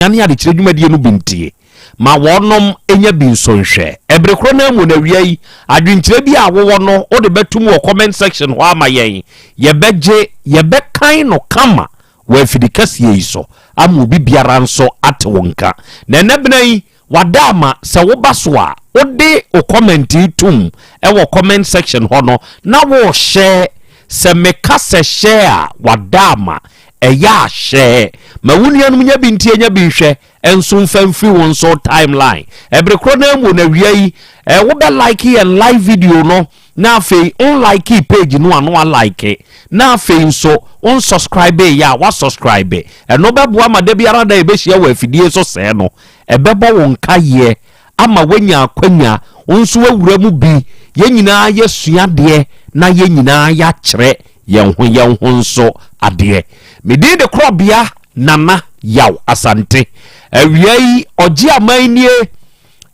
Adesua ne adekyerɛ dwumadie no bi ntie ma wɔnom nya bi nso nhwɛ. Ɛbere korɔ no ara mu no awia yi, adwenkyerɛ bi a wowɔ no wode bɛtom wɔ comment section hɔ ama yɛn. Yɛbɛgye, yɛbɛkan no kama wɔ afidi kɛseɛ yi so ama obi biara nso ate wo nka. Na ɛnɛ bena yi, wada ama sɛ woba so a, wode wo comment yi tom wɔ comment section hɔ no na wo share. Sɛ meka sɛ share a, wada ama ɛyɛ a share ma wo nuanom nya bi ntie nya bi nhwɛ nso mfa mfiri wo nso timeline. Ɛbere korɔ no ara mu no awia yi, wobɛ like yɛn live video no na afei on like page no a na wa like na afei nso on subscribe yɛ a wa subscribe. Ɛno bɛboa ma da biara da yɛbɛhyia wɔ afidie so sɛɛ no, ɛbɛbɔ wo nkaeɛ ama woanya akwanya wo nso wawura mu bi. Yɛn nyinaa yɛsua adeɛ na yɛn nyinaa yɛakyerɛ yɛn ho yɛn ho nso adeɛ. Me din de Korɔbea Nana Yaw Asante. Awia yi ɔgye aman nie,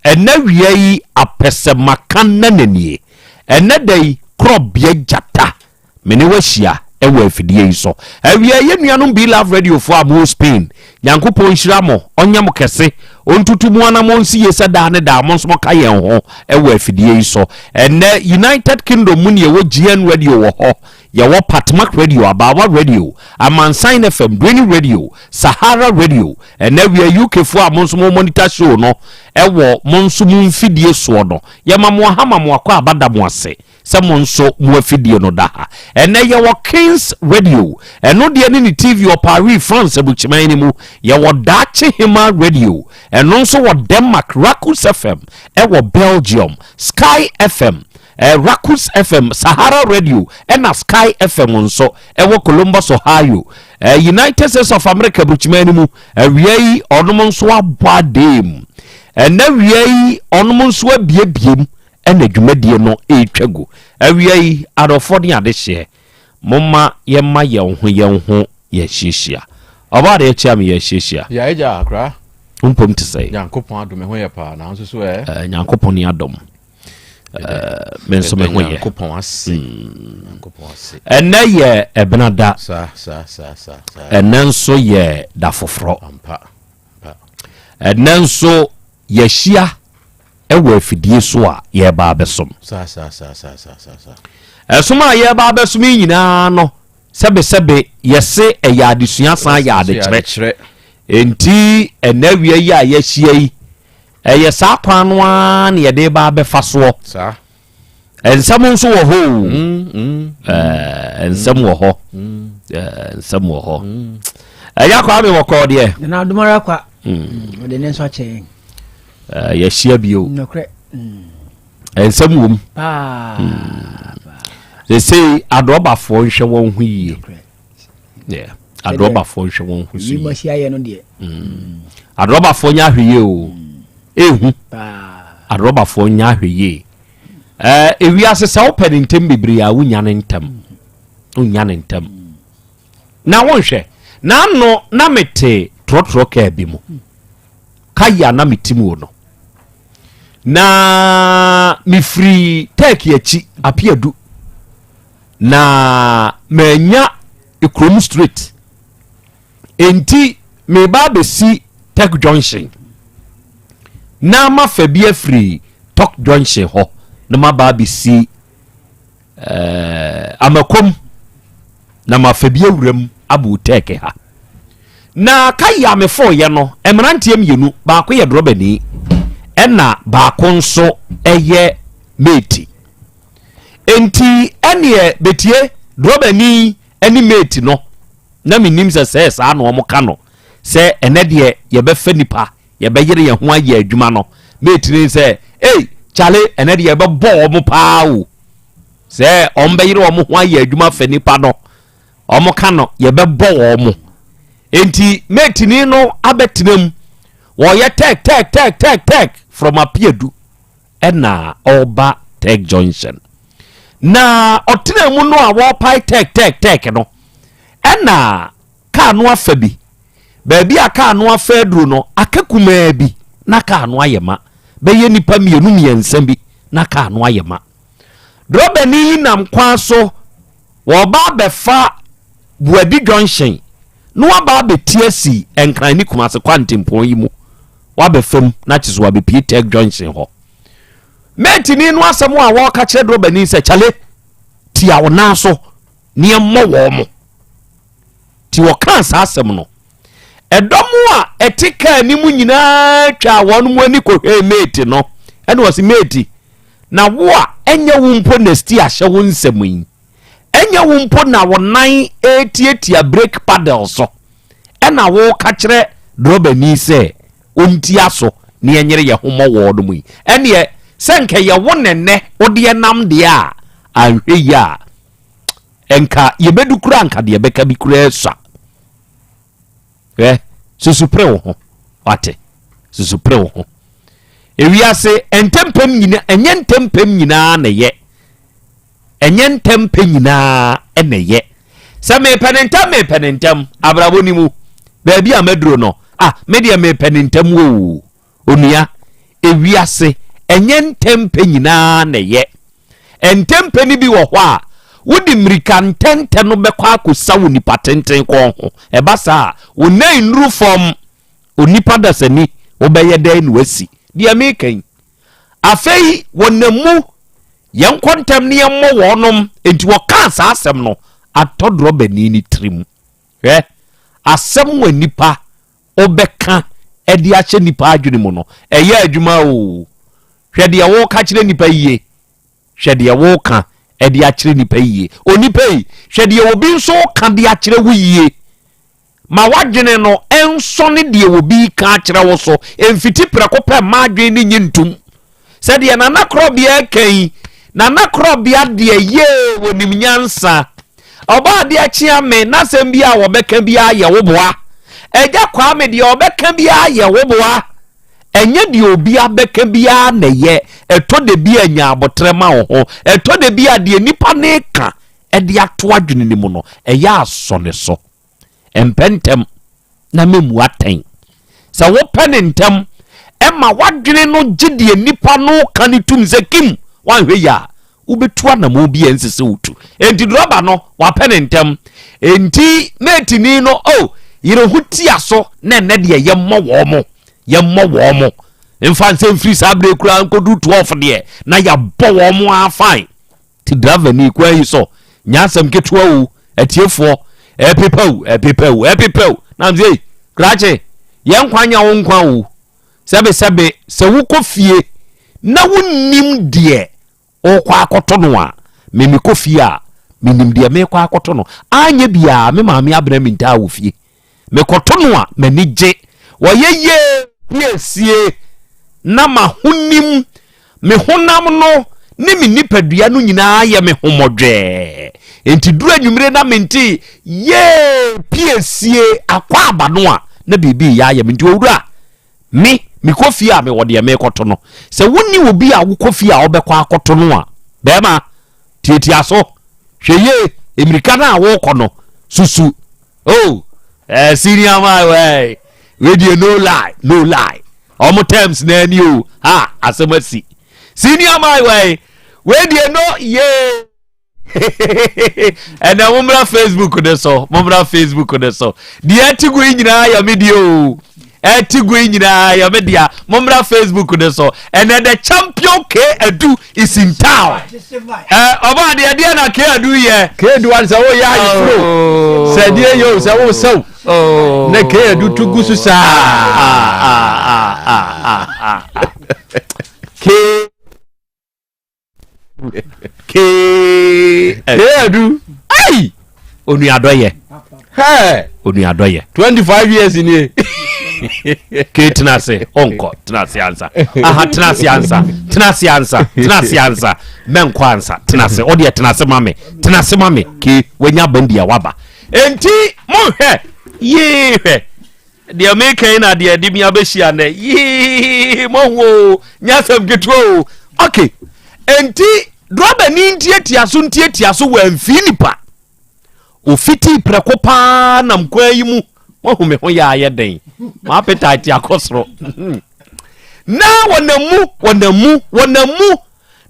ɛnɛ awia yi apɛsɛmaka nana nie. Ɛnɛ da yi Korɔbea Gyata me ne wo ahyia wɔ afidie yi so. Awia yɛn nuanom Be Love Radio foɔ a mowɔ Spain, Nyankopɔn nhyira mo, ɔnyɛ mo kɛse, ɔntutu mo anamɔn nsi yie sɛ daa ne daa mo nso moka yɛn ho wɔ afidie yi so. Ɛnnɛ United Kingdom mu ne yɛwɔ GN Radio wɔ hɔ, yɛwɔ Patmak Radio, Abaawa Radio, Amansan FM, Dueni Radio, Sahara Radio. Ɛnnɛ awia UK foɔ a mo nso mo monitor show no wɔ mo nso mo mfidie soɔ no, yɛma mo aha ma mo akɔ aba da mo ase. Sɛ mo nso mo afidie no da ha. Ɛnnɛ yɛwɔ Kings Radio, ɛno deɛ ne ne TV wɔ Paris, France abukyiman no mu. Yɛwɔ Daakye Hema Radio, ɛno nso wɔ Denmark, Rakus FM ɛwɔ Belgium, Sky FM, eh, Rakus FM, Sahara Radio ɛna Sky FM nso ɛwɔ Columbus, Ohio, eh, United States of America abukyiman no mu. Awia yi ɔnom nso abɔ adeɛ mu. Ɛnnɛ awia yi ɔnom nso abiebiem. Ɛna dwumadie no retwa gu. Awia yi, adɔfoɔ ne adehyeɛ, momma yɛmma yɛn ho yɛn ho yɛhyiahyia. Ɔbaa deɛ kyea me yɛhyiahyia. Ya agya akra. Wo mpom te sɛn? Nyankopɔn adom me ho yɛ paa na nso so ɛ? Eh, Nyankopɔn ne adom. Eh, me nso me ho yɛ. Nyankopɔn ase. Nyankopɔn ase. Ɛnɛ yɛ ɛbenada. Sa sa sa sa sa. Ɛnɛ nso yɛ da foforɔ. Ampa. Ampa. Ɛnɛ nso yɛahyia wɔ afidie so a yɛreba abɛsom. Ɛsom a yɛreba abɛsom yi nyinaa no, sɛbesɛbe yɛse ɛyɛ adesua san yɛ adekyerɛ. Enti ɛnɛ awia yi a yɛahyia yi, ɛyɛ saa kwan no ara na yɛde ba abɛfa soɔ. Nsɛm nso wɔ hɔ o. Mm, mm, eh, nsɛm wɔ hɔ. Mm. Eh, nsɛm wɔ hɔ. Ɛyɛ akwa mi wɔ kɔɔ deɛ. Nana adomara kwa. Ɔde ne nso akyɛ yɛn. Eh, yɛahyia bio. Nokorɛ. Nsɛm wɔ mu. Paa. Sesei adɔbafoɔ nhwɛ wɔn ho yie. Adɔbafoɔ nhwɛ wɔn ho so yie. Adɔbafoɔ nyɛ ahwɛ yie o. Ehu. Adɔbafoɔ nyɛ ahwɛ yie. Ɛɛ ewiase sɛ wopɛ ne ntɛm bebree a wonya ne ntɛm. Wonya ne ntɛm. Na wonhwɛ. N'ano na mete trɔtrɔ kaa bi mu. Kae a na mete mu no, na mefiri Turkey akyi apeadu na manya kurom straight enti meba abɛsi Turk Junction na mafa bi afiri Turk Junction hɔ na maba abɛsi eh, amakom na mafa bi awura mu abɔ tɛɛke ha na kayi a mefoyɛ no mmeranteɛ mmienu baako yɛ drɔbani ɛna baako nso ɛyɛ mate enti ɛneɛ betie drɔbani ɛne mate no na menim sɛ sɛ saa na wɔn ka no sɛ ɛnɛ deɛ yɛbɛfa nipa yɛbɛyere yɛn ho ayɛ adwuma no mate ne sɛ ei kyale ɛnɛ deɛ yɛbɛbɔ wɔn paa o sɛ wɔn bɛyere wɔn ho ayɛ adwuma fɛ nipa no wɔn ka no yɛbɛbɔ wɔn enti mate ni no abɛtena mu wɔyɛ tɛk tɛk tɛk tɛk tɛk from apiadu ɛna ɔba tɛk junction na ɔtena mu no a wɔrepae tɛk tɛk tɛk no ɛna kaa no afa bi. Baabi a kaa no afa aduru no, aka kumaa bi na kaa no ayɛ ma. Bɛyɛ nnipa mmienu mmiɛnsa bi na kaa no ayɛ ma. Drɔbani yi nam kwan so, wɔreba abɛfa Buadi Junction. na waba abɛti asi Nkran ne Kumase kwantempɔn yi mu, waba fam na kye so wabɛpie Tech Junction hɔ. Mɛtini no asɛm a wɔka kyerɛ drɔbani sɛ kyale tia wo nan so ne yɛmmɔ wɔn mo. Nti wɔkaa saa asɛm no, ɛdɔm a ɛte kaa no mu nyinaa twaa wɔn mu ani kɔhwɛɛ mate no, ɛna ɔse mate, na wo a ɛnyɛ wo mpo na sti ahyɛ wo nsɛm yi, ɛnyɛ wo mpo na wo nan retiatia brake paddle so, ɛna woka kyerɛ drɔbani sɛ ɔntia so na yɛnyere yɛ ho mmɔ wɔn mu yi, ɛneɛ sɛ nka yɛ wo nɛnɛ wodeɛ nam deɛ a, anhwɛ yi a nka yɛbɛdu koraa nka deɛ bɛka bi koraa sua. Hwɛ, susu pere wo ho, wate, susu pere wo ho. Ewiase ntɛmpɛm nyina, ɛnyɛ ntɛmpɛm nyinaa na ɛyɛ, ɛnyɛ ntɛmpɛ nyinaa na ɛyɛ. Sɛ mepɛ ne ntɛm, mepɛ ne ntɛm, abrabɔ ni mu, baabi a maduro no, ah, me deɛ mepɛ ne ntɛm o, onua, ewiase ɛnyɛ ntɛmpɛ nyinaa na ɛyɛ. Ntɛmpɛ no bi wɔ hɔ a, wode mmirika ntɛntɛ no bɛkɔ akɔsa wo nipa tenten kɔn ho. Ɛba saa a, wo nan nnuru fam. Onipa dasani, wobɛyɛ dɛn na woasi deɛ mereka yi? Afei wɔnam mu, yɛnkɔ ntɛm na yɛmmɔ wɔnom. Enti wɔkaa saa asɛm no, atɔ drɔbani no tirim. Hwɛ, asɛm a nipa wobɛka de ahyɛ nnipa adwene mu no, ɛyɛ adwuma o. Hwɛ deɛ woka kyerɛ nnipa yie. Hwɛ deɛ woka de akyerɛ nnipa yie. Onipa yi, hwɛ deɛ obi nso ka de akyerɛ wo yie. Ma w'adwene no nsɔ ne deɛ obi ka akyerɛ wo so. Mfiti prɛko pɛ mma adwene no nye ntom. Sɛ deɛ Nana Korɔbea reka yi, Nana Korɔbea deɛ yee wɔnim nyansa. Ɔbɔ adeɛ kyea me, n'asɛm bi a wɔbɛka biara yɛ wo boa. Agya Kwame deɛ ɔbɛka biara yɛ wo boa. Ɛnyɛ deɛ obi abɛka biara na ɛyɛ. Ɛtɔ da bi a nya aboterɛ ma wo ho. Ɛtɔ da bi a deɛ nipa no reka de ato adwene no mu no, ɛyɛ asɔ ne so. Mpɛ ntɛm na mɛmmu atɛn. Sɛ wopɛ ne ntɛm ma w'adwene no gye deɛ nipa no ka no tum sɛ kim, woanhwɛ yie a, wobɛtu anammɔn bi a ɛnsɛ sɛ wotu. Enti drɔba no, wapɛ ne ntɛm. Enti mɛtini no, oh, yere ho tia so na ɛnɛ deɛ yɛmmɔ wɔn mo, yɛmmɔ wɔn mo. Mfa nsɛ mfiri saa berɛ koraa nkɔduru 12 deɛ na yɛabɔ wɔn mo ara fine. Ti driver ni kwan yi so nyɛ asɛm ketewa o atiefoɔ ɛpepa o ɛpepa o ɛpepa o na m sɛ krakye yɛn nkwa nyɛ wo nkwa o sɛbe sɛbe sɛ wokɔ fie na wonnim deɛ wokɔ akɔto no a me mekɔ fie a menim deɛ mekɔ akɔto no anyɛ biaa me maame abena mintaa wɔ fie Mekɔto no a, m'ani gye. Wɔyɛ yie piesie na m'ahonim, me honam no ne me nipadua no nyinaa yɛ me homɔdwɛɛ. Enti duru anwummere na mente yee piesie akwaaba no a, na biribi reyɛ ayɛ me. Nti owura, me, mekɔ fie a mewɔ deɛ merekɔto no. Sɛ wonni obi a wokɔ fie a wobɛkɔ akɔto no a, bɛrima, tiatia so. Hwɛ yie, mmirika no a worekɔ no, susu. Oh, eh, senior man, wey. Radio no lie, no lie. Ọmụ terms na ani o. Ha, asɛm asi. Senior man, wey. Radio no, yeah. Ɛnna mommra Facebook ne so, mommra Facebook ne so. Deɛ ɛte gu yi nyinaa yɛ me deɛ o. Ɛte gu yi nyinaa yɛ me dea. Mommra Facebook ne so. Ɛnna the champion K Adu is in town. Ɔbɔ adeɛ deɛ na K Adu yɛ. K Adu wa sɛ woyɛ ayeforo oh. sɛ deɛ yɛ o sɛ wosɛw oh. na K Adu to gu so saa. Ah, ah, K K Adu. Ai! Onuadɔyɛ. Hey! Onuadɔyɛ. 25 years nie. K tena ase, ɔnkɔ, tena ase ansa. Aha, tena ase ansa, tena ase ansa, tena ase ansa. Mɛnkɔ ansa, tena ase. Ɔdeɛ tena ase ma me, tena ase ma me. K, wanya bandi a waba. Enti, monhwɛ, yee hwɛ. Deɛ meka yi na deɛ ɛde me abɛhyia nnɛ yii mohu o nyɛ asɛm ketewa o ok enti drɔbani ntiatia so ntiatia so wamfii nipa ofitii prɛko paa nam kwan yi mu moahu me ho yɛ ayɛ den m'appetite akɔ soro na wɔnam mu wɔnam mu wɔnam mu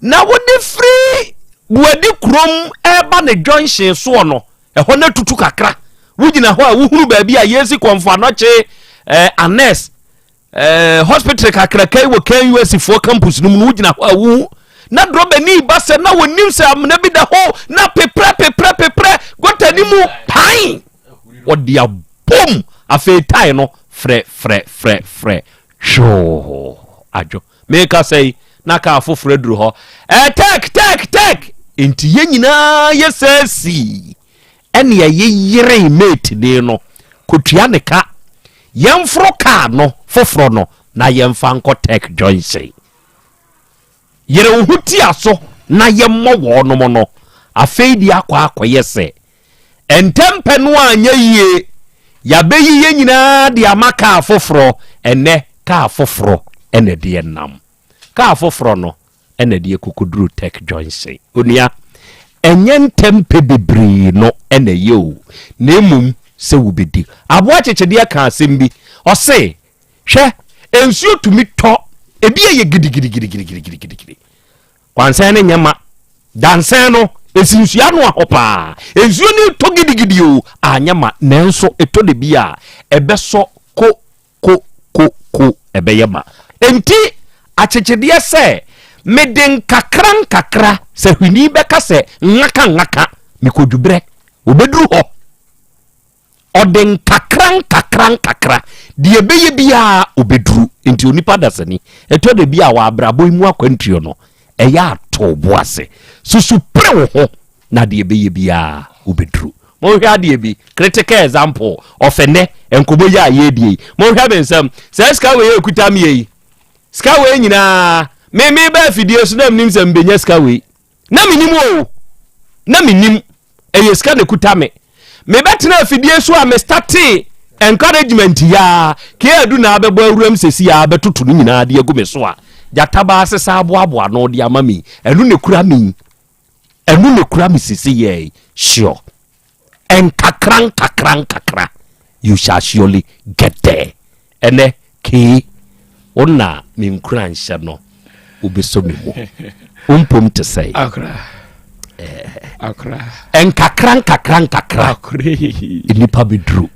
na wode firi buadi kurom ɛreba ne junction soɔ no ɛhɔ no atutu kakra. Wogyina hɔ a wohunu baabi a yɛsi Kɔmfo Anɔkye eh, Anes eh, hospital kakraka yi wɔ KNUS foɔ campus no mu no, wogyina hɔ a wohu na drɔbani ba sɛ na wɔnim sɛ amena bi da hɔ na peprɛ peprɛ peprɛ gɔta no mu pan wɔde abom afei tae no frɛ frɛ frɛ frɛ hwoo adwo meka sɛ yi na kaa foforɔ aduru hɔ ɛtɛk tɛk tɛk nti yɛn nyinaa yɛ sɛ sii Ɛnea yeyeree mate-ni no kotua ne ka. Yɛmforo kaa no foforɔ no na yɛmfa nkɔ Tech Junction. Yere wo ho tia so na yɛmmɔ wɔnom no. Afei deɛ akɔ akɔyɛ sɛ ntɛmpɛ no anyɛ yie. Yɛabɛyi yɛn nyinaa de ama kaa foforɔ. Ɛnnɛ kaa foforɔ na ɛde yɛn nam. Kaa foforɔ no, na ɛde akokoduru Tech Junction. Onua, ɛnyɛ ntɛmpɛ bebree no na ɛyɛ o, na mmom sɛ wobɛdi. Aboa kyekyedeɛ ka asɛm bi, ɔse, hwɛ, nsuo tumi tɔ, ebi ɛyɛ gidigidigidigidigidi. Kwansɛn no nyɛ ma, dansɛn no, ɛsi nsuo ano ahɔ paa. Nsuo no tɔ gidigidi o, anyɛ ma, nanso ɛtɔ da bi a, ɛbɛsɔ ko ko ko ko ɛbɛyɛ ma. Enti akyekyedeɛ sɛ mede nkakra nkakra sɛ hwini bɛka sɛ ŋaka ŋaka mekɔdwu berɛ ɔbɛduru hɔ. Ɔde nkakra nkakra nkakra deɛ ɛbɛyɛ biara ɔbɛduru. Enti onipa dasani ɛtɔ da bi a wɔ abrabɔ yi mu akwantuo no ɛyɛ ato bo ase susu pere wo ho na deɛ ɛbɛyɛ biara wobɛduru. Monhwɛ adeɛ bi, critical example of ɛnɛ nkɔmmɔ yi a yɛredie yi. Monhwɛ me nsam, saa sika wei a ɛkuta meɛ yi, sika wei nyinaa, me meba afidie so na menim sɛ mebɛnya sika wei. Na menim o, na menim, ɛyɛ sika na ɛkuta me. Mebɛtena afidie so a me startee encouragement yi ara, kee adu na abɛbɔ awuram sɛsi a bɛtoto no nyinaa de agu me so a, gyata baa sesa aboaboa ano de ama me yi, ɛno na ɛkura me yi. Ɛno na ekura me sisi yɛɛ sure. Nkakra nkakra nkakra you shall surely get there. Ɛnɛ kee wo na me nkura nhyɛ no wobɛsɔ me mu. Wo mpom te sɛ. Akra. Akra. Nkakra nkakra nkakra. Akra. Nnipa bɛduru.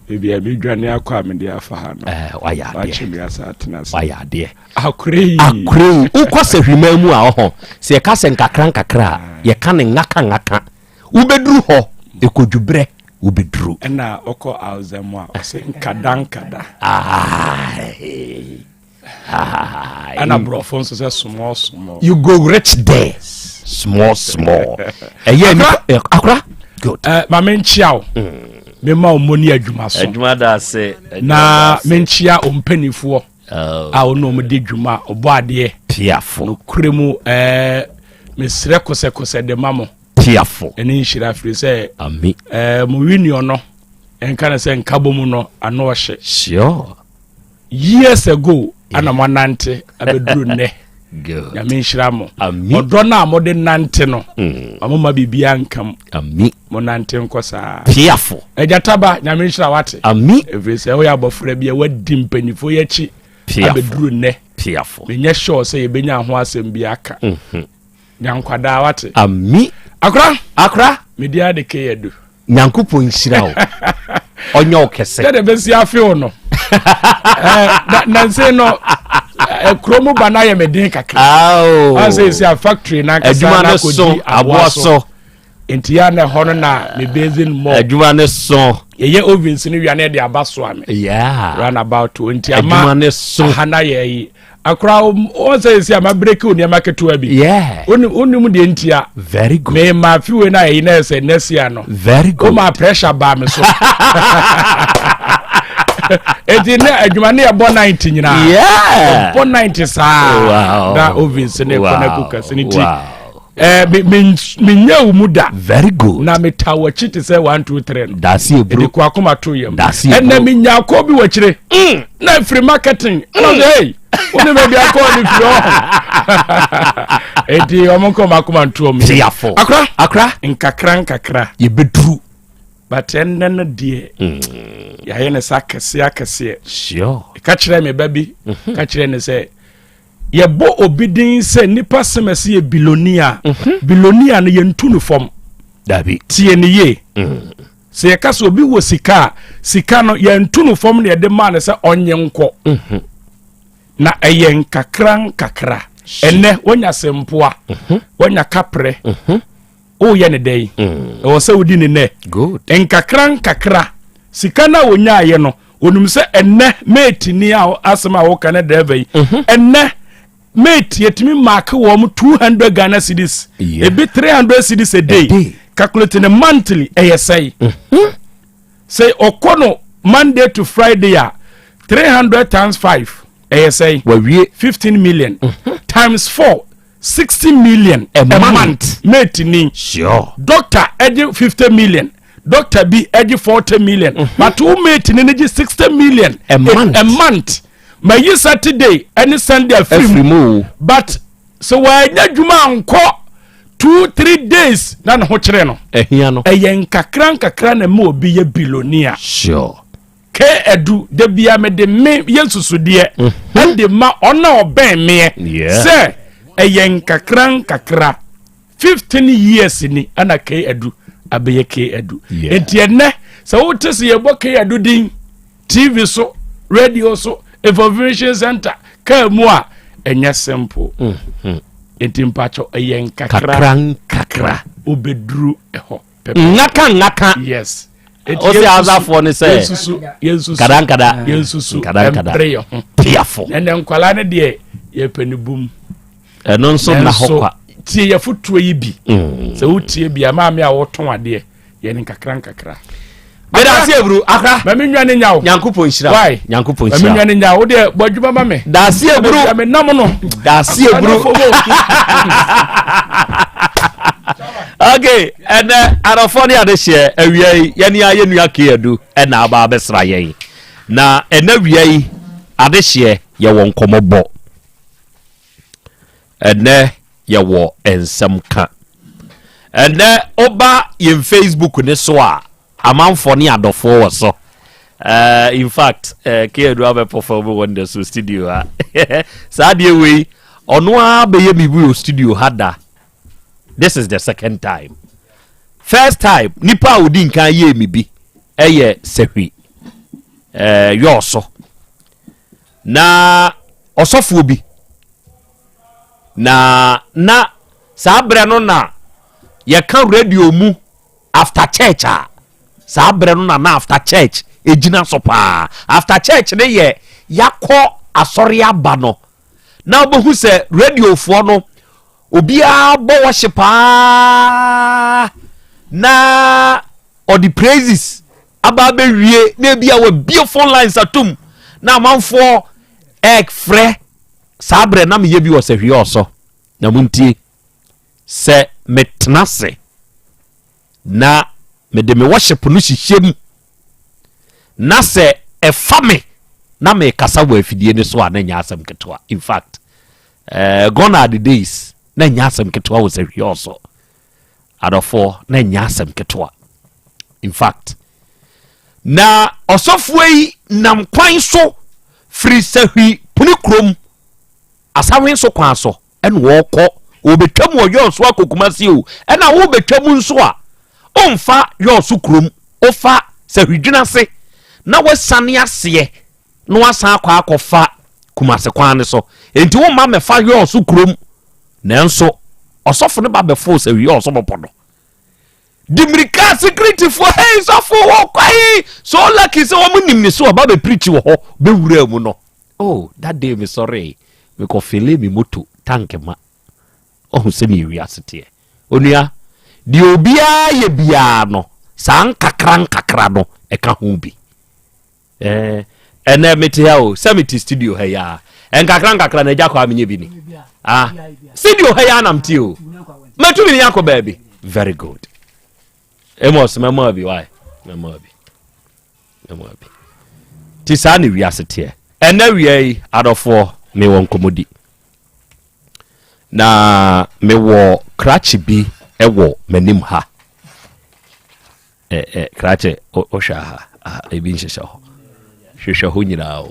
Baabi a medwane akɔ a mede afa ha no. Ɛɛ wayɛ adeɛ. Wakye me asa atena ase. Wayɛ adeɛ. Akora yi. Akora yi. Wokɔ sɛ hwiman mu a ɔhɔ. Sɛ yɛka sɛ nkakra nkakra a, yɛka ne ngaka ngaka. Wobɛduru hɔ, ɛkɔdwu berɛ, wobɛduru. Ɛna ɔkɔ Alza mu a, ɔsɛ nkada nkada. Ɛna borɔfo nso sɛ small small. You go rich there. Small small. Ɛyɛ nipa akora. Good. Uh, ma menkyia wo. Mema wo mmɔ ne adwuma so. Adwuma da ase. Na menkyia wo mpanimfoɔ. Oh. A wo ne wɔn di dwuma ɔbɔ adeɛ. Piafo. Nokorɛ mu ɛɛ mesrɛ kosɛkosɛ de ma mo. Piafo. Ɛne nhyira firi sɛ. Ami. Ɛɛ mo union no nka ne sɛ nkabɔ mu no ano ɔhye. Sure. Years ago ana mo anante abɛduru nnɛ. Nyame nhyira mo. Ɔdɔ no a mode nante no, mm. ma moma biribiara nkam. Ami. Mo nante nkɔ saa. Piafo. Agya Taba, Nyame nhyira wate. Ami. Ɛfiri sɛ woyɛ abɔfra bi a wadi mpanimfoɔ yi akyi abɛduru nnɛ. Piafo. Menyɛ sure sɛ yɛbɛnya ho asɛm bi aka. Mm -hmm. Nyankwadaa wate. Ami. Akora. Akora. Medi ade keyɛ du. Nyankopɔn nhyira wo. Ɔnyɛ wo kɛse. Sɛdeɛ bɛsi afe wo no. Nanse no kuro mu ba no ayɛ me den kakra. Ɔsɛ ɛsi a factory nankasa na akɔdi aboa so. Nti ya na ɛhɔ no na me bathing more. Adwuma ne so. Yɛyɛ ovens no wia na yɛde aba so ame. Yeah. Run about nti ama. Adwuma ne so. Aha na yɛ yi. Akora wɔn sɛ esi ama break wo nneɛma ketewa bi. Yeah. Wonim deɛ ntia. Very good. Me ma fiwe na yɛyi na ɛsɛ next year no. Very good. Wo ma pressure baa me so. Eti ne adwuma ne ɛbɔ 90 nyinaa. Yeah. Ɛbɔ 90 saa. Wow. Na ovens ne kɔ na cookers ne ti. Wow. Eh, me me menyɛ wo mu da. Very good. Na meta w'akyi te sɛ 1 2 3 no. Daase eburo. Ɛde kɔ akoma to yam. Daase eburo. Ɛnna menya akɔ bi w'akyire. Mm. Na efiri marketing. Ɛna sɛ hey, wo ne baabi akɔ ne firi hɔ. Eti ɔmo nkɔ ɔmo akoma nto ɔmo. Tiafo. Akora. Akora. Nkakra nkakra. Yɛbɛduru. But ɛnnɛ no deɛ. Mm. Yɛayɛ ne sa akɛseɛ akɛseɛ. Sure. Ka kyerɛ me ba bi. Mm-hmm. Ka kyerɛ ne sɛ. Yɛbɔ obi din sɛ nipa sɛm ɛsɛ yɛ bilonia. Mhm. Bilonia no yɛntu no fam. Dabi. Tie ne yie. Mm. Sɛ yɛka sɛ obi wɔ sika a, sika no yɛntu no fam na yɛde maa no sɛ ɔnye nkɔ. Na ɛyɛ nkakra nkakra. Ɛnɛ woanya sempoa, woanya kaprɛ, woyɛ ne dɛn? Ɛwɔ sɛ wodi ne nɛ. Nkakra nkakra, sika no a wonyaeɛ no, onim sɛ ɛnɛ mate ni a asɛm a woka ne driver yi, ɛnɛ mate yɛtumi maake wɔn 200 Ghana cedis, ebi 300 cedis a day. Calculate ne monthly ɛyɛ sɛe. Sɛ ɔkɔ no Monday to Friday a, 300 times 5 ɛyɛ sɛe? Wawie. 15 million times 4, 60 million a a month. Month mate ni. Doctor ɛgye 50 million, doctor bi ɛgye 40 million, but wo mate ni ne gye 60 million a month. A month. Ma yi Saturday ɛne Sunday afiri afiri mu. Mu o. But sɛ wɔanya adwuma ankɔ 2-3 days na ne ho kyerɛ no. Ɛhia no. Ɛyɛ nkakra nkakra na ma obi yɛ billionaire. Ke ɛdu da bia mede me yɛ nsusudeɛ ɛde ma ɔna ɔbɛn meɛ sɛ ɛyɛ nkakra nkakra. 15 years ni ɛna K Adu abɛyɛ K Adu. Nti ɛnɛ sɛ wote sɛ yɛbɔ K Adu din TV so, radio so, information center, kaa mu a, ɛnyɛ simple. Nti mpakyɛw, ɛyɛ nkakra kakra nkakra wobɛduru ɛhɔ pɛpɛ. Nnaka nnaka. Yes. Wo sɛ Hausafoɔ ne sɛ yɛnsusu nkada nkada. Yɛnsusu nkada nkada. ɛmpere yɛ ho. Piafo. Ɛnɛ nkwalaa no deɛ, yɛpɛ ne bum. Ɛno nso nna hɔ nanso kwa. Tie yɛfotuo yi bi. Sɛ wotie bi a, maame a wɔtɔn adeɛ, yɛ ne nkakra nkakra. Meda ase eburu akra. Ma me nwa ne nya o. Nyankopɔn nhyira. Why? Nyankopɔn Ma me nhyira. nwa ne nya o deɛ, bɔ adwuma ma me. Daase eburu. Me nam no. Daase eburu. Okay, ɛnɛ adɔfoɔ ne adehyeɛ, awia yi yɛne ayɛ nua Keadu ɛna aba abɛsra yɛn, na ɛnɛ awia yi adehyeɛ yɛwɔ nkɔmmɔbɔ, ɛnɛ yɛwɔ nsɛm ka. Ɛnɛ woba yɛn Facebook ne so a, amanfoɔ ne adɔfoɔ wɔ so. In fact, Keadu abɛpɔfɔ bi wɔ so studio ha. Saa deɛ wei ɔno ara bɛyɛ mi bi wɔ studio ha da. This is the second time. First time nipa a odi nkan yɛ mi bi ɛyɛ Sɛhwi yɔɔso na ɔsɔfoɔ bi na saa berɛ no na yɛka radio mu after church a, saa berɛ no na after church ɛgyina so paa. After church ne yɛ yɛakɔ asɔre aba no na wobɛhu sɛ radiofoɔ no obiara bɔ wɔhye paa na ɔde praises aba abɛwie na ebi a wabie phone lines atom na amanfoɔ ɛfrɛ. Saa berɛ na meyɛ bi wɔ sɛ hwee ɔsɔ na montie sɛ metena ase na mede me worship no hyehyɛ mu na sɛ ɛfa me na mekasa wɔ afidie no so a, na nyɛ asɛm ketewa. In fact, gone are the days. Na nyɛ asɛm ketewa wɔ sɛ hwee ɔsɔ adɔfoɔ, na nyɛ asɛm ketewa. In fact, na ɔsɔfoɔ yi nam kwan so firi Sahwi Puni kurom Asawe so kwan so ɛna wɔrekɔ, wɔbɛtwa mu ɔyɔɔ so akɔ Kumasi o. Ɛna wɔbɛtwa mu nso a, ɔmfa yɔɔ so kurom, ɔfa Sahwidwena ase na wasane aseɛ na wasan akɔ akɔfa Kumasi kwan no so. Nti wɔmma mɛfa yɔɔ so kurom, nanso ɔsɔfo no ba bɛfo Sahwi yɔɔ so bɔpɔ no di mirika. Securityfoɔ, "Hey, sɔfo wɔ kwae!" So lucky sɛ wɔn nim ne so ɔba bɛ preach wɔ hɔ bɛwura mu no. Oh, that day me sɔre mekɔ fill me moto tank ma ɔhu sɛ ne ewiase teɛ. Onua, deɛ obiara yɛ biara no, saa nkakra nkakra no ɛka ho bi. Ɛnɛ mete ha o, sɛ mete studio ha yi a, nkakra nkakra na agya kɔ a menyɛ bi ni. Ah, studio ha yi a nam te o, mɛtumi ne akɔ baabi. Very good. Amos, mɛma bi wae, mɛma bi, mɛma bi. Ti saa ne wiase teɛ. Ɛnɛ wia yi, adɔfoɔ, mewɔ nkɔmmɔdi na mewɔ krakye bi ɛwɔ m'anim ha. Ɛ krakye, wohwɛ aha aha, ebi nhyehyɛ hɔ, hwehwɛ hɔ nyinaa o.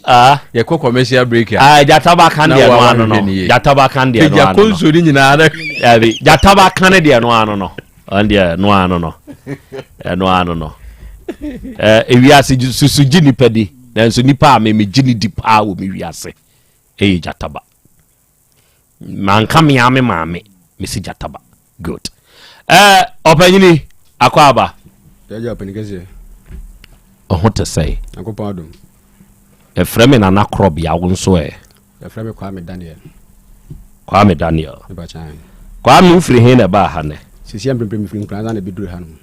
Ah. Yɛkɔ commercial break a Ah, gyataba kan deɛ na no wa ano no wahwehwɛ ne yie. Gyataba kan deɛ no pagya ano no konso ne nyinaa na Dabi, gyataba ka ne deɛ no ano no, ɔno deɛ no ano no, ɛno ano no. Ewiase susu gye nipa di, nanso nipa a meme gye ne di paa wɔ me wiase ɛyɛ gyataba. Manka mea me maame, mesi gyataba. Good. Ɔpanyini akɔ aba. Yɛgya ɔpani kɛseɛ. Ɔho te sɛ. Nyankopɔn adom. Ɛfrɛ me Nana Korɔbea, wo nso ɛ? Yɛfrɛ me Kwame Daniel. Kwame Daniel. Mepa kyan. Kwame, wofiri he na ɛbaa ha nɛ? Sisi mprempren mefiri Nkoranza na ɛbɛduru ha nom.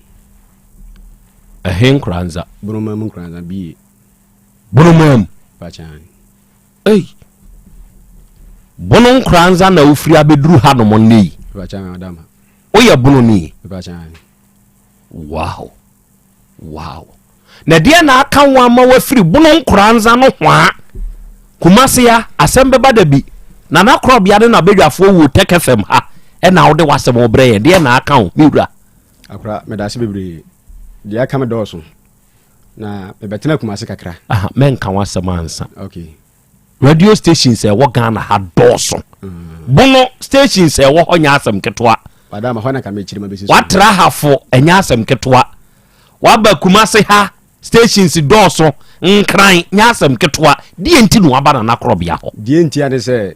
Ɛhe Nkoranza? Boroma mu Nkoranza bie. Boroma mu? Mepa kyan. Ei. Bono Nkoranza na wofiri abɛduru ha nom nnɛ yi? Mepa kyan adama. Woyɛ bononi? Mepa kyan. Wow. Wow. Na deɛ na aka wo ama wafiri Bono Nkoranza no hwaa Kumase a asɛm bɛba da bi Nana Korɔbea ne n'abadwafoɔ wɔ Tech FM ha ɛna wode w'asɛm rebrɛ yɛn. Deɛ na aka wo me wura? Akora, meda ase bebree. Deɛ aka me dɔɔso. Na mebɛtena Kumase kakra. Aha, mɛnka w'asɛm ansa. Okay. Radio stations a ɛwɔ Ghana ha dɔɔso. Bono stations a ɛwɔ hɔ nyɛ asɛm ketewa. Madam, hɔ na ka mekyiri ma bɛsi so. Watra hafo ɛnyɛ asɛm ketewa. Waba Kumase ha stations dɔɔso. Nkran nyɛ asɛm ketewa. Deɛ nti na waba Nana Korɔbea hɔ? Deɛ nti ane sɛ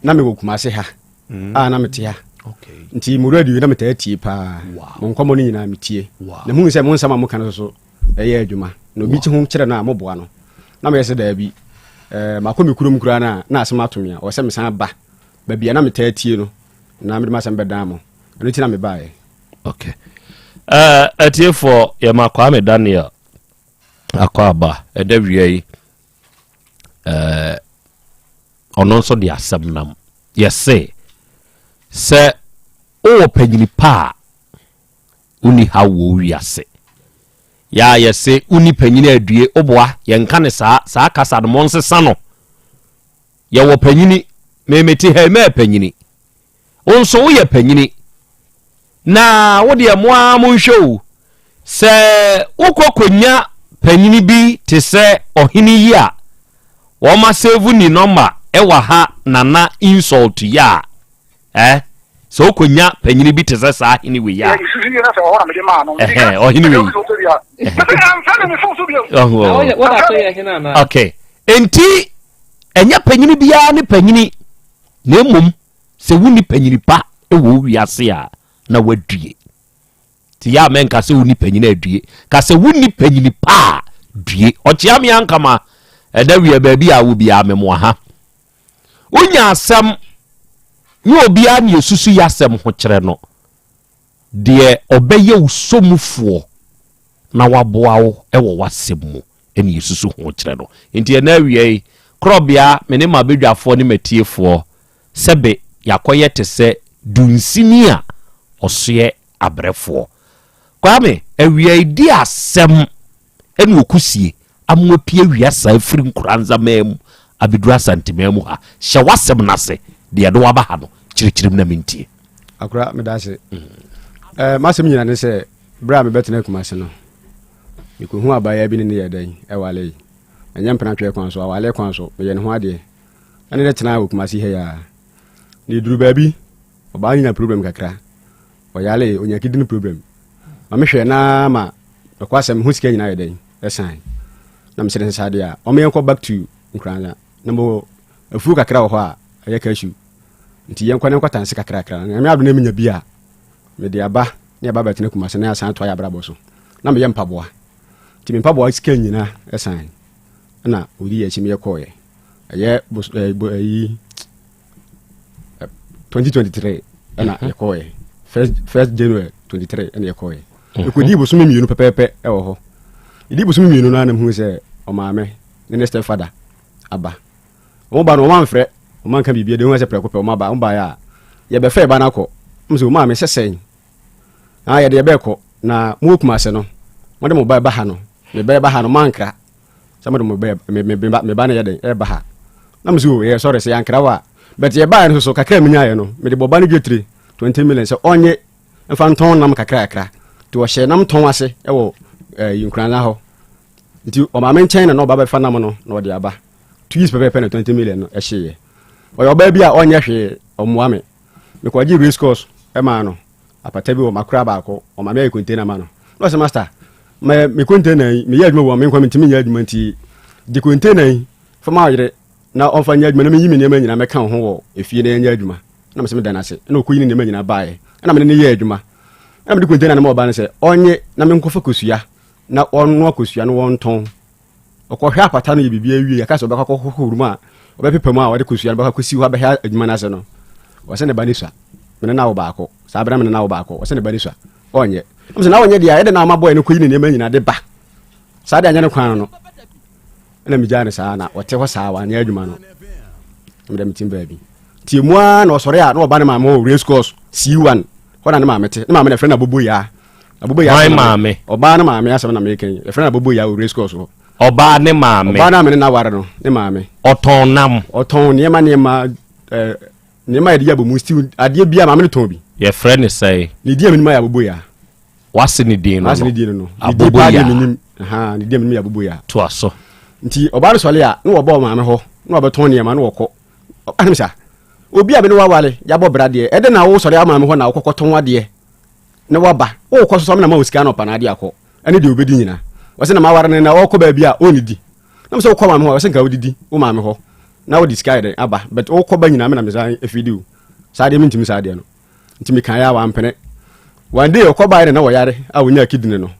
na mewɔ Kumase ha a na mete ha. Nti mo radio na metaa tie paa. Mo nkɔmmɔ no nyinaa metie. Na muhu sɛ mo nsɛm a moka no so ɛyɛ adwuma. Na obi kye ho kyerɛ no a moboa no. Na meyɛ sɛ daabi. Eh, makɔ me kurom koraa no a na asɛm ato me a ɔwɔ sɛ mesan ba baabi a na metaa tie no na mede m'asɛm bɛdan mo. Ɛno nti na mebaeɛ. Okay. Atiefoɔ, yɛma Kwame Daniel akɔ aba ɛda wia yi. Ɔno nso de asɛm nam. Yɛse sɛ wowɔ panyini pa a wonni haw wɔ wiase. Yɛ a yɛse wonni panyini adue, woboa, yɛnka ne saa, saa kasa no monsesa no. Yɛwɔ panyini, me mete ha yi mɛyɛ panyini. Wo nso woyɛ panyini. Na wo deɛ mo ara monhwɛ o, sɛ wokɔ kɔnya panyini bi te sɛ ɔhene yi a wɔn asɛvu ni nɔmba ɛwɔ ha nana insult yi a, eh, sɛ wokɔnya panyini bi te sɛ saa hene wei a, ɛhɛn, ɔhene wei. Okay, enti ɛnyɛ panyini biara ne panyini, na mmom sɛ wonni panyini pa wɔ wiase a na wadue. Nti yɛ a mɛnka sɛ wonni panyini adue, ka sɛ wonni panyini pa a due. Ɔkyea me ankama ɛda wia baabi a wo biara memoa ha. Wonya asɛm nyɛ obiara ne esusu yɛ asɛm ho kyerɛ no. Deɛ ɔbɛyɛ wo somufoɔ na waboa wo wɔ w'asɛm mu ne yɛsusu ho kyerɛ no. Nti ɛnɛ awia yi, korɔbea, me ne m'abadwafoɔ ne m'atiefoɔ, sɛbe yɛakɔyɛ te sɛ dunsini a ɔsoɛ abrɛfoɔ. Kwame, awia yi di asɛm ɛna ɔkusie ama wapue awia saa firi Nkoranzaman mu abɛduru Asanteman mu ha. Hyɛ w'asɛm no ase, deɛ ɛde waba ha no, kyerɛkyerɛ mu na mentie. Akora, meda ase. M'asɛm nyina ne sɛ, berɛ a mebɛtena Kumase no, mekɔhu abaayewa bi ne ne yɛ dɛn ɛwale. Ɛnyɛ mpenatweɛ kwan so, awale kwan so, meyɛ ne ho adeɛ. Ɛne ne tenaa wɔ Kumase ha yi ara. Na ɛduru baabi, ɔbaa no nya problem kakra. Ɔyare, ɔnya kidney problem. Ma mehwɛ na ma ɛkɔ asɛm ho sika nyinaa yɛ dɛn ɛsan. Na mesɛ ne saa deɛ a, ɔmo yɛnkɔ back to Nkoranza. Na mewɔ afuo kakra wɔ hɔ a ɛyɛ cashew. Nti yɛnkɔ ne nkɔtanse kakrakra. Na Nyame adom na menya bi a, mede aba ne aba bɛtena Kumase na asan atoa yɛ abrabɔ so. Na meyɛ mpaboa. Nti me mpaboa sika nyinaa ɛsan. Ɛna ɔdi yɛ akyi meyɛ kɔɔyɛ. Ɛyɛ bos ɛɛ bo ɛyi 2023 ɛna mhm. yɛkɔɔyɛ first first January 23 ɛna yɛkɔɔyɛ. Ɛkɔdii mhm. bosome mmienu pɛpɛɛpɛ ɛwɔ hɔ. Ɛdii bosome mmienu no ara na mehu sɛ ɔmaame ne ne step father aba. Wɔn ba no wɔn amfrɛ, wɔn anka biribi, ɛde wɔn sɛ prɛko pɛ wɔn aba, wɔn baeɛ a yɛbɛfɛ ɛba no akɔ. Wɔn sɛ ɔmaame sɛ sɛn? Na yɛde yɛbɛkɔ na mo wɔ Kumase no, mo de mo ba ɛba ha no, me ba ɛba ha no, mo ankra sɛ mo de mo ba me me me ba no yɛ dɛn ɛba ha. Na mo sɛ o yɛ sɔre sɛ yɛankra wɔ a, but yɛbaeɛ no so kakra mi nyaeɛ no, mede bɔ ba no dwetire 20 million sɛ ɔnye mfa ntɔn nam kakra kakra. Nti ɔhyɛ nam tɔn ase ɛwɔ ɛɛ Nkuranza hɔ. Nti ɔmaame nkyɛn na na ɔba bɛfa nam no na ɔde aba. 2 years pɛpɛɛpɛ na 20 million no ɛhyeeɛ. Ɔyɛ ɔbaa bi a ɔnyɛ hwee, ɔmmoa me. Mekɔgye race course. maa no. Apata bi wɔ makora baako, ɔma me ayɛ container ma no. Na ɔsɛ master, mɛ me container yi, meyɛ adwuma wɔ me nkwa mentumi nyɛ adwuma nti, gye container yi fa ma ɔyere na ɔmfa nyɛ adwuma na menyi me nneɛma nyinaa mɛka wo ho wɔ efie na yɛnyɛ adwuma. Na mesɛ meda no ase. Na ɔkɔyi ne nneɛma nyinaa baeɛ. Ɛna mene ne yɛɛ adwuma. Ɛna mede container no ma ɔbaa no sɛ ɔnye na menkɔfa kosua na ɔnoa kosua no wɔntɔn. Ɔkɔhwɛ apata no yɛ biribi awie, aka sɛ ɔbɛkɔ akɔhohoro mu a, ɔbɛpepa mu a ɔde kosua no bɛkɔ akɔsi hɔ abɛhwɛ adwuma no ase no, ɔsɛ ne ba no sua. Mene no awo baako. Saa berɛ mene no awo baako. Ɔsɛ ne ba no sua. Ɔnyɛ. Ɛm sɛ na ɔnyɛ deɛ a, ɛdɛ na ɔma bɔɔ no kɔyi ne nneɛma nyinaa de ba. Saa deɛ anyɛ ne kwan no no. Ɛna megyaa no saa na ɔte hɔ saa wanyɛ adwuma no. Mede metim baabi. Nti emu ara na ɔsɔre a na ɔba ne maame hɔ race course C1 hɔ na ne maame te. Ne maame na ɛfrɛ no Aboboyaa. Aboboyaa Hwan asɛm na maame? Ɔbaa no maame asɛm na meka yi. Yɛfrɛ no Aboboyaa wɔ race course hɔ. Ɔbaa ne maame. Ɔbaa no a me ne no aware no, ne maame. Ɔtɔn nam. Ɔtɔn nneɛma nneɛma ɛɛ nneɛma a yɛde yɛ abomu stew adeɛ bi a maame no tɔn bi. Yɛfrɛ no sɛn? Ne din a menim ayɛ Aboboyaa. Wase ne din no no. Wase ne din no no. Ne din paa deɛ menim. Ahaa ne din a menim yɛ Aboboyaa. Toa so. Nti ɔbaa no sɔre a na wɔba ɔmaame hɔ na wɔbɛtɔn nneɛma na wɔkɔ. Ɔbaa no sa obi a me ne waware yɛabɔ bra deɛ ɛdɛn na wosɔre a maame hɔ na wokɔkɔtɔn adeɛ na waba wokɔ so sɛ ɔmena ma wo sika anɔpa na ade akɔ ɛne deɛ wobɛdi nyina wɔsɛ na maware no na ɔkɔ baabi a ɔnnidi na mesɛ wokɔ maame hɔ wɔsɛ nka wodidi wo maame hɔ na wode sika yɛ dɛn aba but wokɔ ba nyina me na mesan afidi wo saa deɛ mentumi saa deɛ no nti mekaeɛ a wampene one day ɔkɔ baeɛ na na wɔyare a wɔnya kidney no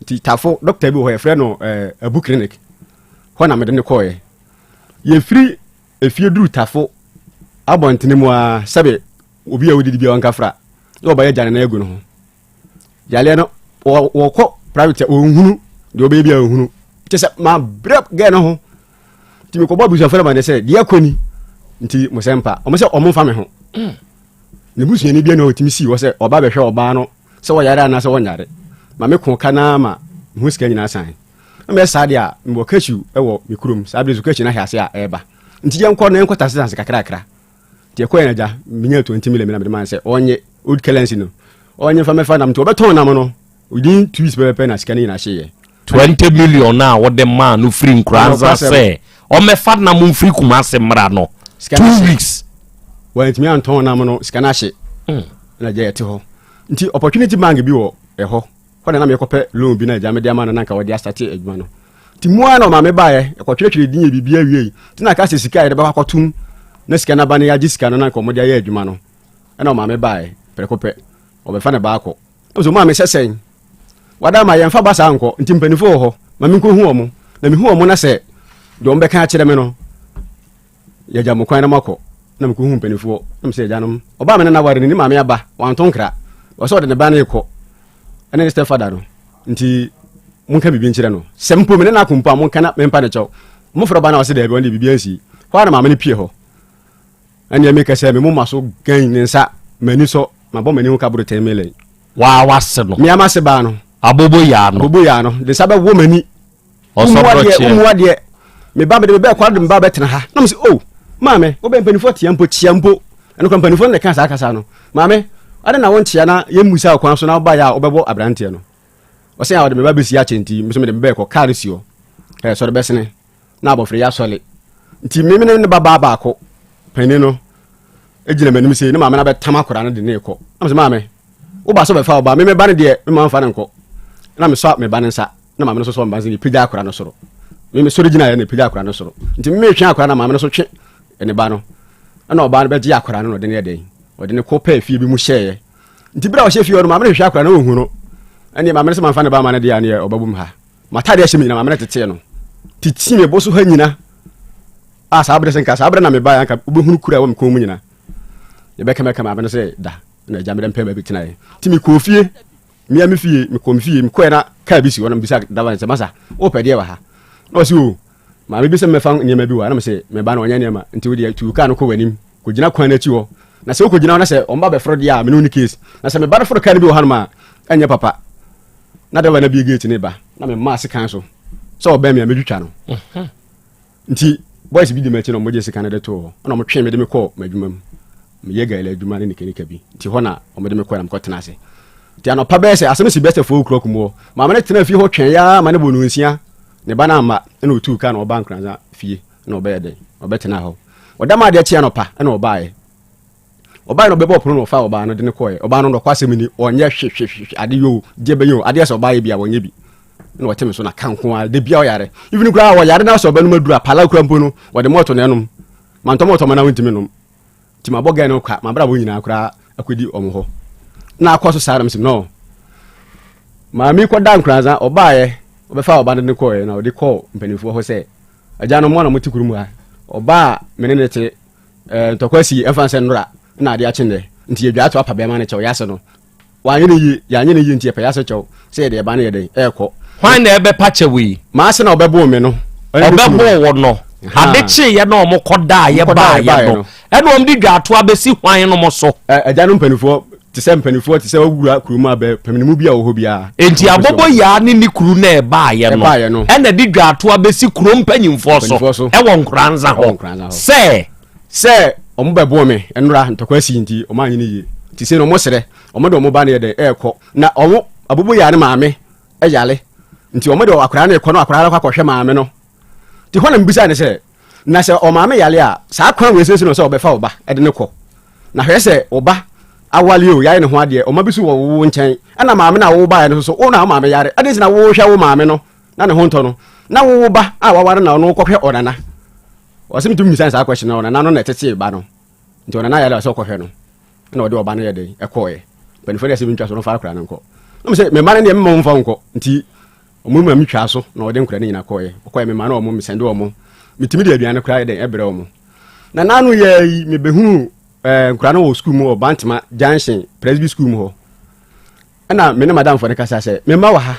nti tafo doctor bi wɔ hɔ yɛfrɛ no eh, abu clinic hɔ na mede ne kɔɔeɛ yɛfiri efie duru tafo abɔntene mu a sɛbe obi a wodidi bi a ɔnkafra na ɔbɛyɛ gya ne nan agu ne ho yareɛ no wɔkɔ private a ɔnhunu deɛ ɔbɛyɛ bi a ɔnhunu kyɛ sɛ mabrɛ gɛ no ho nti mekɔbɔ abusuafoɔ no ma ne sɛ deɛ ɛkɔ ni nti mo sɛ mpa ɔmo sɛ ɔmo mfa me ho mm. ne busuani bi na ɔtumi sii hɔ sɛ ɔba bɛhwɛ ɔbaa no sɛ ɔyare anaasɛ ɔnyare ma me ko ka naa ma ho sika nyinaa san na meyɛ saa deɛ a mewɔ cashew wɔ me kurom saa bere so cashew no ahɛ ase a ɛreba nti yɛnkɔ na yɛnkɔ tase kakrakra Nti ɛkɔɛ no agya menya 20 million na mede maa no sɛ ɔnye old currency no ɔnye mfa mɛfa nam nti ɔbɛtɔn nam no within 2 weeks pɛpɛpɛ na sika no nyinaa hyeeɛ. 20 million a wode maa no firi Nkoranza sɛ ɔmmɛfa nam mfiri Kumase mmra no, 2 weeks. Wantumi antɔn nam no sika no ahye na agya yɛte hɔ nti opportunity bank bi wɔ ɛhɔ hɔ na na mekɔpɛ loan bi na agya mede ama no na nka wɔde asate adwuma no nti mu ara na ɔmaame baeɛ ɛkɔtwerɛtwerɛ din yɛ biribi awiei nti na aka sɛ sika a yɛde bɛkɔ akɔtom na sika no aba no yɛagye sika no na nka wɔde ayɛ adwuma no ɛna ɔmaame baeɛ prɛko pɛ ɔbɛfa ne ba akɔ ɛna sɛ ɔmaame sɛ sɛn wada ma yɛmfa ba saa nkɔ nti mpanimfoɔ wɔ hɔ ma menkɔhu wɔn na mehu wɔn na sɛ deɛ wɔn bɛka akyerɛ me no Yɛgya mo kwan na moakɔ. Na mekɔhuu mpanimfoɔ, na mesɛ agyanom, ɔbaa me ne no aware no, ne maame aba, wanto nkra. Ɔsɛ ɔde ne ba no rekɔ, ɛne ne stepfather no. Nti monka biribi nkyerɛ no. Sɛ mpo me ne no ako mpo a, monka na mempa ne kyɛw. Mofrɛ ɔba no a ɔse daabi, ɔno deɛ biribi ansi. Hɔ ara na maame no pie hɔ. Ɛnneɛ meka sɛ me moma so gan ne nsa, m'ani sɔ, mabɔ m'ani ho ka boro 10 million. Waa wase no. Mea m'ase baa no. Abobo yaa no. Abobo yaa no. De nsa bɛwɔ m'ani. Ɔsɔbrɔkyeɛ. Womu adeɛ, me ba mede me bɛɛ kɔ de me ba bɛtena ha. Na mo sɛ, oh, maame, wobɛ mpanimfoɔ tea mpo, kyea mpo. Ɛno kora mpanimfoɔ no na ɛka saa kasa no. Maame, ade na wonkyea na yɛmmusa wo kwan so na wobaeɛ a wobɛbɔ aberanteɛ no. Ɔsɛ a ɔde me ba bɛsi akyɛ nti, me so mede me bɛɛ kɔ, kaa no si hɔ. Ɛ, sɔre bɛsene. Na abɔfra yi asɔre. Nti me ne ne ba baa baako, panin no, gyina m'anim sei, ne maame no abɛtam akwadaa no de ne rekɔ. Na mo sɛ, maame, woba sɛ bɛfa wo ba, me me ba no deɛ, me ma mfa no nkɔ. Na mesɔ me ba no nsa. na maame no nso sɔ mba nsa na epagya akora no soro me me sɔre gyina yɛ na epagya akora no soro nti me metwe akora na maame no nso twe ne ba no ɛna ɔbaa no bɛgye akora no na ɔde no yɛ dɛn ɔde no kɔ pɛɛ fie bi mu hyɛeɛ nti bere a ɔhyɛ fie hɔ no maame no hwehwɛ akora no ɔnhu no ɛneɛ maame no sɛ mamfa ne ba ma no deɛ aneɛ ɔbɛbom ha matade ahyɛ me nyina maame no tetee no titi me bo so ha nyina a saa berɛ sɛ nka saa berɛ na mebaeɛ anka wobɛhunu kura ɛwɔ me kɔn mu nyina yɛbɛka mɛka maame no sɛ da na agya mede mpɛ baabi tenaeɛ nti mekɔɔ fie Mea me fie, mekɔ me fie, mekɔɛ na kaa bi si hɔ na mebisa dava no sɛ, masa, wopɛ deɛ wɔ ha? Na ɔse o, maame bi sɛ mɛfa nneɛma bi wɔ ha. Na mese, me ba no ɔnyɛ nneɛma, nti wo deɛ tu kaa no kɔ w'anim, kɔgyina kwan no akyi hɔ. Na sɛ wokɔgyina hɔ na sɛ ɔmba bɛforo deɛ a, me ne wo ni case. Na sɛ me ba no foro kaa no bi wɔ hanom a, ɛnyɛ papa. Na dava no abie gate no ba, na memaa sekan so sɛ ɔbɛn me a mɛtwitwa no. Mhm. Nti boys bi di m'akyi na wɔgye sika no de too hɔ ɛna wɔtwee me de me kɔɔ m'adwuma mu. Meyɛ gaila adwuma ne nikanika bi. Nti hɔ na wɔde me kɔɛ na mekɔtena ase. Nti anɔpa bɛyɛ sɛ asɛm si bɛyɛ sɛ 4 o'clock mu hɔ. Maame no tena fie hɔ twɛn yaa ma ne bɔ nonsia. Ne ba no amma ɛna ɔtuu kaa na ɔbaa Nkoranza fie na ɔbɛyɛ dɛn ɔbɛtena hɔ. Ɔda ma adeɛ kye anɔpa ɛna ɔbaeɛ. Ɔbaa no ɔbɛbɔ pono na ɔfa ɔbaa no de no kɔɛ. Ɔbaa no nɔkɔ asɛm ni, ɔnyɛ hwehwehwehwe ade yo, gye bɛyɛ o, adeɛ sɛ ɔbaa yɛ bi a wɔnyɛ bi. Na ɔte me so na ka nko ara, da bia ɔyare. Even koraa ɔyare na sɛ ɔbɛ nom aduru a, pala kura mpo no, wɔde mɔɔto na ɛnom. Mantɔ mɔɔto ma na wontumi nom. Nti mabɔ gɛn no kwa, mabrabɔ nyinaa koraa akɔdi ɔmo hɔ. Na akɔ so saa na mesɛ no. Maame kɔda nkoranza, ɔbaeɛ, ɔbɛfa ɔba no de kɔɛ na ɔde kɔɔ mpanimfoɔ hɔ sɛ, agya no mo na mote kurom ha. Ɔbaa a me ne ne te eh, ntɔkwa si ɛmfa nsɛ nnora na ade akye nnɛ nti yɛdwa ato apa bɛrima no kyɛw yɛase no wanyɛ no yie yɛanyɛ no yie nti yɛpɛ yɛase kyɛw sɛ yɛde ɛba no yɛ dɛn ɛrekɔ. Hwan na ɛbɛpa kyɛw yi? Maase na ɔbɛboo me no. Ɔbɛboo wo no. Ade kyeeɛ na ɔmo kɔdaeɛ baeɛ no ɛna ɔmo de dwaatoa bɛsi hwan nom so? Agya no mpanimfoɔ te sɛ mpanimfoɔ te sɛ wawura kurom a bɛ paminimu bi a wɔ hɔ biara. Enti aboboyaa ne ne kuru na ɛbaeɛ no ɛna de dwaatoa bɛsi kuro mpanyimfoɔ so ɛwɔ Nkoranza hɔ sɛ. Sɛ ɔmo bɛboo me nnora ntɔkwa sii nti ɔmo anyɛ no yie nti sei no ɔmo srɛ ɔmo de ɔmo ba no yɛ dɛn ɛɛkɔ na ɔmo aboboyaa ne maame ɛyare nti ɔmo de akwadaa no rekɔ na akwadaa no akɔ akɔhwɛ maame no nti hɔ na mebisa ne sɛ na sɛ ɔmaame yare a saa kwan wei sɛ no sɛ ɔbɛfa ɔba ɛde no kɔ na hwɛ sɛ ɔba awale o yɛayɛ ne ho adeɛ ɔma bi so wɔ wo nkyɛn ɛna maame no a wo baeɛ no so wo na wo maame yare ɛde nti na wohwɛ wo maame no na ne ho ntɔ no na wo ba a waware na ɔno kɔhwɛ ɔnana ɔsɛ metumi bisa saa question na ɔnana no na ɛtetee ba no nti ɔnana yare a sɛ ɔkɔhwɛ no ɛna ɔde ɔba no yɛ dɛn ɛkɔɔɛ mpanimfoɔ deɛ sɛ mentwa so no fa akora no nkɔ na mesɛ mema no deɛ mema wo mfa wo nkɔ nti ɔmo ma metwaa so na ɔde nkora no nyina kɔɔɛ ɔkɔɛ mema no ɔmo mesɛnde ɔmo metumi de aduane koraa yɛ dɛn ɛbrɛ ɔmo na naano yɛ yi mebɛhunu ɛɛ nkora no wɔ sukuu mu wɔ Bantama Junction Presby sukuu mu hɔ ɛna me ne madamfoɔ no kasa sɛ me mma wɔ ha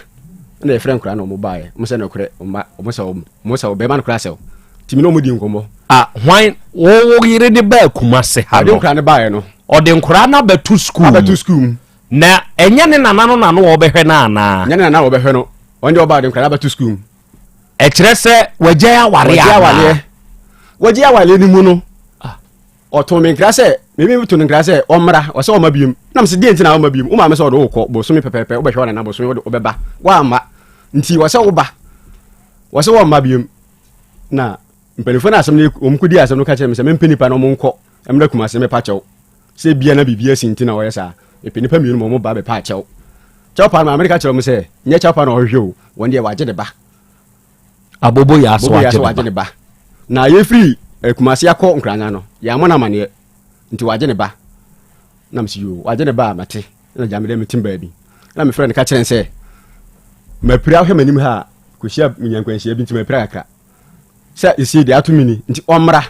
ɛna yɛfrɛ nkora na ɔmo baeɛ ɔmo sɛ nokorɛ ɔmo ɔmo sɛ ɔmo sɛ ɔbɛrima no koraa sɛ nti me ne ɔmo di nkɔmmɔ. a hwan wo wo yere de baa Kumase ha no ɔde nkora no baeɛ no ɔde nkora no abɛto sukuu mu abɛto sukuu mu na ɛnyɛ ne nana no na no ɔbɛhwɛ no anaa nyɛ ne nana ɔbɛhwɛ no ɔno deɛ ɔbaa ɔde nkora no abɛto sukuu mu ɛkyerɛ sɛ wagyae awareɛ anaa wagyae awareɛ no mu no ah. Ɔtoo me nkra sɛ, me to no nkra sɛ ɔmmra, ɔsɛ ɔmma biom. Na mese, deɛ nti na ɔmma biom? Wo maame sɛ ɔde wokɔ bosome pɛpɛɛpɛ, wobɛhwɛ wo nana bosome, wode wobɛba. Woamma. Nti ɔsɛ woba. Ɔsɛ wɔmma biom. Na mpanimfoɔ no asɛm no, wɔn kɔdi asɛm no ka kyerɛ me sɛ mempɛ nipa na wɔn nkɔ mmra Kumase mɛpa kyɛw. Sɛ bia na biribi asi nti na wɔyɛ saa. Mepɛ nipa mmienu ma wɔn ba bɛpa kyɛw. Kyɛw pa no maame no ka kyerɛ wɔn sɛ, nyɛ kyɛw pa na ɔhwehwɛ o, wɔn deɛ wagye ne ba. Aboboyaa so wagye ne ba. Na yɛfiri eh, Kumasi akɔ Nkranya no, yɛammɔ no amaneɛ. Nti wagye ne ba. Na mesi yoo, wagye ne ba a mate. Na gya me dɛ metim baabi. Na mefrɛ no ka kyerɛ no sɛ, mapira hwɛ m'anim ha a, kɔhyia menya nkwanhyia bi nti mapira kakra. Sɛ ɛsie deɛ ato me ni, nti ɔmmra.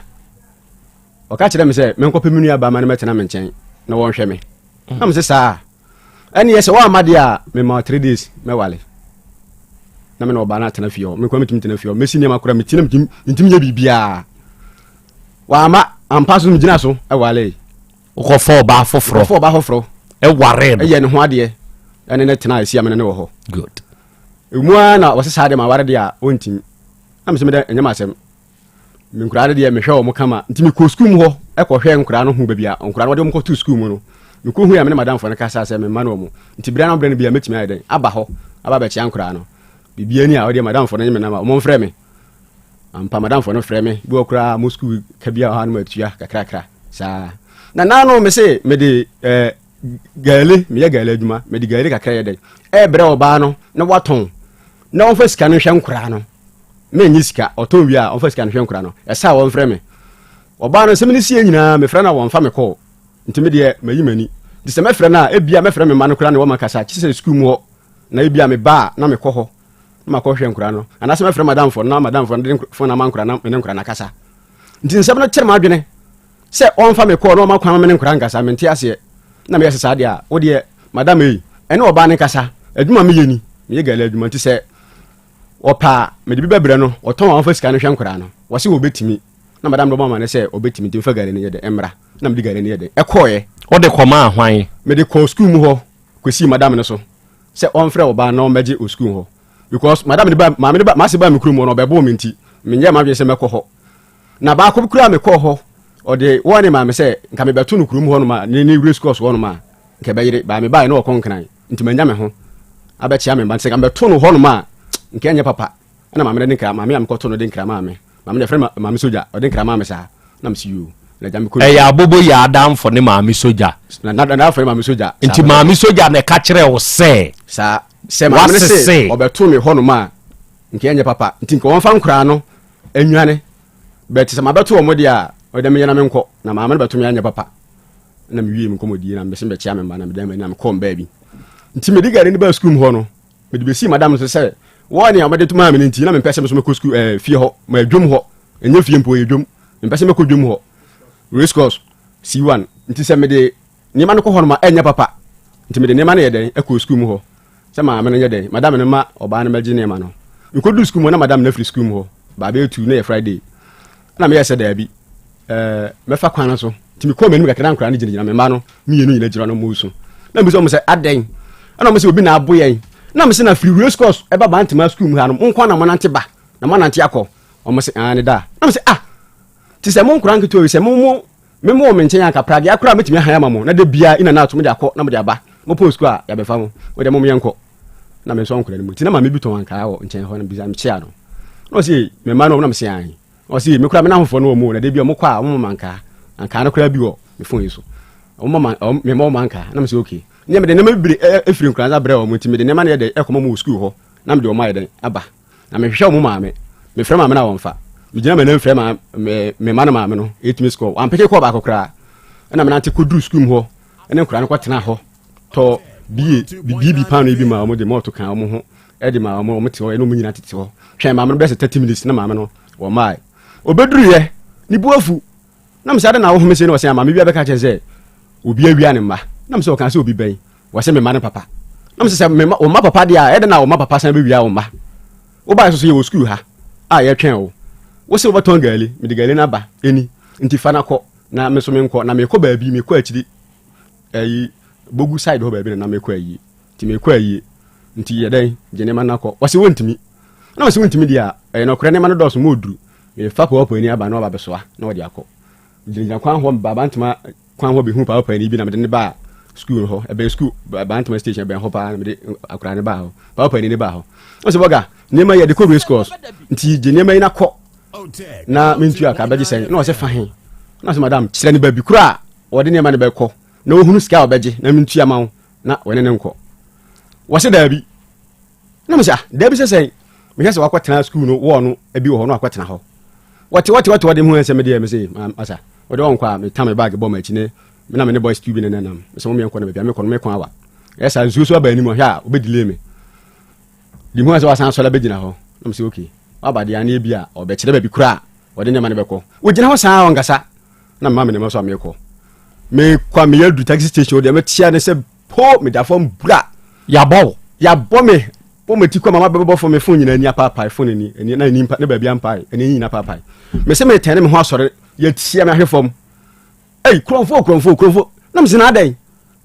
Ɔka kyerɛ me sɛ menkɔpɛ me nua ba ma no mɛtena me nkyɛn na wɔnhwɛ me. Na mese saa. Ɛneɛ sɛ woamma deɛ a mema 3 days mɛwale na me na ɔbaa no atena fie hɔ mekora metumi tena fie hɔ mɛsi nneɛma kora meti na mentumi nyɛ biribiaa wamma ampa so megyina so ɛwale wokɔfa ɔbaa foforɔ kɔfa ɔbaa foforɔ ɛware no ɛyɛ ne ho adeɛ ɛne ne tena ɛsi amene ne wɔ hɔ good ɛmu ara na wɔsɛ saa deɛ ma ware deɛ a ɔntimi na mesɛ medɛ ɛnyɛ m'asɛm Me nkoraa no deɛ mehwɛ wɔn kama nti mekɔ sukuu mu hɔ kɔhwɛ nkoraa no ho baabi a nkoraa no wɔde wɔn kɔto sukuu mu no mekɔ hu a me ne madamfo no kasa sɛ memma no wɔn nti berɛ no berɛ no bi a mɛtumi ayɛ dɛn aba hɔ aba bɛkyea nkoraa no biribi ani a ɔdeɛ madamfo no nye me nama wɔn mfrɛ me ampa madamfo no frɛ me bi wɔ koraa mo sukuu ka bi a ɔha no matua kakrakra saa na naano me se mede eh, gaale meyɛ gaale adwuma mede gaale kakra yɛ dɛn ɛbrɛ ɔbaa no na watɔn na wɔmfa sika no nhwɛ nkoraa no Mennye sika, ɔtɔn wie a ɔmfa sika no hwɛ nkora no. Ɛsɛ a wɔmfrɛ me. Ɔbaa no nsɛm no sie nyinaa mefrɛ no a wɔmfa me kɔɔ. Nti me deɛ mayi m'ani. Nti sɛ mɛfrɛ no a ebia mɛfrɛ me mma no koraa ne wɔn akasa kye sɛ sukuu mu hɔ na ebia meba a na mekɔ hɔ na makɔhwɛ nkora no. Anaasɛ mɛfrɛ madamfo no na madamfo no de fon ama nkora na me ne nkora no akasa. Nti nsɛm no kyere m'adwene sɛ ɔmfa me kɔɔ na ɔma kwan ma me ne nkora nkasa mente aseɛ. Na meyɛ sɛ saa deɛ a wo deɛ madam ei ɛne ɔbaa no nkasa. Adwuma meyɛ ni meyɛ gala adwuma nti sɛ Ɔpɛ a, mede bi bɛbrɛ no, ɔtɔn a ɔmfa sika no hwɛ nkoraa no. Wɔse wɔbɛtumi. Na madam no bɔ amane sɛ ɔbɛtumi nti mfa gari no nyɛ dɛ mmra. Na mede gari no yɛ dɛ ɛkɔɔɛ. Wode kɔmaa hwan? Mede kɔɔ sukuu mu hɔ kɔsii madam no so sɛ ɔmfrɛ ɔbaa no na ɔmmɛgye wɔ sukuu hɔ. Because madam no ba, maame no ba, m'ase baa me kurom hɔ no ɔbɛboo me nti menyɛɛ m'adwene sɛ mɛkɔ hɔ. Na baako bi koraa mekɔɔ hɔ, ɔde wɔne maa me sɛ nka mebɛto no kurom hɔnom a, ne ne race course hɔnom a, nka ɛbɛyere. Baa mebaeɛ na ɔkɔ Nkran. Nti manya me ho abɛkyea me mma. Nti sɛ nka mebɛto no hɔnom a, nka ɛnyɛ papa. Ɛna maame no de nkra, maame a mekɔto no de nkra maa me. Maame no yɛfrɛ no maame sogya, ɔde nkra maa me saa. Na mese yoo. Na agya mekɔ Ɛyɛ abobo yɛ adamfo ne maame sogya. Na na na afɔ ne maame sogya. Nti maame sogya na ɛka kyerɛ wo sɛ. Saa sɛ maame no se ɔbɛto me hɔnom a nka ɛnyɛ papa nti nka wɔmfa nkoraa no anwane bɛte sɛ mabɛto wɔn deɛ a ɔdɛ meyɛ na menkɔ na maame no bɛto me anyɛ papa na mewie me nkɔmmɔdie na mese mbɛkyea me mma na medan m'ani na mekɔɔ mbaa bi nti mede gari no baa sukuu mu hɔ no mede bɛsii madam no so sɛ wɔn nea wɔde to maa me no nti na mempɛ sɛ me so mɛkɔ sukuu ɛɛ eh, fie hɔ ma adwom hɔ ɛnyɛ fie mpo ɛyɛ dwom mempɛ sɛ mɛkɔ dwom hɔ race course C1 nti sɛ mede nneɛma no kɔ hɔ no ma ɛnyɛ papa nti mede nneɛma no yɛ dɛn ɛkɔ sukuu mu hɔ sɛ maame no nyɛ dɛn madam no ma ɔbaa no mɛgye nneɛma no mekɔdu sukuu mu hɔ na madam no afiri sukuu mu hɔ baa bɛyɛ tu na yɛ Friday na meyɛ sɛ daabi ɛɛ mɛfa kwan no so nti mekɔɔ m'anim kakra na nkwadaa no gyinagyina me mma no mmienu nyina gyina no mu so na mbisa wɔn sɛ adɛn ɛna wɔn sɛ obi na abo yɛn na mesɛ na firi race course ɛba Bantama sukuu mu ha no mo nko na mo nante ba na mo anante akɔ wɔn sɛ ah ne da na mesɛ ah ti sɛ mo nkwadaa nketewa yi sɛ mo mo me mo wɔ me nkyɛn anka pragea koraa mɛtumi ahan ama mo na da biara ina na ato mo de akɔ na mo de aba mo pɔn sukuu a yɛabɛfa mo mo deɛ mo yɛn kɔ na me nso nkwadaa no mu nti na maame bi tɔn ankaa wɔ nkyɛn hɔ na bisa mekyea no na ɔsɛ me mma no na mesɛ an Ɔse me koraa me namfofoɔ no wɔ mu o na da bi ɔmo kɔ a ɔmo ma mankaa ankaa no koraa bi wɔ me phone yi so ɔmo ma me ma ɔmo ankaa na me sɛ okay ne mede nneɛma bebree efiri nkoranza brɛ ɔmo nti mede nneɛma no yɛ dɛ ɛkɔma ɔmo wɔ sukuu hɔ na mede ɔmo ayɛ dɛn aba na mehwehwɛ ɔmo maame mefrɛ maame na wɔmfa megyina m'anim frɛ ma me me ma no maame no ɛtumi sukuu wampeke kɔɔ baako koraa ɛna menante kɔduru sukuu mu hɔ ɛne nkoraa no kɔtena hɔ tɔ bie bibi paano yi bi ma ɔmo de mɔɔto kan ɔmo ho ɛde ma ɔmo ɔmo te hɔ ɛna ɔmo nyinaa tete hɔ twɛn maame no bɛyɛ sɛ 30 minutes na maame no wɔ maa obɛduruyɛ ne bu afu na mesɛ ade na wohome se na ɔsɛ maame bi abɛka kyerɛ sɛ obi awia ne mma na mesɛ ɔka sɛ obi bɛn wɔsɛ me mma no papa na mesɛ sɛ me mma papa deɛ a ɛde na wo mma papa san bɛwia wo mma wobaɛ so so yɛwɔ sukuu ha a yɛtwɛn wo wo sɛ wobɛtɔn gaali mede gaali no aba ɛni nti fa no kɔ na me so menkɔ na mekɔ baabi mekɔ akyiri ayi bogu side hɔ baabi na na mekɔ ayi nti mekɔ ayie nti yɛ dɛn gye nneɛma no akɔ wɔse wontumi na wɔse wontumi deɛ a ɛyɛ nɔkorɛ nneɛma no dɔɔso ma ɔduru mefa pɔwɔpɔani aba na ɔba bɛsoa na ɔde akɔ gyinagyina kwan hɔ ba bantama kwan hɔ bɛhu pɔwɔpɔani bi na mede ne baa sukuu hɔ ɛbɛn sukuu bantama station ɛbɛn hɔ paa na mede akwadaa ne baa hɔ pɔwɔpɔani ne baa hɔ ɔsɛ bɔga nneɛma yɛ de kɔ race course nti gye nneɛma yi na kɔ na mentua ka bɛgye sɛn na ɔsɛ fa he na ɔsɛ madam kyerɛ ne baabi koro a wɔde nneɛma no bɛkɔ na wɔhunu sika a wɔbɛgye na mentua ma wo na wɔne ne nkɔ wɔse daabi na mesɛ ah daabi sɛ sɛn mehwɛ sɛ wakɔtena sukuu no wɔɔ no bi wɔ hɔ no wakɔtena hɔ wɔte wɔte wɔte wɔde mu sɛ medeɛ mese masa wɔde wɔn kɔ a meta me baage bɔ m'akyi ne me na me ne boys tu bi ne nenam mesɛ mo meɛnkɔ no baabi a mekɔ no mekɔ awa ɛyɛ saa nsuo so aba anim ɔhwɛ a wobɛdile me de mu sɛ wasan asɔre abɛgyina hɔ na mesɛ okay waba deɛ aneɛ bi a ɔbɛkyerɛ baabi kora a wɔde nneɛma no bɛkɔ wogyina hɔ saa ɔnkasa na mema me nneɛma so a mekɔ mekɔ a meyɛ du taxi station deɛ metia ne sɛ po meda fam bura yɛabɔ wo yɛabɔ me bɔ mati kɔ mama bɛbɔ fam me fon nyinaa ani apaapae fon ani ani na ani mpa ne baabi ampae ani nyinaa apaapae me sɛ metɛne me ho asɔre yɛtia me ahwe fam ei kurɔmfoɔ kurɔmfoɔ kurɔmfoɔ na mesɛ na adɛn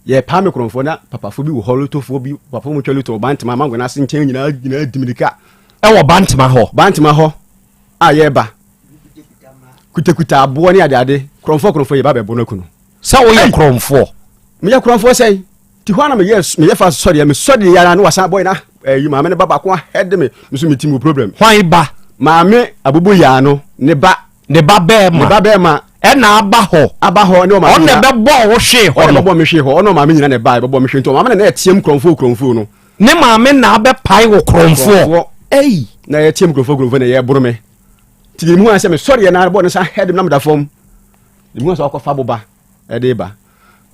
yɛpaa me kurɔmfoɔ na papafoɔ bi wɔ hɔ lotofoɔ bi papafoɔ mu twa loto bantama amango no ase nkyɛn nyinaa nyinaa di mirika ɛwɔ bantama hɔ bantama hɔ a yɛreba kutakuta aboɔ ne adeade korɔmfoɔ korɔmfoɔ yɛba bɛbɔ no aku no sɛ woyɛ korɔmfoɔ meyɛ korɔmfoɔ sɛn nti hɔ a na meyɛ meyɛ fa sɔdeɛ mesɔdeɛ yɛ na wasan bɔyɛ na ɛyi maame ne ba baako ahɛde me nso me ti mu problem hwan ba maame abobo yaa no ne ba ne ba bɛɛma ne ba bɛɛma ɛna aba hɔ aba hɔ ne ɔmaame ɔna bɛbɔ wo hwee hɔ no ɔna bɛbɔ me hwee hɔ ɔna ɔmaame nyina na ɛba ɛbɛbɔ me hwee nti ɔmaame na na ɛteam korɔmfoɔ korɔmfoɔ no Ne maame na abɛpae wo korɔmfoɔ. Ei! Na yɛteam korɔmfoɔ korɔmfoɔ na yɛboro me. Nti deɛ mehu ara sɛ mesɔreɛ na bɔ ne nsa hɛde me na meda fam. Deɛ mehu sɛ wakɔfa boba ɛde ba.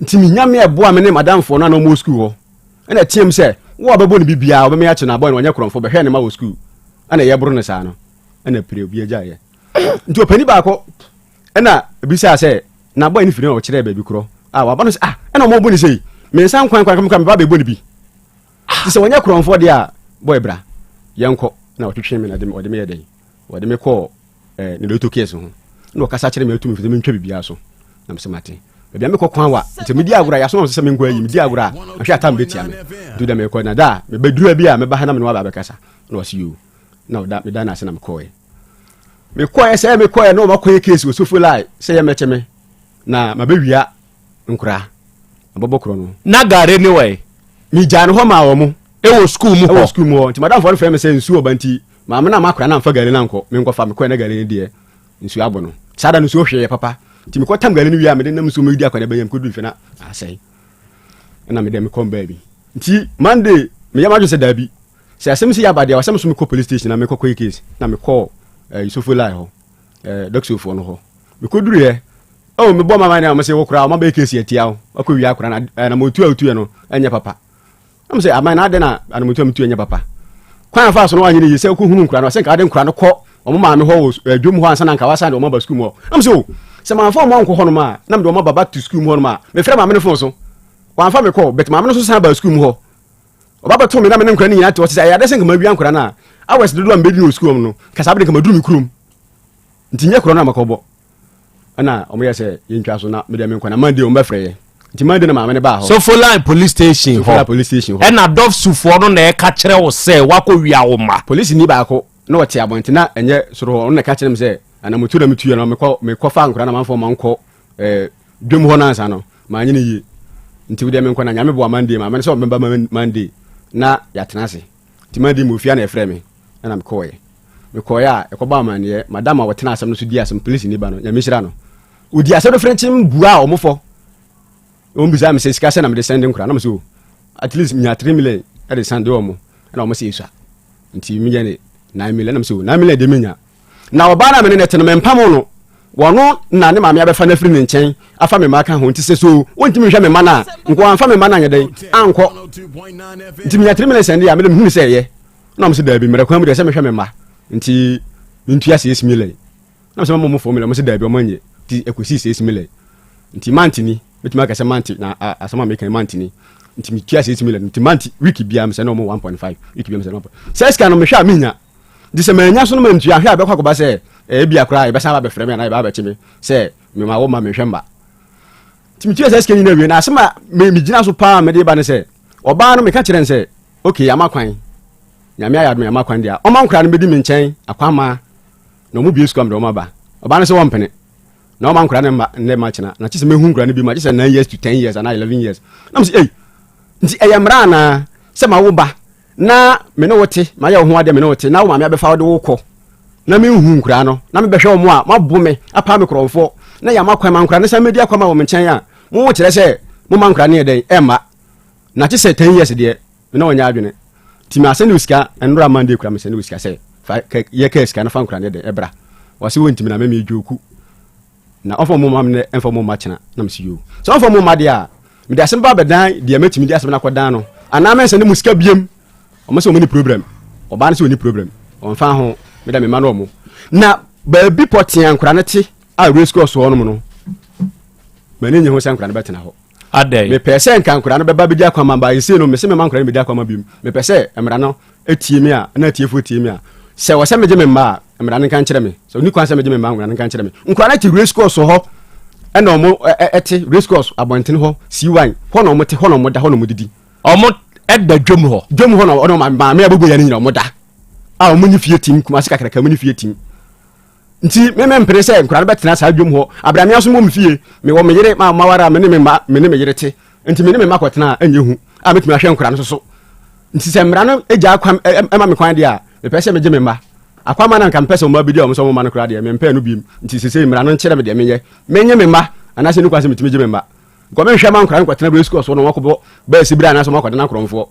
Nti me nyame ɛboa me ne madamfoɔ no a na wɔwɔ sukuu hɔ. Ɛna ɛteam sɛ wo a bɛbɔ ne bibiara wɔbɛma yɛakye no abɔe no ɔnyɛ korɔmfoɔ bɛhwɛ ne ma wɔ sukuu. Ɛna yɛboro no saa no ɛna pire obi agyaeɛ. Nti ɔpani baako ɛna ebisaa sɛ na bɔe no firi na ɔkyerɛɛ baabi korɔ a waba no sɛ ah ɛna ɔmo bɔ ne sei me nsa nkwan kwan kwan meba bɛbɔ ne bi te sɛ wɔnyɛ korɔmfoɔ deɛ a bɔe bra yɛnkɔ na ɔtwetwe me na ɔde me yɛ dɛn ɔde me kɔɔ eh, ne loto case ho na ɔkasa kyerɛ me atumi sɛ mentwa biribiara so na mesɛ mate baabi a mekɔ kwan wa nti medi agorɔ a yɛasoma sɛ menkɔ ayi medi agorɔ a ahwɛ atam bɛtia me nti dɛ mekɔ na da a mebɛduru bi a mɛba ha na mene waba abɛkasa na ɔse yoo na ɔda meda no ase na mekɔɛ mekɔɛ sɛ mekɔɛ na ɔmakɔyɛ case wɔ sofo lai sɛ yɛ mɛkyɛ me na mabɛwia nkora mabɔbɔ korɔ no na gare ne wɔ megyaa no hɔ maa wɔ mo ɛwɔ sukuu mu hɔ ɛwɔ sukuu mu hɔ nti madamfoɔ no frɛ me sɛ nsuo ɔba nti maame na makora na mfa gare no ankɔ menkɔfa mekɔɛ na gare no deɛ nsuo abɔ no saa da no nsuo hwee papa. Nti mekɔtam gari no wie a mede nam nsuo mu di akɔneaba yi a mekɔduru fie na asɛe. Ɛna mede mekɔ baabi. Nti Monday meyɛ m'adwene sɛ daabi sɛ asɛm si aba deɛ ɔsɛ me so mekɔ police station na mekɔ kɔyɛ case na mekɔɔ eh, Yusufo line hɔ eh, dɔksofoɔ no hɔ. Mekɔduruiɛ oh mebɔ mama ne a wɔn sɛ wo koraa wɔn abɛyɛ case atia wo wakɔ wia akora na eh, na motu a wotuiɛ no ɛnyɛ papa. Na sɛ aban na adɛn na anamotu a metu ɛnyɛ papa kwan afa so no wanyɛ no yie sɛ wokɔhunu nkora no sɛ nka wode nkora no kɔ ɔmo maame hɔ wɔ adwom hɔ ansa na nka wasan de ɔmo aba sukuu mu hɔ na sɛ o sɛ mamfa ɔmo ankɔ hɔnom a na mede ɔmo aba back to sukuu mu hɔnom a mefrɛ maame no fon so wamfa me kɔ but maame no so san ba sukuu mu hɔ ɔba bɛto me na me ne nkora no nyinaa te hɔ sɛ ɛyɛ adɛ sɛ nka mawia nkora no a hours dodoɔ a mebɛdi no wɔ sukuu mu no nka saa bere nka maduru me kurom nti nyɛ korɔ no a makɔbɔ ɛna wɔn yɛ sɛ yɛntwa so na medeɛ menkɔ na Monday wɔn bɛfrɛ yɛ nti Monday na maame no baa hɔ. Sofoline police station hɔ Sofoline police station hɔ ɛna dɔfsufoɔ no na ɛka kyerɛ wo sɛ wakɔ wia wo mma. Polisi ni baako na ɔte abɔnten na ɛnyɛ soro hɔ ɔno na ɛka kyerɛ me sɛ anamotuo na metuiɛ no mekɔ mekɔ fa nkora na manfa wɔn ankɔ ɛɛ dwam hɔ no ansa no manyɛ no yie nti wodeɛ menkɔ na nyame boa Monday maame no sɛ ɔbɛba Monday na yɛatena ase nti Monday mu ofia na ɛfrɛ me ɛna mekɔɔyɛ mekɔeɛ a ɛkɔbɔ amanneɛ madam a wɔtena asɛm no so di asɛm polisi ni ba no nyame nhyira no ɔdi asɛm no frenkye bua a wɔn fɔ wɔn bisa me sɛ sika sɛ na mede sɛnde nkora na mo sɛ o at least menya 3 million ɛde sɛnde wɔn ɛna wɔn sɛ esua nti menya ne 9 million na mo sɛ o 9 million de menya na ɔbaa na mene ne te no mempam no wɔno na ne maame abɛfa no afiri ne nkyɛn afa me mma ka ho nti sɛ so wɔntumi nhwɛ me mma no a nko amfa me mma no anyɛ dɛn ankɔ nti menya 3 million sɛnde a mede mehunu sɛ ɛyɛ na ɔmo sɛ daabi mmerɛ kwan mu deɛ sɛ mehwɛ me mma nti mentua 6 million na sɛ mama ɔmo 4 million ɔmo sɛ daabi ɔmo anyɛ nti ɛkɔsii 6 million nti mante ni mɛtumi aka sɛ mante na asɛm a meka mante ni nti metua 6 million nti mante week biara mesɛ na ɔmo 1.5 week biara mesɛ na 1.5 sɛ sika no mehwɛ a menya nti sɛ manya so no mantua ahwɛ a bɛkɔ akɔba sɛ ɛbi akora yɛbɛsan aba bɛfrɛ me anaa yɛbɛba bɛkye me sɛ mema wo ma mehwɛ mma nti metua sɛ sika nyina wie na asɛm a megyina so paa mede ba ne sɛ ɔbaa no meka kyerɛ no sɛ ok yɛama kwan nyame ayɛ adom yɛama kwan deɛ ɔma nkora no bɛdi me nkyɛn akwama na ɔmo bie sukuu am de ɔmo aba ɔbaa no sɛ wɔmpene na ɔma nkora no mma nnɛ ma kyena na kyesɛ mɛhu nkora no bi ma kyesɛ 9 years to 10 years anaa 11 years na mo sɛ ei nti ɛyɛ mmara anaa sɛ ma wo ba na me ne wo te mayɛ wo ho adeɛ me ne wo te na wo maame abɛfa wo de wo kɔ na menhu nkora no na mebɛhwɛ wɔn a moabo me apaa me korɔmfoɔ na yɛama kwan ma nkora no san mɛdi akwama wɔ me nkyɛn a mo kyerɛ sɛ moma nkora no yɛ dɛn ɛmma Na kye sɛ 10 years deɛ me na ɔnyɛ adwene nti me asɛne wo sika nnora Monday kura me sɛne wo sika sɛ fa yɛ kaa sika no fa nkora ne dɛn ɛbra wɔse wɔntimi na me me dwoku na ɔmfa mo ma me nɛ ɛmfa mo ma kyena na me si yoo sɛ ɔmfa mo ma deɛ a mede asɛm ba bɛdan deɛ mɛtumi de asɛm no akɔdan no anaa mɛnsɛne mo sika biem ɔmo sɛ ɔmo ni problem ɔbaa no sɛ ɔni problem ɔmfa ho meda me ma no ɔmo na baabi pɔtea nkora no te a race course hɔ nom no m'ani nye ho sɛ nkora no bɛtena hɔ Adɛn? Mepɛɛ sɛ nka nkwadaa no bɛba bɛdi akwamma ba ɛsei no mese mema nkwadaa no bɛdi akwamma biom. Mepɛ sɛ mmara no tie me a na atiefoɔ tie me a sɛ wɔ sɛ megye me mma a mmara no nka nkyerɛ me sɛ ɔni kwan sɛ megye me mma mmara no nka nkyerɛ me. Nkwadaa no te race course hɔ ɛna ɔmo ɛte race course abɔnten hɔ C1 hɔ na ɔmo te hɔ na ɔmo da hɔ na ɔmo didi. Ɔmo ɛda dwam hɔ. Dwam hɔ na ɔno maame abobɔ yɛ no nyina ɔmo da a ɔmo nye fie tim Kumasi kakraka ɔmo nye fie tim. Nti me mempene sɛ nkwadaa no bɛtena saa dwom hɔ. Abere a me wɔ me fie, mewɔ me yere ma maware a me ne me mma me ne me yere te. Nti me ne me mma kɔtena a ɛnyɛ hu a metumi ahwɛ nkwadaa no so so. Nti sɛ mmara no gyaa kwan ɛma me kwan deɛ a, mepɛ sɛ megye me mma. Akwamma no anka mepɛ sɛ wɔn abɛdi a wɔn sɛ wɔn mma no koraa deɛ mempɛ no biem. Nti sesei mmara no nkyerɛ me deɛ menyɛ. Menye me mma anaasɛ ɛni kwan sɛ metumi gye me mma. Nkɔ menhwɛ ma nkwadaa no nkɔtena bere sukuu so na wɔakɔbɔ bɛɛsi bere anaasɛ wɔakɔdana akorɔmfoɔ.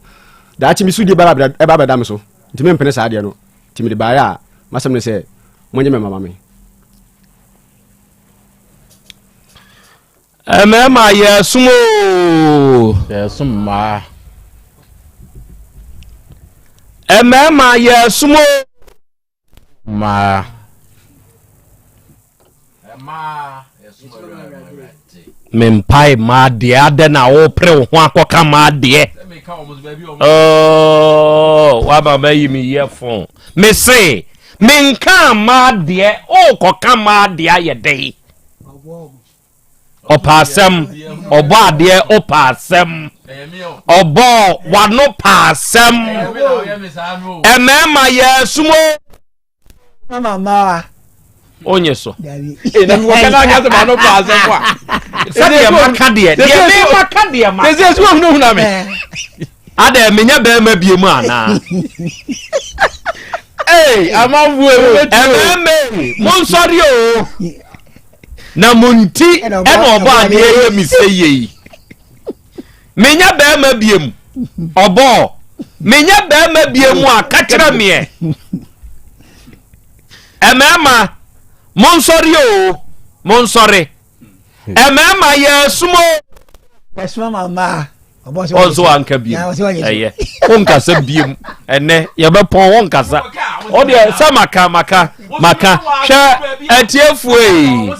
Daakye me sodie bɛba abɛda me so. Nti mempene saa adeɛ no. Nti mede baeɛ a, m'asɛm ne sɛ, monnye me mma ma me. Mmarima yɛsom oo. Yɛsom mmaa. Mmarima yɛsom oo. Mmaa. Mempae mmaa deɛ adɛn na wopere wo ho akɔka mmaa deɛ oh, wama mayi me yɛ fon mese menka mmaa deɛ wokɔka mmaa deɛ ayɛ dɛn ɔpɛ asɛm ɔbɔ adeɛ ɔpɛ asɛm ɔbɔ wano pɛ asɛm mmarima yɛ sumo Mama mmaa. Onye so. Dabi. Ee na mi wɔ kɛnɛ aka sɛ maa no pa asɛm a. Sɛdeɛ maka deɛ deɛ mi maka deɛ ma. Sɛ sɛ ohunahuna mi. Adɛ menya bɛrima bie mu anaa. Ee amanfoɔ ebi bɛ tu o. Ɛmɛɛmɛ mo nsɔre o. Na mo nti ɛna ɔbɔ adeɛ yɛ me sɛ yei. Menyɛ bɛrima biem. Ɔbɔɔ. Menyɛ bɛrima biem a ka kyerɛ meɛ. Ɛmɛɛma monsɔre o monsɔre. Ɛmɛɛma yɛ asum o. Ɛsoma ma mmaa. Ɔnso wanka biem. Ɛyɛ wonkasa biem ɛnɛ yɛbɛpɔn wonkasa. Ɔdeɛ sɛ maka maka maka hwɛ atiefoɔ yi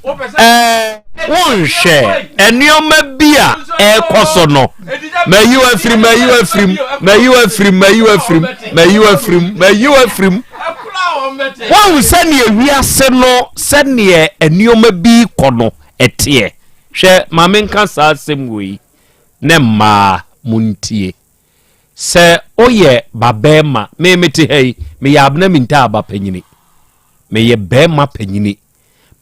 ɛɛ wonhwɛ nneɛma bi a ɛrekɔ so no mayi wo afirim mayi wo afirim mayi wo afirim mayi wo afirim mayi wo afirim mayi wo afirim wɔn sɛdeɛ wiase no sɛdeɛ nneɛma bi kɔ no ɛteɛ hwɛ maame nka saa asɛm wɔ yi ne mmaa mo ntie Sɛ woyɛ babarima, me mete ha yi, meyɛ Abena Mintaa ba panyini. Meyɛ barima panyini.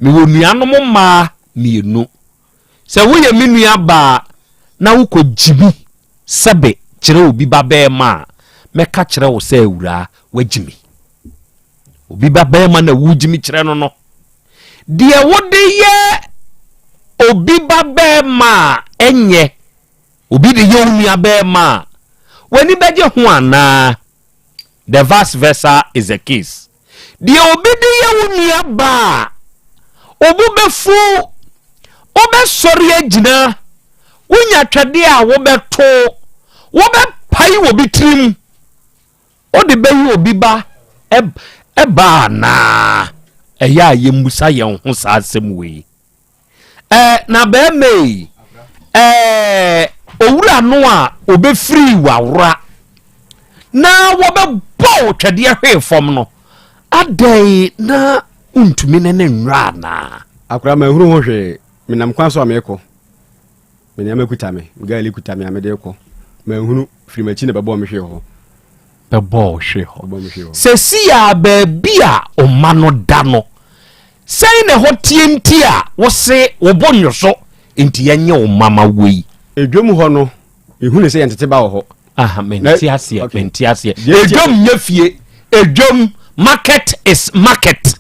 Mewɔ nuanom mmaa mmienu. Sɛ woyɛ me nua baa na wokɔ gyimi sɛbe kyerɛ obi ba barima a, mɛka kyerɛ wo sɛ awuraa wagyimi. Obi ba barima na wogyimi kyerɛ no no. Deɛ wode yɛ obi ba barima a ɛnyɛ Obi de yɛ wo nuabarima a, w'ani bɛgye ho anaa? The vice versa is the case. Deɛ obi de yɛ wo nuabaa a, wo bo bɛfu, wobɛsɔre agyina, wonya twɛdeɛ a wobɛto, wobɛpae wɔ bi tirim, wode bɛyɛ obi ba ɛba anaa? Ɛyɛ a yɛmmusa yɛn ho saa asɛm wei. Ɛɛ na bɛrima yi, ɛɛ owura no a ɔbɛfiri wawora na wɔbɛbɔ wo twɛdeɛ hwee fam no, adɛn na wontumi ne ne nwura anaa? Akora manhunu ho hwee, menam kwan so a merekɔ. Me nneɛma kuta me, me gaali kuta me a mede rekɔ. Manhunu, firi m'akyi na bɛbɔɔ me hwee hɔ. Bɛbɔɔ wo hwee hɔ. Sɛsi a baabi a ɔma no da no, Sɛn na ɛhɔ teɛ nti a wose wo bo nnwo so nti yɛnyɛ wo mma ma woi? Edwam hɔ no, mehu ne sɛ yɛn tete ba wɔ hɔ. Aha, mente aseɛ, mente aseɛ. Edwam nyɛ fie. Edwam, market is market.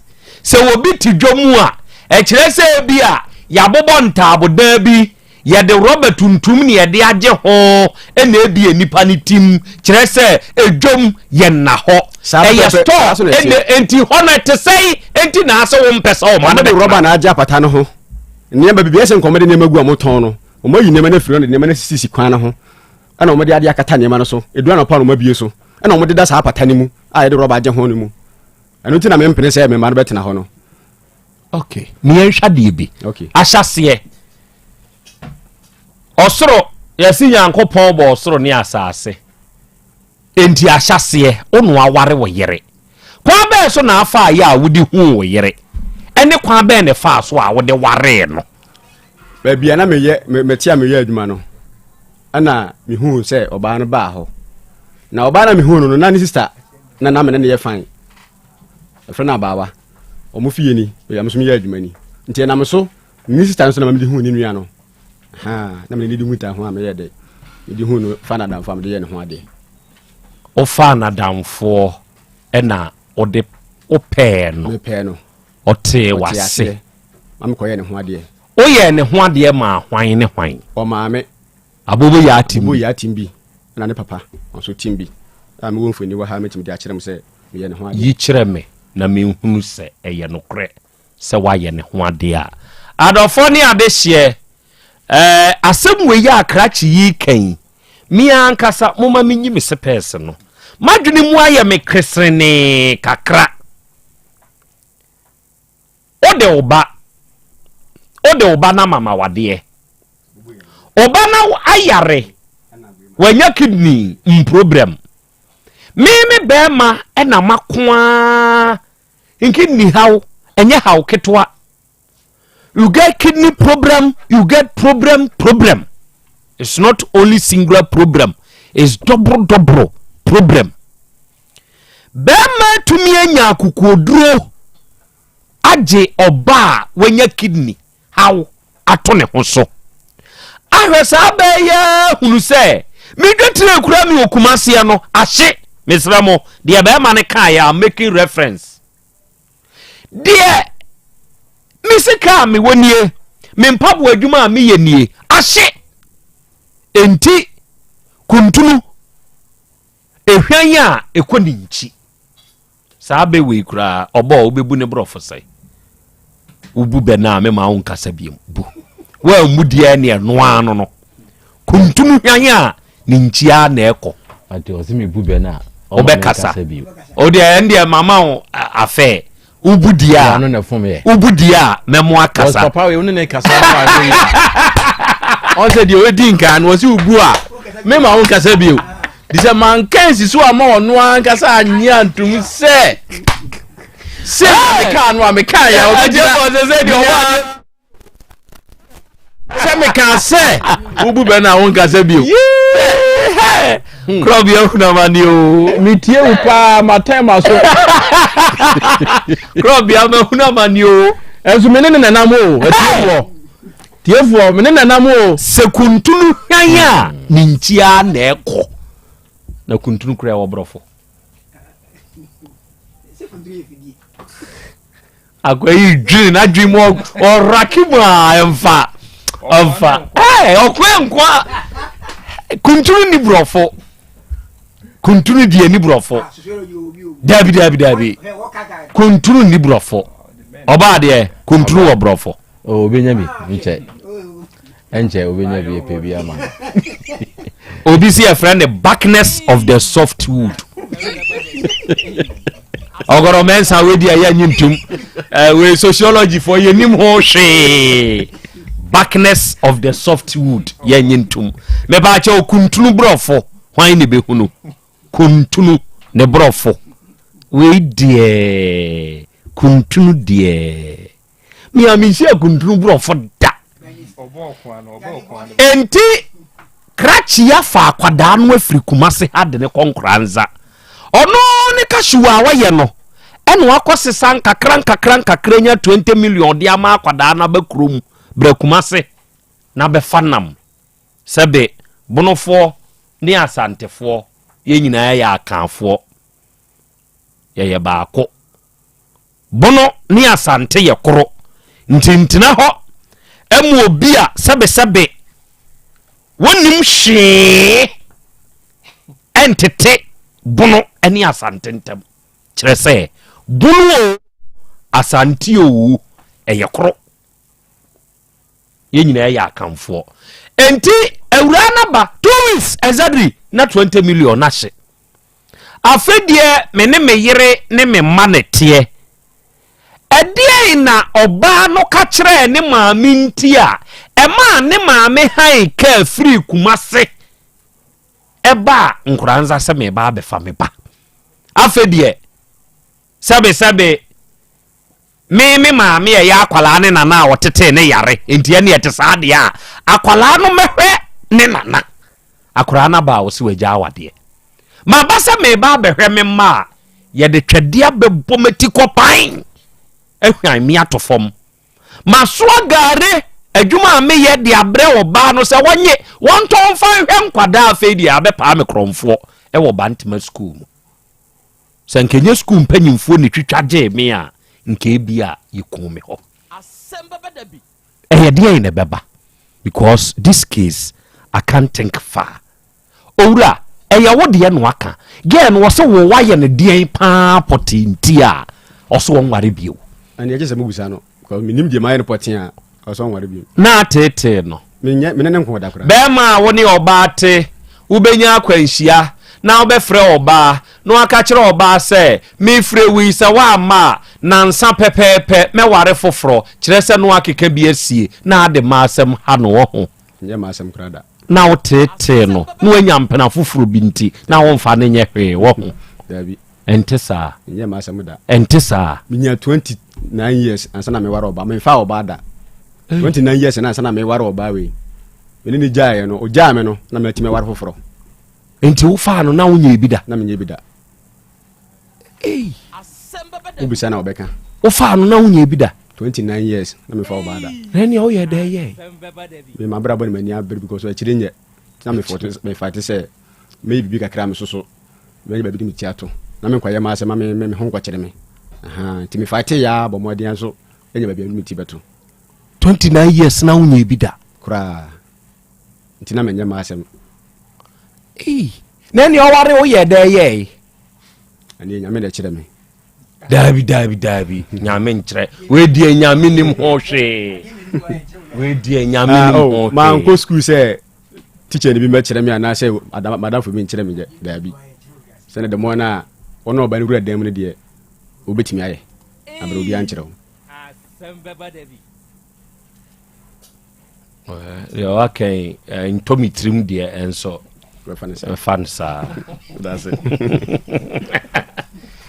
Sɛ obi te dwam a, ɛkyerɛ sɛ ebi a yɛabobɔ ntaabodan bi Yɛde rɔba tuntum na yɛde agye ho na ebie nipa no tim kyerɛ sɛ edwam yɛ nna hɔ. Ɛyɛ store ɛna enti hɔ no ɛte sɛn enti na asɛ wo mpɛ sɛ ɔma no bɛtena. Wɔde rɔba na agye apata no ho nneɛma bibi ɛsɛ nkɔmɔ de nneɛma gu a wɔtɔn no wɔn ayi nneɛma no afiri hɔ na nneɛma no sisi kwan no ho ɛna wɔde adeɛ akata nneɛma no so edu anɔpa na wɔn abie so ɛna wɔde da saa apata no mu a yɛde rɔba agye ho no mu ɛno nti na mempene sɛ mema no bɛtena hɔ no. Okay, ne yɛnhwɛ adeɛ bi. Okay. Ahyɛseɛ. Ɔsoro, yɛsi Nyankopɔn bɔ ɔsoro ne asase. Enti ahyɛseɛ, wo na waware wo yere. Kwan bɛn so na afa ayɛ a wode huu wo yere? Ɛne kwan bɛn na ɛfaa so a wode waree no? Baabi a na meyɛ mete a meyɛ adwuma no, ɛna mehuu sɛ ɔbaa no baa hɔ. Na ɔbaa na mehuu no no, na ne sista na na mene ne yɛ fine. Ɛfrɛ no abaawa. Wɔn fie ni, baabi a me nso meyɛ adwuma ni. Nti ɛnam so, ne sista nso na ma mede huu ne nua no. Ha, na mene ne di hu ta ho a meyɛ dɛ. Mede hu no fa n'adamfo a mede yɛ ne ho adeɛ. Wofaa n'adamfoɔ ɛna wode wopɛɛ no. Mepɛɛ no. Ɔtee w'ase. Ma mekɔyɛ ne ho adeɛ. Woyɛɛ ne ho adeɛ maa hwan ne hwan? Ɔmaa me. Abobo yɛ atim bi. Abobo yɛ atim bi. Ɛna ne papa nso tim bi. A mewɔ mfoni wɔ ha a mɛtumi de akyerɛ mo sɛ meyɛ ne ho adeɛ. Yi kyerɛ me na menhunu sɛ ɛyɛ nokorɛ sɛ woayɛ ne ho adeɛ a. Adɔfoɔ ne adehyeɛ, ɛɛ, asɛm wei a krakye yi reka yi, me ara ankasa momma menyi me sepɛɛse no. M'adwene mu ayɛ me keserenee kakra. Wode wo ba, wode wo ba no ama ma wadeɛ. Wo ba no ayare, wanya kidney mprobrɛm. Me me bɛrima na mako ara nkidney haw, ɛnyɛ haw ketewa. You get kidney problem, you get problem, problem. It's not only singular problem, it's double double problem. Bɛrima tumi anya akokoɔduro agye ɔba a wanya kidney haw ato ne ho so. Ahwɛ saa bɛɛ yi ara hunu sɛ me dwetire kura me wɔ Kumaseɛ no ahye. Mesrɛ mo, deɛ bɛrima no kaeɛ, I'm making reference. Deɛ Me sika a mewɔ nie, me mpaboa adwuma a meyɛ nie, ahye. Enti kuntunu, ehwan a ɛkɔ ne nkyi. Saa bɛ wei koraa ɔbɔ a wobɛbu ne borɔfo sɛe. Wobu bɛ no a mema wo nkasa biom. Bu. Woammu deɛ ne ɛno ara no no. Kuntunu hwan a ne nkyia na ɛkɔ. Ante ɔse mebu bɛ no a wobɛkasa. Wodeɛ ɛndeɛ mama wo afɛ. Wobu deɛ a wobu deɛ a mɛmo akasa. Papa wei wo ne ne kasa ɔn sɛ deɛ ɔdi nkan no ɔse wobu a mema wo nkasa bio. De sɛ manka nsi so ama ɔno ankasa annye antom sɛ sɛ mekaa no a mekaa yɛ ɔbɛgyina sɛ mekaa sɛ wobu bɛ no a wonkasa bio hmm. Korɔ bi ahunu amane o metie wo paa matɛn ma so korɔ bi amahunu amane o ɛnso me ne ne nanam o atiefoɔ Tiefoɔ, me ne nanam o. Sɛ kuntunu hwan a, ne nkyia na ɛkɔ. Na kuntunu kura ɛwɔ borɔfo. Akwa yi dwene n'adwene mu ɔraki mu a ɛmfa ɛmfa ɛɛ ɔkɔ nkwa kuntunu ni borɔfo kuntunu deɛ ni borɔfo dabi dabi dabi kuntunu ni borɔfo ɔbaa deɛ kuntunu wɔ borɔfo. Oh, obenya bi nkyɛ ɛnkyɛ obenya bi ɛpɛ bi ama no. Obi si ɛfrɛ ne backness of the soft wood. Ɔgɔrɔ mɛnsa wei di ɛyɛ nyi ntum. Wei sociology fo yɛ nim ho hwee. Backness of the soft wood yɛ nyi ntum. Mɛbaakyɛ okuntunu borɔfo hwan ne bɛhunu. Kuntunu ne borɔfo. Wei deɛ kuntunu deɛ. Me a menhyia kuntunu borɔfo da. Enti krakye afa akwadaa no afiri Kumase ha de ne kɔ Nkoranza. Ɔno ne kahyewa a wayɛ no ɛna wakɔ sesa nkakra nkakra nkakra nya 20 million de ama akwadaa no aba kurom brɛ Kumase na bɛfa nam. Sɛbe Bonofoɔ ne Asantefoɔ yɛn nyinaa yɛ Akanfoɔ. Yɛyɛ baako. Bono ne Asante yɛ koro, nti ntena hɔ ma obi a sɛbesɛbe wonnim hwee ntete Bono ne Asante ntam. Kyerɛ sɛ, Bono o, Asante o, ɛyɛ koro. Yɛn nyinaa yɛ Akanfoɔ. Enti awuraa no aba 2 weeks exactly na 20 million no ahye. Afei deɛ me ne me yere ne me mma na ɛteɛ. Ɛdeɛn na ɔbaa no ka kyerɛɛ ne maame nti a ɛmaa ne maame hann kaa firii Kumase ɛbaa Nkoranza sɛ mereba abɛfa me ba? Afei deɛ sɛbesɛbe me me maame a ɛyɛ akwadaa ne nana a ɔtetee ne yare nti ɛne ɛte saa deɛ a akwadaa no mɛhwɛ ne nana. Akwadaa no aba a ɔse wagya awadeɛ. Maba sɛ meba abɛhwɛ me mma a yɛde twɛdeɛ abɛbɔ m'ati kɔpan ahwan me ato fam. Masoa gare adwuma a meyɛ de abrɛ ɔbaa no sɛ wɔnye wɔntɔn mfa nhwɛ nkwadaa afei deɛ abɛpaa me korɔmfoɔ wɔ Bantama sukuu mu. Sɛ nka ɛnyɛ sukuu mpanyimfoɔ na ɛtwitwa gyee me a, nka ebia yɛkuu me hɔ. Ɛyɛ deɛn na ɛbɛba? Because this case, I can't think far. Owura, ɛyɛ wo deɛ na waka. Girl no ɔse wo wayɛ no deɛn paa pɔtee nti a ɔse ɔnware bio. Ɛnneɛ gye sɛ mobisa no. Because menim deɛ mayɛ no pɔtee a ɔsɛ ɔnware bio. Na ateetee no. Menyɛ me ne ne nko da koraa. Bɛrima a wo ne ɔbaa te, wobɛnya akwanhyia na wobɛfrɛ ɔbaa na waka kyerɛ ɔbaa sɛ, mefrɛ wo yi sɛ woamma a, nansa pɛpɛɛpɛ mɛware foforɔ, kyerɛ sɛ na wakeka bi asie na ade m'asɛm ha no ɔho. Nyɛ m'asɛm koraa da. Na woteetee no na wanya mpena foforɔ bi nti na womfa no nyɛ hwee, wɔho. Daabi. Ɛnte saa. Ɛnyɛ m'asɛm da. Ɛnte saa. Menya 29 years ansa na meware ɔbaa. Memfa ɔbaa da. 29 years na ansa na meware ɔbaa wei. Mene ne gyaeɛ no, ɔgyaa me no na matumi aware foforɔ. Nti wofaa no na wonyɛ bi da? Na menyɛ bi da. Ei. Wobisa na ɔbɛka. Wofaa no na wonyɛ bi da? 29 years na mefa ɔbaa da. Na ɛnea woyɛ dɛ yɛ? Me mabrabɔ ne m'ani abere because akyire nyɛ. Na mefa te sɛ mɛyɛ biribi kakra me soso. Mɛnya baabi de me ti ato na menkɔyɛ m'asɛm ma me me ho nkɔkyere me. Nti me fight ya bɔ mmɔden nso. Ɛnyɛ baabi a me ti bɛto. 29 years na wonyɛ bi da. Koraa. Nti na menyɛ m'asɛm. Ei, na ɛne ɔware woyɛ dɛ yɛe? Ɛneɛ Nyame na ɛkyerɛ me. Daabi, daabi, daabi. Nyame nkyerɛ. Wei deɛ Nyame nim ho hwee. Wei deɛ Nyame nim ah, oh, ho hwee. Mankɔ sukuu sɛ teacher ni bi mɛkyerɛ me anaasɛ madamfo bi nkyerɛ me deɛ daabi. Sɛne dɛm wɔn a wɔn a ɔba no wura dan mu no deɛ wobɛtumi ayɛ. Abrɛ obi ankyerɛ wo. Deɛ waka yi ntɔ me tirim deɛ ɛnso mɛfa no saa.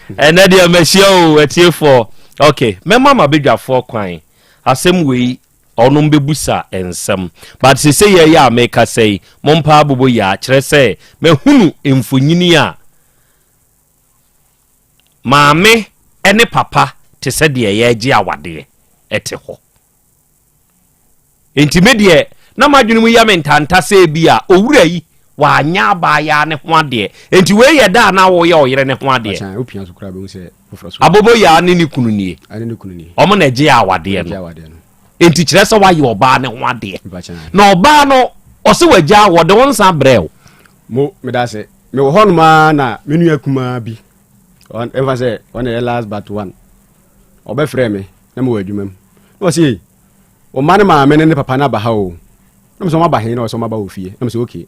Ɛnɛ deɛ mahyia o atiefoɔ. Ok, mɛma mabadwafoɔ kwan asɛm wei ɔnom bɛbusa nsɛm but sese yɛyɛ a mekasa yi mompa abobo yi a kyerɛ sɛ mahunu mfonyini a maame ne papa te sɛ deɛ yɛregye awadeɛ ɛte hɔ. Enti me deɛ, na m'adwene mu yɛ me ntanta sɛ ebia owura yi wanyɛ abaayaa no ho adeɛ. Enti wei yɛ da a na woyɛ ɔyere no ho adeɛ. Aboboyaa ne ne kunu nie. Wɔn na ɛgye awadeɛ no. Enti kyerɛ sɛ woayɛ ɔbaa no ho adeɛ. Na ɔbaa no, ɔse wagyaa wo, ɔde wo nsa brɛɛ wo. Mo, meda ase. Mewɔ hɔnom ara na me nua kumaa bi, ɛmfa sɛ ɔna ɛyɛ last but one, ɔbɛfrɛɛ me na mewɔ adwuma mu. Na ɔse, ei, wo mma ne maame ne ne papa no aba ha o. Na mesɛ, ɔmaba he? Na ɔsɛ ɔmaba wɔ fie. Na mesɛ, okay.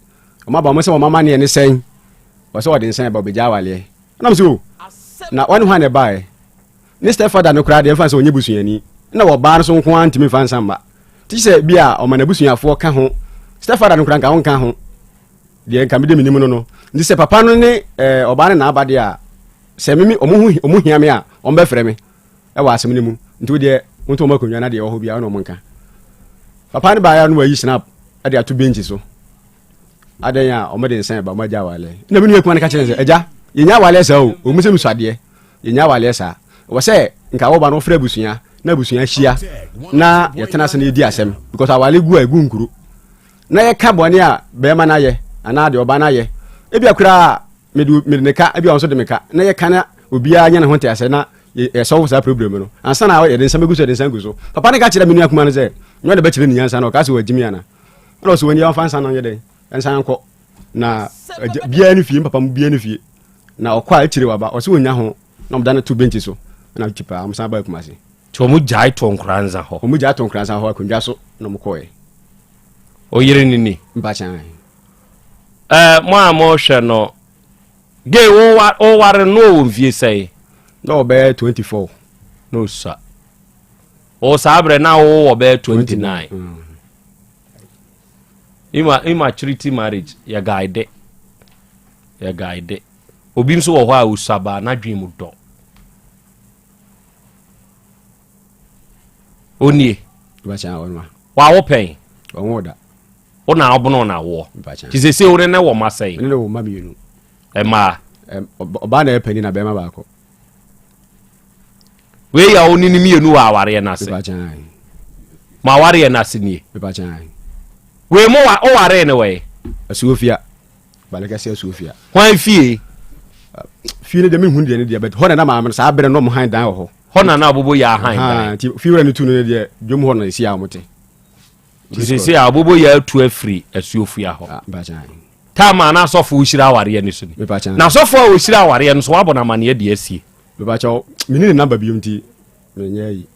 Ɔmaba, ɔmo sɛ wɔn amanneɛ ne sɛn? Ɔsɛ ɔde nsa ɛba, ɔbɛgya awaleɛ. Na mesɛ, o, na ɔne hwan na ɛbaeɛ? Ne stepfather no koraa deɛ ɛmfa sɛ ɔnyɛ busuani. Na ɔbaa no so nko ara ntumi mfa nsa mma. Ti sɛ bi a ɔma n'abusuafoɔ ka ho. Stepfather no koraa nka ɔnka ho. Deɛ nka mede menim no no. Nti sɛ papa no ne eh, ɔbaa no na aba deɛ a, sɛ meme ɔmo ho ɔmo hia me a, ɔmo bɛfrɛ me ɛwɔ asɛm no mu. Nti wo deɛ wonto ɔmo akonnwa na deɛ ɛwɔ hɔ biara na ɔmo nka. Papa no baeɛ no wayi snap ɛde ato bench so. Adɛn a ɔmo de nsa ɛba ɔmo agya awaleɛ. Ɛna me nua kuma no ka kyerɛ no sɛ, agya, yɛnya awaleɛ saa o, ɔmo sɛ mesuadeɛ. Yɛnya awaleɛ saa. Ɛwɔ sɛ nka wɔba no wɔfrɛ abusua na abusua hyia na yɛtena ase na yɛdi asɛm because awale gu a ɛgu nkuro. Na yɛka bɔne a bɛrima no ayɛ anaa deɛ ɔba no ayɛ. Ebia koraa mede mede ne ka, ebia ɔno nso de me ka. Na yɛka na obiara nya ne ho nteaseɛ na yɛsɔlve saa problem no. Ansa na yɛde nsa bɛgu so yɛde nsa gu so. Papa no ka kyerɛ me nua kuma no sɛ, nyɛ ɔde bɛkyerɛ ne nyansa na ɔka sɛ wagyimi ana. Ɛna ɔsɛ wɔn ɔmfa nsa no nyɛ dɛn nsa nkɔ. Na biara ne fie, mpapa mu biara ne fie. Na ɔkɔ a akyire waba, ɔsɛ wɔnya ho na ɔmda no to bench so. Na akyi paa ɔmo san ba Kumasi. Nti ɔmo gyae to Nkoranza hɔ. Ɔmo gyae to Nkoranza hɔ akonnwa so na ɔmo kɔɛ. Oyere ne ni. Mpakyɛn. Ɛɛ mo a mo hwɛ no, gay wo wa wo ware no wɔ mfie sɛn? Na ɔbɛyɛ 24. Na osua. Wɔ saa berɛ na wo wɔ bɛyɛ 29. Mm. Ima immaturity marriage yɛ guide. Yɛ guide. Obi nso wɔ hɔ a osua baa n'adwene mu dɔ. Onie. Wawo pɛn. Ɔnwo da. Wo na ɔbono na woɔ. Ti sese wo ne ne wɔ ma sɛn? Ne ne wɔ ma mmienu. Ɛmaa. Ɔbaa na ɛyɛ panin na bɛrima baako. Wei yɛ wo ne ne mmienu wɔ awareɛ no ase. Mo awareɛ no ase nie. Wei mo wa wowaree ne wɔ Asuofia. Balekɛse Asuofia. Hwan fie? Fie no deɛ mehu deɛ ne deɛ but hɔ na na maame no saa berɛ no ɔmo han dan wɔ hɔ. Hɔ na na abobo yɛ ahan dan. Nti fie wura no tu no deɛ dwom hɔ na esi a wɔn te. Nti sese a abobo yɛ atu afiri Asuofia hɔ. Ah, Taama a na asɔfo wohyira awareɛ no so ni. Na asɔfo a wɔhyira awareɛ no so wabɔ no amaneɛ deɛ asie. Mepakyɛw, menni ne namba biom nti menyɛ yi.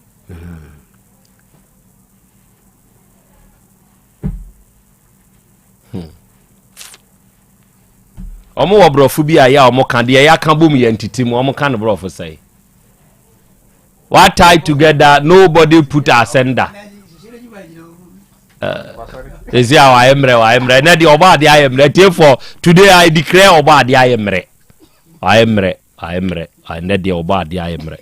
Hmm. Wɔn wɔ borɔfo bi a yɛ a wɔn ka deɛ yɛaka bom yɛ ntete mu wɔn ka no borɔfo sɛe. What tie together nobody put asunder. Esi a wayɛ mmerɛ wayɛ mmerɛ ɛnɛ deɛ ɔbɔ adeɛ ayɛ mmerɛ tiefoɔ today I declare ɔbɔ adeɛ ayɛ mmerɛ wayɛ mmerɛ wayɛ mmerɛ ɛnɛ deɛ ɔbɔ adeɛ ayɛ mmerɛ.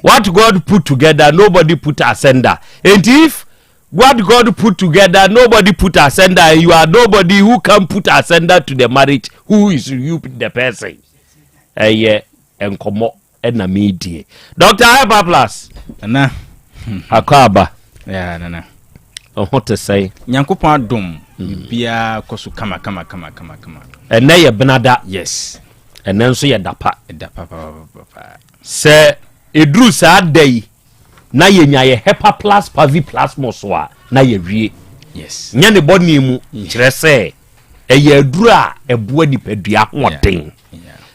What God put together nobody put asunder. And if what God put together nobody put asunder and you are nobody who can put asunder to the marriage who is you the person. Ɛyɛ nkɔmɔ. ɛna meredie. Dr. Hyper Plus. Nana. Akɔ aba. Yeah, nana. Ɔho te sɛn? Nyankopɔn adom. Biribiara kɔ so kama kama kama kama kama. Ɛnɛ yɛ benada. Yes. Ɛnɛ nso yɛ dapa. Da pa pa pa pa. Sɛ eduru saa da yi. Na yɛnya yɛ Hepa Plus Pavi Plasmos a na yɛwie. Yes. Nyɛ ne bɔne mu, kyerɛ sɛ ɛyɛ aduro a ɛboa nipadua hoɔden.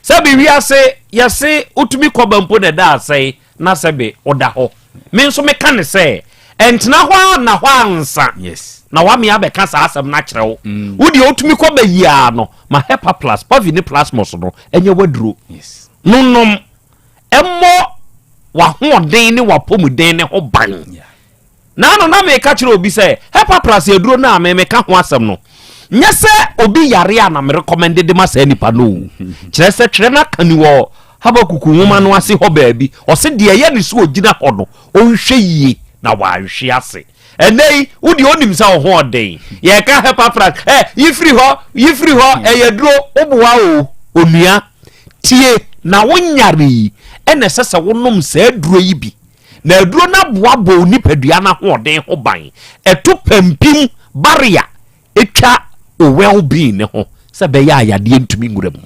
Sɛbi wiase yɛse wotumi kɔba mpo na ɛda asɛe na sɛbi woda hɔ. Me nso meka ne sɛ ɛntena hɔ a na hɔ ansa. Yes. Na wame abɛka saa asɛm no akyerɛ wo. Wo deɛ wotumi kɔba yiaa no ma Hepa Plus Pavi ne Plasmos no ɛnyɛ waduro. Yes. Nonom ɛmmɔ w'ahoɔden ne w'apɔmuden ne ho ban. Yeah. Naano na meka kyerɛ obi sɛ Hepa Plus aduro no a me meka ho asɛm no, nyɛ sɛ obi yare a na merekɔmɛnde de ma saa nipa no o. Kyerɛ sɛ twerɛ no aka ni wɔ Habakuku nwoma no ase hɔ baabi. Ɔse deɛ ɛyɛ ne sɛ ɔgyina hɔ no, ɔnhwɛ yie na wanhwe ase. Ɛnɛ yi, wo deɛ wonim sɛ wo ho ɔden. Yɛka Hepa Plus, ɛ, yi firi hɔ, yi firi hɔ, ɛyɛ duro, woboa o, onua. Tie, na wonyare yi, ɛna ɛsɛ sɛ wonom saa aduro yi bi. Na aduro no aboa bɔ wo nipadua no ahoɔden ho ban. Ɛto pampim, barrier, ɛtwa wo well-being no ho sɛ ɛbɛyɛ a yadeɛ ntumi nwura mu.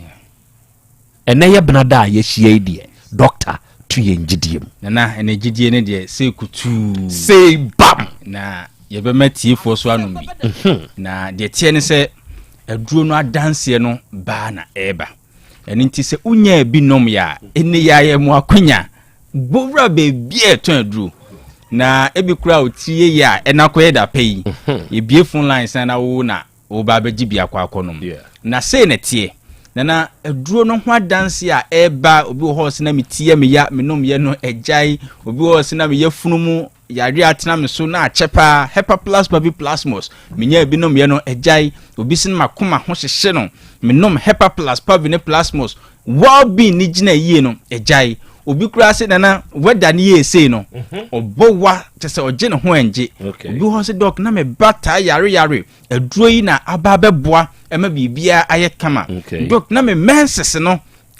Ɛnɛ yɛ bena da a yɛahyia yi deɛ, dɔkta to yɛn gyidie mu. Nana, ɛnɛ gyidie no deɛ, sei kutuu. Sei bam! Na yɛbɛma tiefoɔ so anom bi. Na deɛ teɛ ne sɛ, aduro no adanseɛ no baa na ɛreba. Ɛno nti sɛ wonyaa bi nom yɛ a, ɛnɛ yi ayɛ mo akwanya. Bɔ wura baabi a ɛtɔn aduro. Na ebi koraa a otiri yɛ yie a, ɛna akɔyɛ da pɛ yi. Yɛbie phone lines na na wo na woba abɛgye bi akɔ akɔnom. Na sei na ɛteɛ. Nana, aduro no ho adanse a ɛreba, obi wɔ hɔ ɔse na me ti yɛ me ya, me nom yɛ no agyae. Obi wɔ hɔ ɔse na me yafunu mu yareɛ atena me so na akyɛ paa, Hepaplas Paviplasmos, menyaa bi nom yɛ no agyae. Obi se na makoma ho hyehye no, me nom Hepaplas Pavi ne Plasmos, well being ne gyina yie no agyae. Obi koraa se nana weather ne yɛ sei no, ɔbɔ wa kyɛ sɛ ɔgye ne ho ɛngye. Obi hɔ se dɔk na me ba taa yare yare, aduro yi na aba abɛboa ɛma biribiara ayɛ kama. Dɔk na me menses no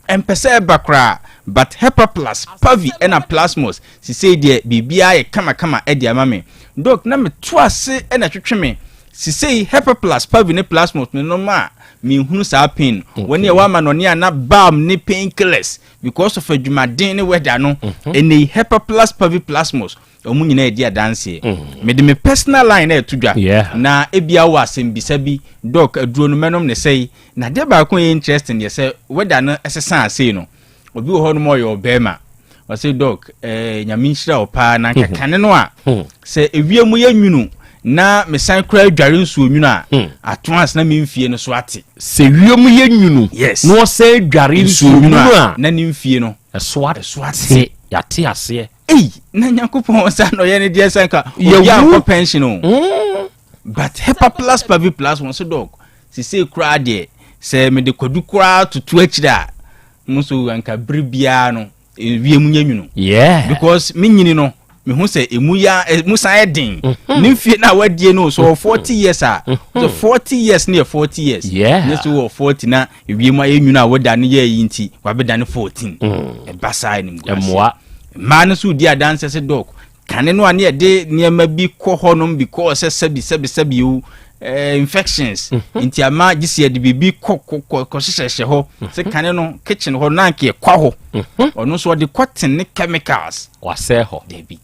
ɛmpɛ sɛ ɛba koraa, but Hepaplas, Pavi ɛna Plasmos sisei deɛ biribiara yɛ kamakama ɛde ama me. Dɔk na me to ase ɛna ɛtwetwe me, sisei Hepaplas, Pavi ne Plasmos me nom a menhunu saa pain. Wɔn yɛ wɔama nɔne a na balm ne pain killers because of adwumaden ne weather no. Ɛnɛ yi Hepaplas, Pavi, Plasmos wɔn nyinaa edi adanseɛ. Mede me personal line na ɛto dwa. Na ebia wɔ asɛmbisa bi, dɔk aduro no mɛnom ne sɛyi. Na adeɛ baako a ɛyɛ interesting yɛ sɛ weather no ɛsesa asei no, obi wɔ hɔ nom ɔyɛ ɔbɛrima, ɔsɛ dɔk nyame nhyira wo paa, na nka kane no a sɛ ewiem yɛ nwunu na mesan koraa adware nsuo nwunu a, ato ase na me mfie no so ate. Sɛ wiem yɛ nwunu Yes. na ɔsan adware nsuo nsuo nwunu nwunu a a, na ne mfie no ɛso ɛso ate. ate. Yɛate aseɛ. Ei, na Nyankopɔn sa na ɔyɛ ne deɛ sɛ nka obi Yɛwu. ankɔ pension o. But Hepa Plus Pavi Plus wɔn so dɔk sisei koraa deɛ sɛ mede kwadu koraa toto akyire a, mo nso anka bere biara no ewiem nyɛ nwunu. Because me nyini no mehu sɛ emu ya emu san yɛ den. Ne mfie na wadie no so wɔ 40 years a, so 40 years ne yɛ 40 years. Ne so wɔ 40 na ewiem ayɛ nwunu a wada no yɛ yi nti wabɛda no 14. Ɛba saa anim gu ase. Ɛmmoa. Mmaa no nso di adanse sɛ dɔk kane no a ne yɛde nneɛma bi kɔ hɔnom because sɛ sɛbi sɛbi sɛbi o infections nti ama gye sɛ yɛde biribi kɔ kɔ kɔ kɔhyehyɛhyɛ hɔ sɛ kane no kitchen hɔ na anka yɛkɔ hɔ, ɔno nso ɔde cotton ne chemicals. Wasɛe hɔ. Dabi,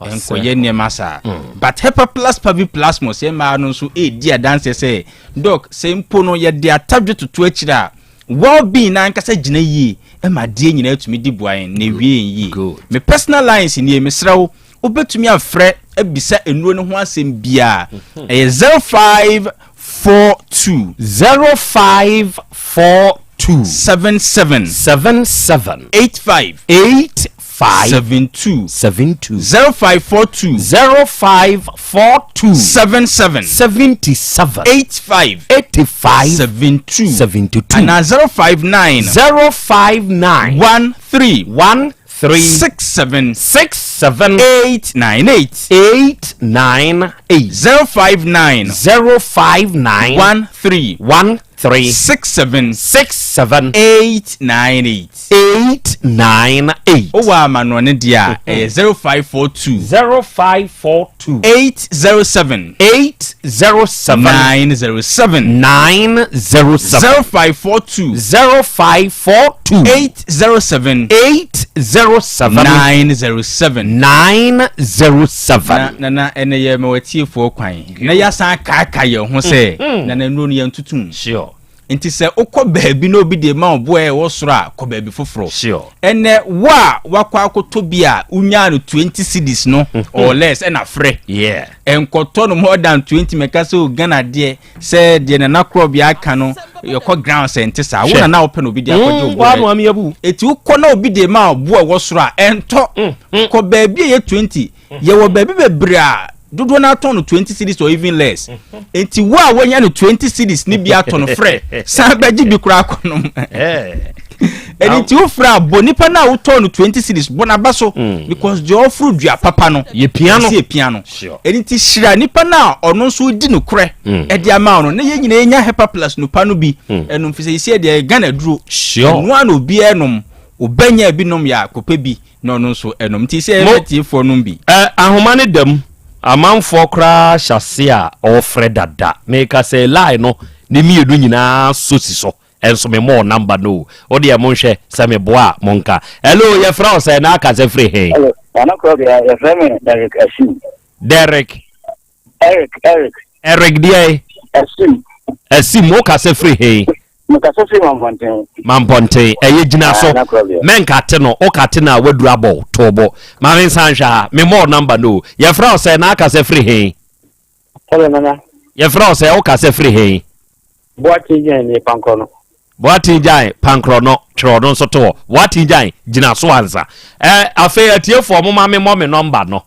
nkɔyɛ nneɛma saa. But Hepa Plus Pavi Plasmos yɛ mmaa no nso ɛredi adanseɛ sɛ dɔk sɛ mpo no yɛde atadwe toto akyire a, well-being n'ankasa gyina yie ɛma adeɛ nyinaa tumi di boa yɛn na ewie yɛn yie. Good. Me personal lines nie, mesrɛ wo, wobɛtumi afrɛ abisa nnuro no ho asɛm biara. Ɛyɛ 0542 0542 77 77 85 85 72. 72. 0542 0542 77 77 85 85 72 72. Anaa 059 059 13 13 67 67 898. 898. 059 059 13 13. 3 67 67 898. 898. Wowɔ amanɔne deɛ a, ɛyɛ 0542. 0542. 807. 807. 907. 907. 0542. 0542. 807. 807. 907. 907. Na na ɛnɛ yɛ ma watiefoɔ kwan na yɛasan akaaka yɛn ho sɛ na na nnuro no yɛntotom. Sure. Nti sɛ wokɔ baabi na obi de ma wo boa a ɛwɔ soro a, kɔ baabi foforɔ. Sure. Ɛnɛ wo a wakɔ akɔtɔ bi a wonyaa no 20 cedis no or less ɛna frɛ. Ɛnkɔtɔ no more than 20 mɛka sɛ o Ghana deɛ sɛ deɛ Nana Korɔbea aka no yɛkɔ ground sɛ nte saa. Wo Hwɛ. na na wopɛ na obi de akɔgye wo Waa boɔ. no ameabu. Eti wokɔ na obi de ma wo boa ɛwɔ soro a ɛntɔ. Kɔ baabi a ɛyɛ 20. Yɛwɔ baabi bebree a dodoɔ no atɔn no 20 cedis or even less. Nti wo a woanya no 20 cedis ne bi atɔ no frɛ san bɛgye bi koraa akɔnom. Ɛno nti wofrɛ a bɔ nipa no a wotɔɔ no 20 cedis bɔ n'aba so because deɛ ɔforo dua papa no Yɛpia no. ɛsɛ yɛpia no. Sure. Ɛno nti hyira nipa no a ɔno nso di nokorɛ ɛde ama wo no na yɛn nyinaa yɛnya Hepa Plus nupa no bi ɛnom fi sɛ yɛsi deɛ Ghana duro. Sure. Ɛno a na obiara nom obɛnya bi nom yɛ a kɔpɛ bi na ɔno nso ɛnom nti sɛ Mo- ɛbɛ tiefoɔ nom bi. Ahoma ne dam amanfoɔ koraa hyɛ ase a ɔrefrɛ dada. Meka sɛ line no ne mmienu nyinaa so si so. Ɛnso me mɔɔ number no o. Wo deɛ monhwɛ sɛ meboa a monka. Hello, yɛfrɛ wo sɛ na aka sɛ firi he? Hello, Nana Korɔbea, yɛfrɛ me Derek Asim. Derek. Eric, Eric. Eric deɛ? Asim. Asim, wo kasa firi he? Mekasa firi Mampɔnten. Mampɔnten, ɛyɛ gyina so. Ah, Nana Korɔbea. Mɛnkate no, wokate no a waduru abɔ to bo. Ma me nsan nhwɛ ha, me mɔɔ number no o. Yɛfrɛ wo sɛ na aka sɛ firi he? Hello, Nana. Yɛfrɛ wo sɛ wo kasa firi he? Boakye Gyan nie, Pankorɔ no. Boakye Gyan, Pankorɔ no, twerɛ ɔno nso to hɔ. Boakye Gyan, gyina so ansa. Ɛ, afei atiefoɔ momma me mmɔ me nɔmba no.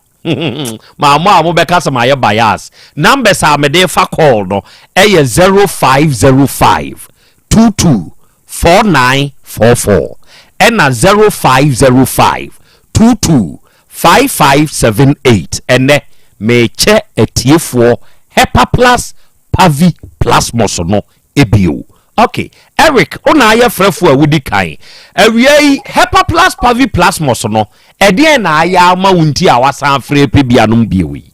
Mammɔ a mobɛka sɛ mayɛ bias. Numbers a mede fa call no ɛyɛ 0505 22 4944 ɛna 0505 22 5578. Ɛnɛ mekyɛ atiefoɔ Hepa Plus Pavi Plasmos no ebio. Ok, Eric, wo na ayɛ frɛfoɔ a wodi kan. Awia yi, Hepa Plus Pavi Plasmos no, ɛdeɛn na ayɛ ama wo nti a wasan afrɛ pɛ bi anom bio yi?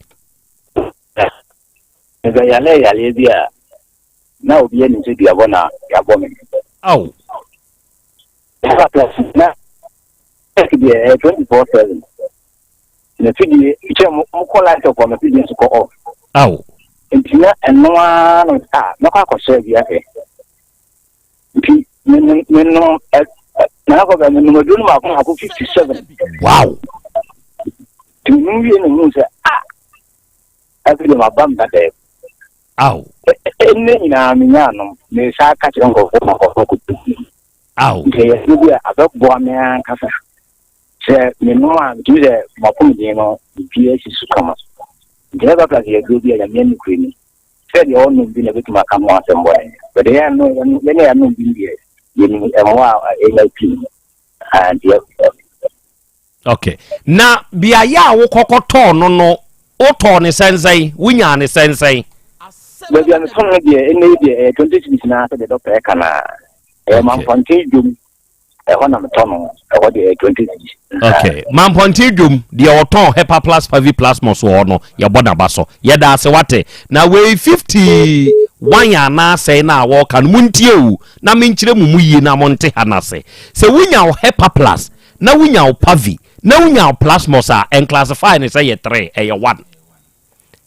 Mebɛyaree yareɛ bi a na obi anim sɛ duabɔ na yɛabɔ me. Aw. Hepa Plus na deɛ ɛyɛ 24/7. Na fidie kyɛ mo kɔ light off a na fidie nso kɔ off. Aw. Nti na ɛno ara na a mɛkɔ akɔsrɛ bi ahwɛ. Nti menom menom ɛ na akɔ bɛ menom aduro no mako mako 57. Wow. Nti menom wie na mehu sɛ a afei deɛ maba me dada. Aw. Ɛnɛ nyinaa menya anom. Mesa aka kyerɛ nkurɔfoɔ ma nkurɔfoɔ kɔtu. Aw. Nti ɛyɛ aduro bi a abɛboa me ankasa. Sɛ menom a metumi sɛ mapɔmuden no biribiara si so kama. Nti Hepa Plus yɛ aduro bi a Nyame anokure ni. Sɛ deɛ ɔnom bi na ɛbɛtumi aka ho asɛm bɔne. But yɛn ano yɛn a yɛanom bi deɛ yɛnim mmoa a ɛnya pii. Ah, nti Okay. Na beaeɛ a wokɔkɔtɔɔ no no, wotɔɔ ne sɛnsɛn? Wonyaa ne sɛnsɛn? Baabi a metɔn no deɛ, ɛnnɛ yi deɛ ɛyɛ 20 cedis na sɛdeɛ dɔkta ɛka no a. Ɛyɛ Mampɔnten dwom. Ɛhɔ na metɔ no. Ɛhɔ deɛ ɛyɛ 20 cedis. Okay. Mampɔnten dwom deɛ ɔtɔn Hepa Plus Pavi Plasmos wɔ hɔ no, yɛbɔ n'aba so. Yɛda ase wate. Na wei 51 anaa sɛn na a wɔreka no, montie o, na menkyerɛ mo mu yie na monte ha no ase. Sɛ wonya wo Hepa Plus, na wonya wo Pavi, na wonya wo Plasmos a, ɛnclassify no sɛ yɛ 3, ɛyɛ 1.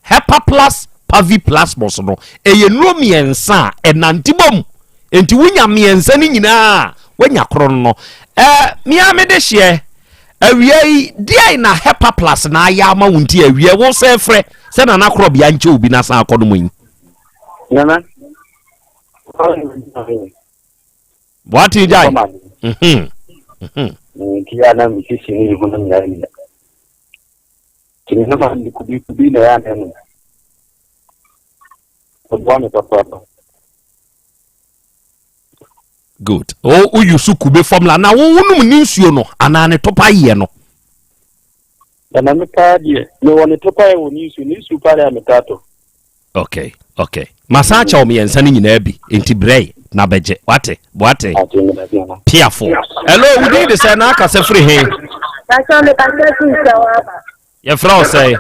Hepa Plus Pavi Plasmos no, ɛyɛ nnuro mmiɛnsa a ɛnante bom. Enti wonya mmiɛnsa no nyinaa a, woanya koro no no. Ɛɛ, me ara me de hyeɛ, awia yi, deɛn na Hepa Plus na ayɛ ama wo nti awia wo sɛ frɛ sɛ Nana Korɔbea nkyɛ obi na san akɔ no mu yi? Nana. Boate gyae. Mhm. Mhm. Nti a na mesisi ne ne ho no nyinaa nyina. Nti me nama de kubi kubi na ɛyɛ anan mu. Ɔboa me papaapa. Good. O o use kube formula na wo wonom ne nsuo no anaa ne topa yɛ no. Nana me paa deɛ mewɔ ne topa yɛ wɔ ne nsuo ne nsuo paa deɛ a metaa tɔ. Okay, okay. Masan akyɛ wo mmiɛnsa no nyinaa bi nti brɛ. na bɛgye. Wate? Wate? Piafo. Hello, wo din de sɛ na akasa firi he? Yɛfrɛ wo sɛe?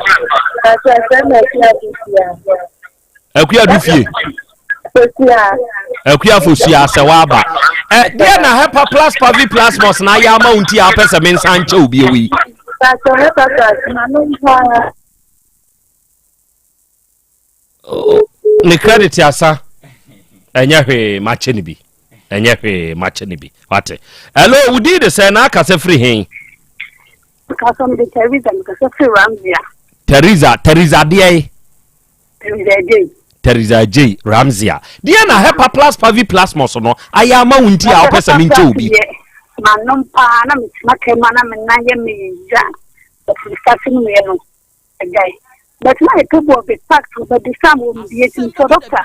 Akua du fie. Akua fosua sɛ waba. Ɛ deɛ na hepa plus pavi plasmos na ayɛ ama wo nti a wopɛ sɛ mensa nkyɛ wo bio yi. Ne credit asa ɛnyɛ hwee makyɛ ne bi ɛnyɛ hwee makyɛ ne bi wate. Hello, wo din de sɛ na akasa firi he? Kasa mede Teresa mekasa firi Ramsey. Teresa, Teresa deɛ? Teresa Adjei. Teresa Adjei, Ramsey. Deɛ na Hepa Plus Pavi Plasmos no ayɛ ama wo nti a wopɛ sɛ menkyɛ wo bi? Manom paa na metena kɛma na me nan yɛ me ya. Ɔfiri no meyɛ no agyae. But na yɛpɛ bɔ the fact but the sam wɔ mu deɛ nti sɛ doctor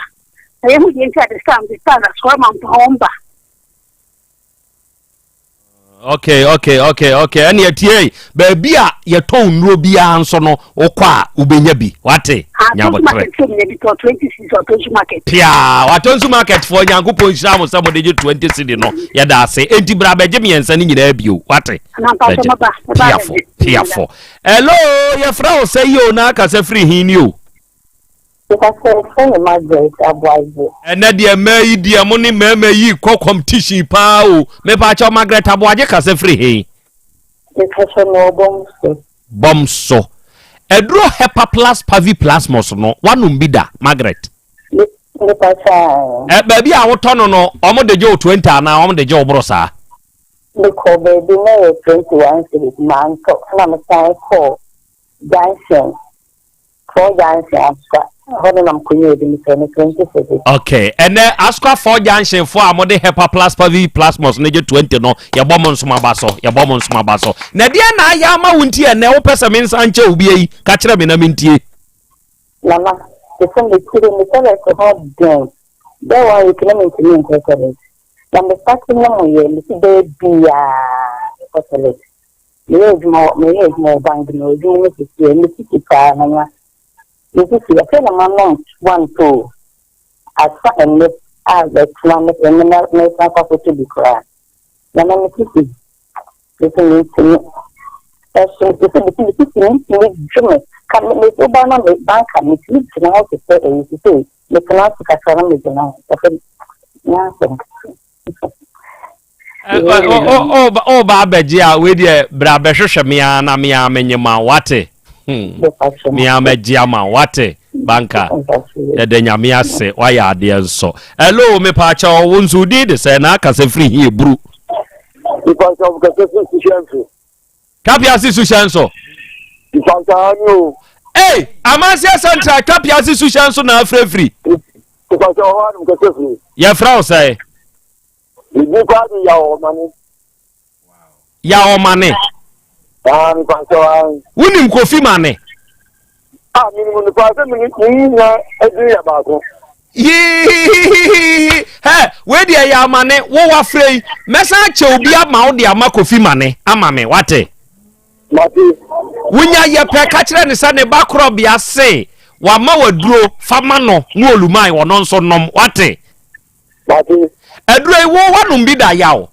na yɛhu deɛ nti a the sam the fact asɔre ma mpa wɔn ba. Okay, okay, okay, okay. Ɛne ɛtie baabi a yɛtɔn nnuro biara nso no wokɔ a wobɛnya bi wate nyabotrɛ pia watɔnsu market foɔ Nyankopɔn nhyira mo sɛ mode gye 20 cedi no yɛda ase. Enti bra bɛgye mmiɛnsa no nyinaa bio wate. Piafo piafo. Hello, yɛfrɛ wo sɛ yi o na akasa firi hin ni o? Ɛnɛ deɛ mmaa yi deɛ mo ne mmarima yi kɔ competition paa o. Mepaakyɛw Margaret Aboagye kasa firi he? Bɔm so. Ɛduro Hepa Plus Pavi Plasmos no wanom bi da Margaret? Ɛ baabi a wotɔ no no wɔn de gye wo 20 anaa wɔn de gye wo boro saa? Mekɔ baabi na yɛ 21 cedis mantɔ na mesan kɔɔ junction 4 junction Asukwa hɔ no nam kɔnyɛ ebi mesɛ no 20 cedis. Okay, ɛnɛ Asukwa 4 junction fo a mode Hepa Plus Pavi Plasmos no gye 20 no yɛbɔ mo nsom aba so, yɛbɔ mo nsom aba so. Na deɛ na ayɛ ama wo nti ɛnɛ wopɛ sɛ mensa nkyɛ wo bi yi, ka kyerɛ me na mentie. Nana, te sɛ metiri me toilet ho den bɛɛ 1 week na mentumi nkɔ toilet. Na me start no mo yɛ mesi bɛyɛ biaa mekɔ toilet. Meyɛ adwuma wɔ meyɛ adwuma wɔ bank na adwuma mu sisi ɛ mesisi paa nana. Mesisi afei na manom one two asa ɛnɛ a bɛtena me ɛnɛ na mɛsan kɔ akɔtɔ bi koraa. Nana mesisi mesi mentumi ɛso mesisi mesi mesisi mentumi dwe me ka me me woba na me banka metumi gyina hɔ te sɛ ɛyi sisi metena ase kakra na megyina hɔ ɛfɛ nyɛ asɛm. Ɔba abɛgye a wei deɛ bra bɛhwehwɛ me ara na me ara menye ma wate. Me ara mɛgye ama wate. Banka yɛda Nyame ase wayɛ adeɛ nso. Hello, mepaakyɛw wo nso din de sɛ na akasa firi hi eburu? Mepaakyɛw kasa firi suhyɛn so. Twapiase suhyɛn so. Mepaakyɛw ani o. Ei, Amanseɛ Central Twapiase suhyɛn so na afirafiri. Mepaakyɛw hɔ anom kasa firi. Yɛfrɛ wo sɛ? Ebi paa de yaw ɔmane. Yaw ɔmane. Ah, mepaakyɛw ayi. Wonim Kofi Mane? Ah, menim no paa sɛ mene ne nyinaa adin yɛ baako. Yihihihihi hɛ wei deɛ yɛ amane wo wafrɛ yi mɛsan akyɛ obi ama wo de ama Kofi Mane ama me wate. Mate. Wonya yɛ pɛ ka kyerɛ ne sɛ ne ba korɔbea se wama waduro fa ma no ne oluman ɔno nso nom wate. Mate. Aduro yi wo wanom bi da yaw?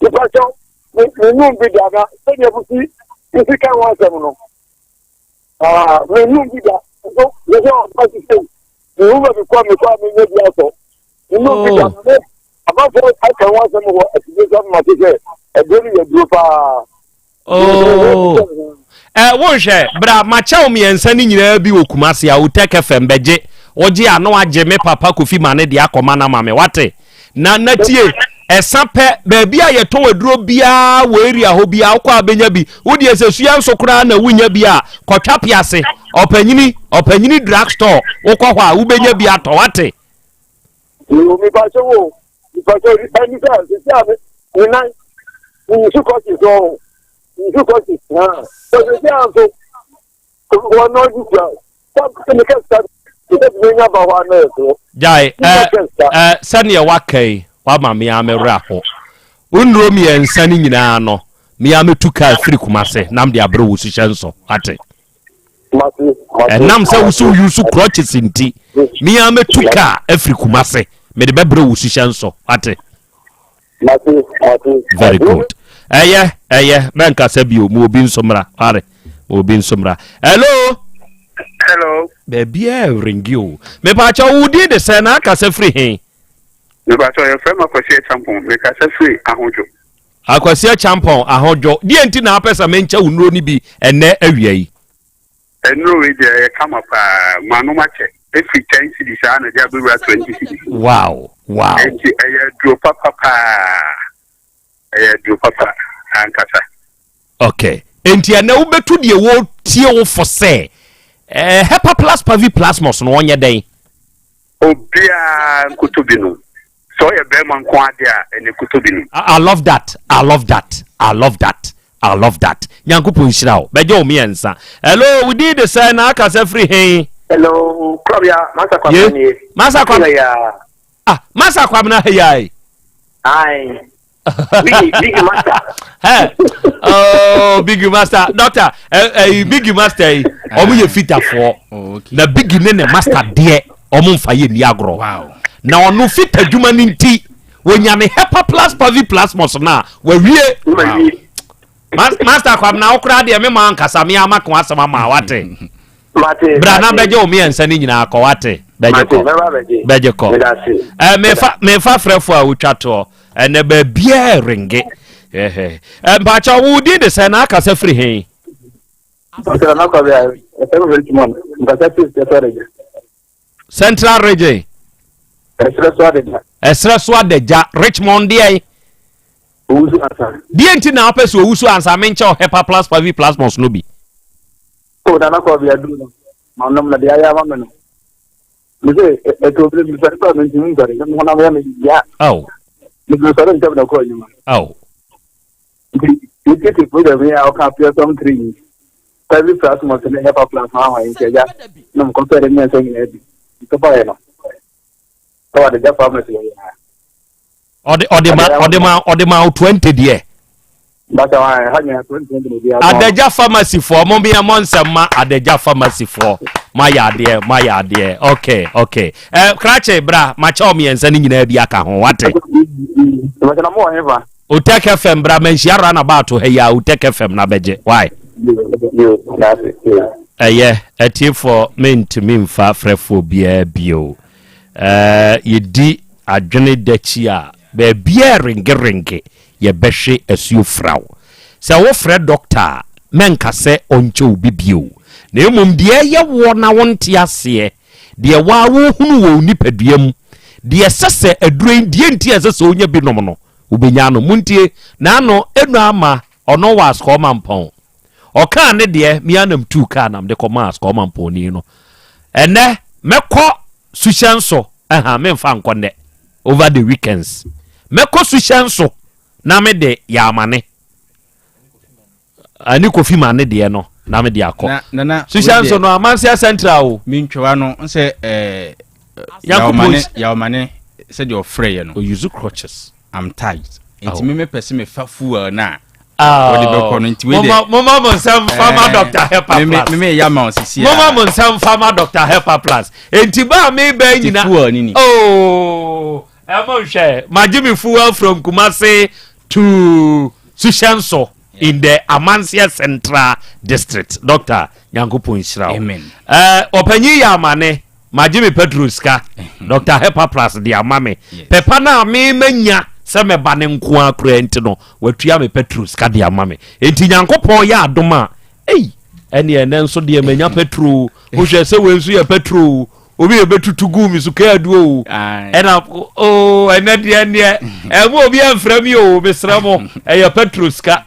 Mepakyɛw, me menum bi da na sɛdeɛ wosi wosi ka ho asɛm no. Ah, menum bi da. Nso yɛsɛ ɔba sisi mehu baabi kɔ a mekɔ a menya bi atɔ. Menum bi da. Oh. Me amanfoɔ aka ho asɛm wɔ afidie so ama mate sɛ aduro no yɛ aduro paa. Oh. Eh, wonhwɛ bra makyɛ wo mmiɛnsa no nyinaa bi wɔ Kumasi a Otec FM bɛgye wogye a na wagye me papa Kofi ma ne de akɔma no ama me wate na na tie ɛsa pɛ baabi a yɛtɔn aduro biara wɔ area hɔ biara wokɔ a bɛnya bi wodeɛ sɛ sua nso koraa na wonya bi a kɔtwa piase ɔpanyini ɔpanyini drug store wokɔ hɔ a wobɛnya bi atɔ wate. Yo, mi pa kyɛ wo, mi pa kyɛ ɛni sɛ sisi a mi mi nan mi nsu kɔsi so ɔho, mi nsu kɔsi na sɛ sisi a nso wɔn na ɔdi tia sɛ sɛ mi kɛ sika mi kɛ mi nya ba hɔ a na yɛ so. Gyae ɛ ɛ sɛdeɛ waka yi wama me ara me werɛ aho. Wo nnuro mmiɛnsa no nyinaa no me ara mɛtu kaa firi Kumase na mede abrɛ wo suhyɛ nso wate. Ɛnam sɛ wo so use crutches nti, me ara mɛtu kaa afiri Kumase. Mede bɛbrɛ wo suhyɛ nso. Wate? Mate, mate. Very good. Ɛyɛ, ɛyɛ, mɛnkasa bio, ma obi nso mmra. Ware, ma obi nso mmra. Hello? Hello. Baabiaa ringi o. Mepaakyɛ wo din de sɛn na akasa firi he? Mepaakyɛ yɛfrɛ me Akwasi Acheampong, mekasa firi Ahodwo. Akwasi Acheampong, Ahodwo. Deɛ nti na apɛ sɛ menkyɛ wo nnuro no bi ɛnnɛ awia yi? Nnuro wei deɛ ɛyɛ kama paa, manom akyɛ. Ɛfiri 10 cedis aa na ɛde abɛwura 20 cedis. Wow. Enti ɛyɛ aduro papa paa. Ɛyɛ aduro papa ankasa. Okay. Enti ɛnɛ wobɛtu deɛ wɔtie wo fo sɛ eh, Hepa Plus Pavi Plasmos no ɔnyɛ dɛn? Obiara nkoto bi nom. Sɛ ɔyɛ bɛrima nko adeɛ a ɛnɛ koto bi nom. I love that. I love that. I love that. I love that. Nyankopɔn nhyira wo. Bɛgye wo mmiɛnsa. Hello, wo din de sɛn na akasa firi he? Hello, Klɔbea, Masa Kwabena nie. Masa Kwabena. Ah, Masa Kwabena heyai. Aye. Big, big master. Hey. Oh, big master. Doctor, eh, eh, big master yi. Ɔmo yɛ fitafoɔ. Oh, okay. Na big ne ne master deɛ ɔmo nfa yɛ ni agorɔ. Wow. Na ɔno fita adwuma ne nti wɔnya ne hepa plus pavi plasmos no a wawie. Wow. Master Kwabena wo koraa deɛ me ma ankasa me ama ko asɛm ama wate. Mate. Bra na bɛgye wo mmiɛnsa no nyinaa kɔ wate. Bɛgye kɔ. Bɛgye kɔ. Eh, mefa mefa frɛfo a wotwa toɔ. Ɛnɛ baabiaa renge. Eh, mpakyɛ wo din de sɛ na akasa firi he? Central Region. Ɛsrɛ so adagya. Ɛsrɛ so adagya. Richmond deɛ. Owusu ansa. Deɛ nti na wopɛ sɛ owusu ansa menkyɛ ɔhepa plus pavi plasmos no bi. O nana kɔ bi aduru no. Ma nom na deɛ ayɛ ama me no. Me sɛ ɛtɔ bere mi sɔre kɔ mi ntumi nsɔre na me honam yɛ me ya. Aw. Me sɔre ntɛm na kɔ adwuma. Aw. Nti yɛtete program yi a ɔka pure sɔm three yi. Private plasmos ne hepa plasma ahwa yi nti agya na mekɔpɛ de mmiɛnsa nyinaa bi. Ntɔbaeɛ no. Ɛwɔ adagya pharmacy wɔ yɛ ha. Ɔde ɔde ma ɔde ma ɔde ma 20 deɛ. Bàtà wọn ha nyinaa 20 20 na obi atɔn. Adagya pharmacy foɔ mo mmea mo nsɛm ma Adagya pharmacy foɔ mo ayɛ adeɛ mo ayɛ adeɛ okay okay ɛ eh, krakye bra ma kyɛw mmiɛnsa no nyinaa bi aka ho wate. Bàtà na mo wɔ hefa. Otek FM bra manhyia run about ha yi a Otek FM na bɛgye why. Ɛyɛ atiefoɔ mentumi mfa frɛfoɔ biara bio. Ɛɛ yɛdi adwene dakyi a baabiara rengerenge yɛbɛhwe asuo fraw. Sɛ wofrɛ dɔkta a mɛnka sɛ ɔnkyɛ wo bi bio. Na mmom deɛ ɛyɛ woɔ na wonte aseɛ, deɛ waa wohunu wɔ wo nipadua mu, deɛ ɛsɛ sɛ aduro yi, deɛ nti a ɛsɛ sɛ wonya bi nom no, wobɛnya no. Montie, n'ano ɛnu ama ɔno wɔ asukɔɔ mampɔn. Ɔkaa ne deɛ, me ara na metuu kaa na mede kɔmaa asukɔɔ mampɔnni no. Ɛnɛ, mɛkɔ suhyɛn so, ɛha, memfa nkɔ nnɛ, over the weekends. Mɛkɔ suhyɛn so na mede yɛ amane. Ɛne Kofi ma ne deɛ no na mede akɔ. Na nana Suhyɛn so no, Amanseɛ Central o. Mentwewa no, nsɛ ɛɛ Nyankopɔn Yawmane sɛdeɛ ɔfrɛeɛ no. Ɔuse crutches. I'm tired. Nti Oh. me mepɛ sɛ mefa fuel no a wɔde bɛkɔ no nti wei deɛ. Moma mo nsɛm fa ma Dr. Hepa Plus. Me me yɛ ama wo sisi a. Moma mo nsɛm fa ma Dr. Hepa Plus. Nti ba a meba nyina. Fuel ni ni. Oh, ɛmo nhwɛ. Magye me fuel from Kumasi to Suhyɛnso in the Amanseɛ Central District. Doctor, Nyankopɔn nhyira wo. Amen. Eh, ɔpanyin yɛ amane. Magye me petrol sika. Dr. Hepa Plus de ama me. Pɛpa no a me manya sɛ mɛba ne nko ara koraa nti no, watua me petrol sika de ama me. Enti Nyankopɔn yɛ adom a, ei, ɛne ɛnɛ nso deɛ manya petrol. Wohwɛ sɛ wei nso yɛ petrol. Obi yɛ bɛtutu gu mi so kaa du o. Ɛna o ɛnɛ deɛ neɛ ɛmo obi ɛmfrɛ mi o mesrɛ mo ɛyɛ petrol sika.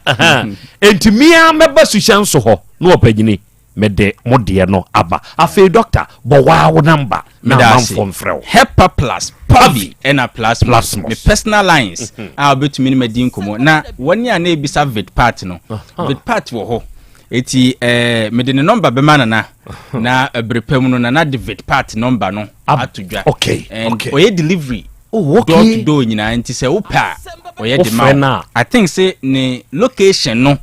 Enti mea mɛba suhyɛn so hɔ na ɔpanyini mede mo deɛ no aba. Afei dɔkta bɔ waa wo namba na amanfoɔ mfrɛ wo. Hepa plus Pavi ɛna Plasmos me personal lines a wobɛtumi ne madi nkɔmmɔ na wɔne a na ebisa Vidpat no Vidpat wɔ hɔ eti ɛɛ mede ne nɔmba bɛma nana na ɛbere pa mu no nana de Vidpat nɔmba no ato dwa okay and okay ɔyɛ delivery oh, okay. door to door nyinaa nti sɛ wopɛ a ɔyɛ de ma wo I think sɛ ne location no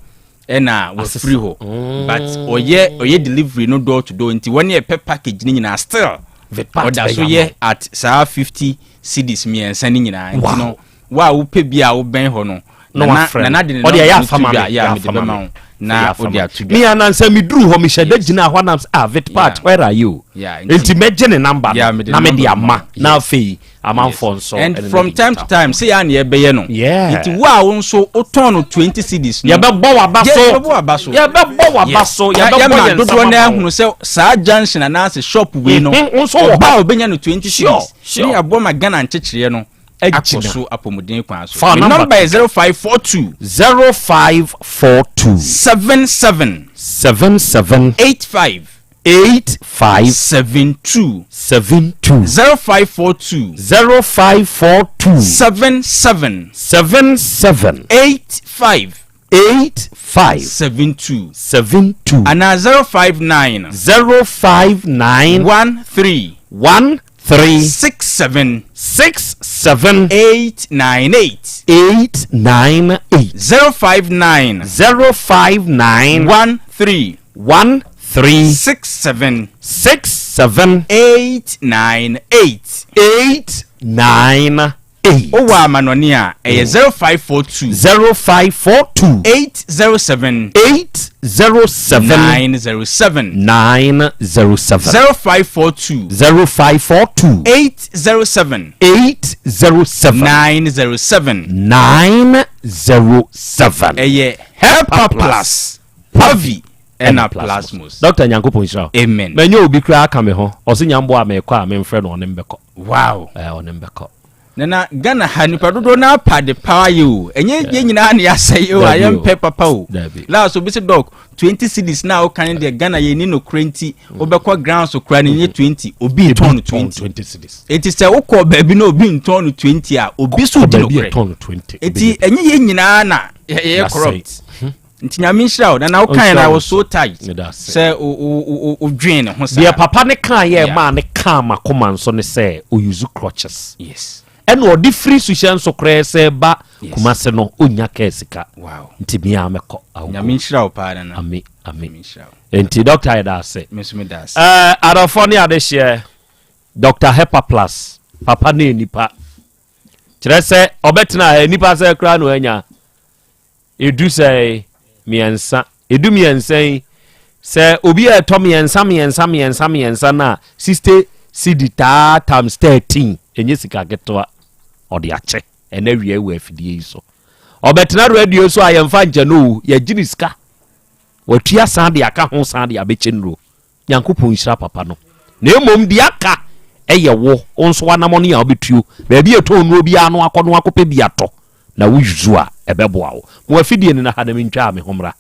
ɛna wafiri hɔ but ɔyɛ ɔyɛ delivery no door to door nti wɔn yɛ pɛ package no nyinaa still ɔda so yɛ at saa 50. cedis mmiɛnsa no nyinaa. Nti no, wo a wopɛ bi a wobɛn hɔ no, na wafrɛ Nana de ne ɔde ɛyɛ nɔmba no afa to ma dwa me yɛ a yɛ mede afa ma bɛma me wo na yɛ afa wode ma ato me dwa. me anansa meduru hɔ mehyɛ da gyina hɔ anam sɛ ah Vitpat where are you Yeah, nti mɛgye ne namba Yeah, no mede na ne mede number ama ma wo. na afei amanfoɔ nso And ɛne no from adi time to nkitaho. time sɛ yɛ a na yɛbɛyɛ no. Yeah. Nti wo a wo nso wotɔn no 20 cedis no. Yɛbɛbɔ w'aba Yes, so. yɛbɛbɔ w'aba so. Yɛbɛbɔ w'aba Yes. so. Na Yɛbɛbɔ yɛma yɛn nsa dodoɔ no ama wo. ahunu sɛ saa junction anaasɛ shop wei no Mhm, wo nso wɔ ɔba hɔ. a obɛnya no 20 Sure, cedis sure. ne yɛabɔ ma Ghana nkyekyereɛ no akɔ Agyina. so apɔmuden kwan so. Fa Me number number yɛ 0542 0542 77 77 85 85 72 72 0542 0542 77 77 85 85 72 72 anaa 059 059 13 13 67 67 898 898 059 059 13 13 67 67 898 898 Wowɔ amanɔne a, ɛyɛ 0542 0542 807 807 907 907 0542 0542 807 807 907 907 Ɛyɛ Hepa Plus, Pavi ɛna Plasmos. Doctor Nyankopɔn nhyira wo. Amen. Manya obi koraa aka me ho, ɔse Nyamboa a mekɔ a memfrɛ no ɔne mbɛkɔ. Wow. Eh, ɔne mbɛkɔ. Nana Ghana ha nipa dodoɔ naa pa de paa yɛ o ɛnyɛ yɛn nyinaa na yɛasɛe o Dabi ayɛ o. mpɛ papa o Dabi. last obi sɛ dɔk 20 cities na woka ne deɛ Ghana yɛni nokorɛ nti wobɛkɔ ground so koraa no nyɛ 20 obi ntɔn no 20 20 cities. enti sɛ wokɔ baabi na obi ntɔn no 20 a obi so Kɔ di baabi nokorɛ ɛtɔn no 20. enti ɛnyɛ yɛn nyinaa na yɛyɛ Yɛasɛe. corrupt nti nyame nhyira wo nana wokae Ɔnhyira na wo was so tight Meda ase. sɛ wodwen ne ho saa Deɛ papa ne kaa yɛ Yeah. maa ne kaa makoma nso ne sɛ ɔuse crutches. Yes. Ɛna ɔde firi suhyɛ nso koraa sɛ ba Yes. Kumase no ɔnya kaa sika. Wow. Nti mea mɛkɔ. I'll go. Nyame nhyira wo paa nana. Ame ame. Nyame nhyira wo. Nti doctor yɛda ase. Me nso meda ase. Eh, adɔfoɔ ne adehyeɛ, Doctor Hepaplus, papa ne nipa. Kyerɛ sɛ ɔbɛtena ha nipa sɛ koraa na wanya. Edu sɛe? Mmiɛnsa. Edu mmiɛnsa yi, sɛ obi a ɛtɔ mmiɛnsa mmiɛnsa mmiɛnsa mmiɛnsa no a, 60 cedi taa times 13, ɛnyɛ sika ketewa. Ɔde akyɛ ɛnɛ awia wɔ afidie yi so. Ɔbɛtena radio so a yɛmfa nkyɛ no o, yɛgye ne sika. Watua san de aka ho san de abɛkyɛ nnuro. Nyankopɔn nhyira papa no. Na mmom deɛ aka yɛ wo, wo nso w'anamɔne a wobɛtuo. Baabi a ɛtɔn nnuro biara no akɔ no akɔpɛ bi atɔ na wo use a ɛbɛboa wo. Mo afidie no na ha na mentwaa me ho mmra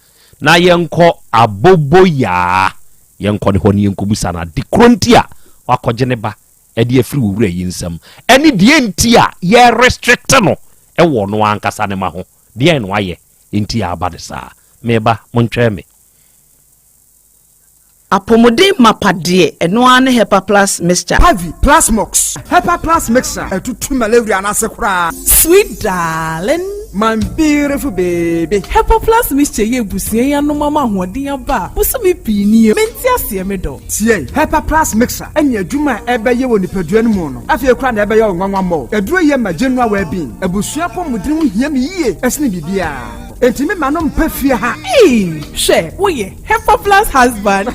na yɛnkɔ Aboboyaa yɛnkɔ ne hɔ na yɛnkɔbusa no ade korɔ nti a wakɔgye ne ba de afiri wo wura yi nsam ɛne deɛ nti a yɛ restrict no wɔ ɔno ankasa ne ma ho. Deɛn na wayɛ nti a aba no saa? Meba, montwɛn me. Apɔmuden mapa deɛ, ɛno ara ne Hepa Plus mixture. Pavi, Plasmox, Hepa Plus mixture, ɛtutu malaria no ase koraa. Sweet darling. My beautiful baby. Hepa Plus mixture yi abusua yi anom ama ahoɔden aba a, bosome pii nie, mente aseɛ me dɔ. Tie, Hepa Plus mixture ɛne adwuma a ɛbɛyɛ wɔ nipadua no mu no, afei koraa na ɛbɛyɛ wo nwanwa mmɔ. Aduro yi ma general well-being. Abusua apɔmuden ho hia me yie ɛsene biribiara. Enti me ma no mpa fie ha. Eii, hwɛ, woyɛ Hepa Plus husband.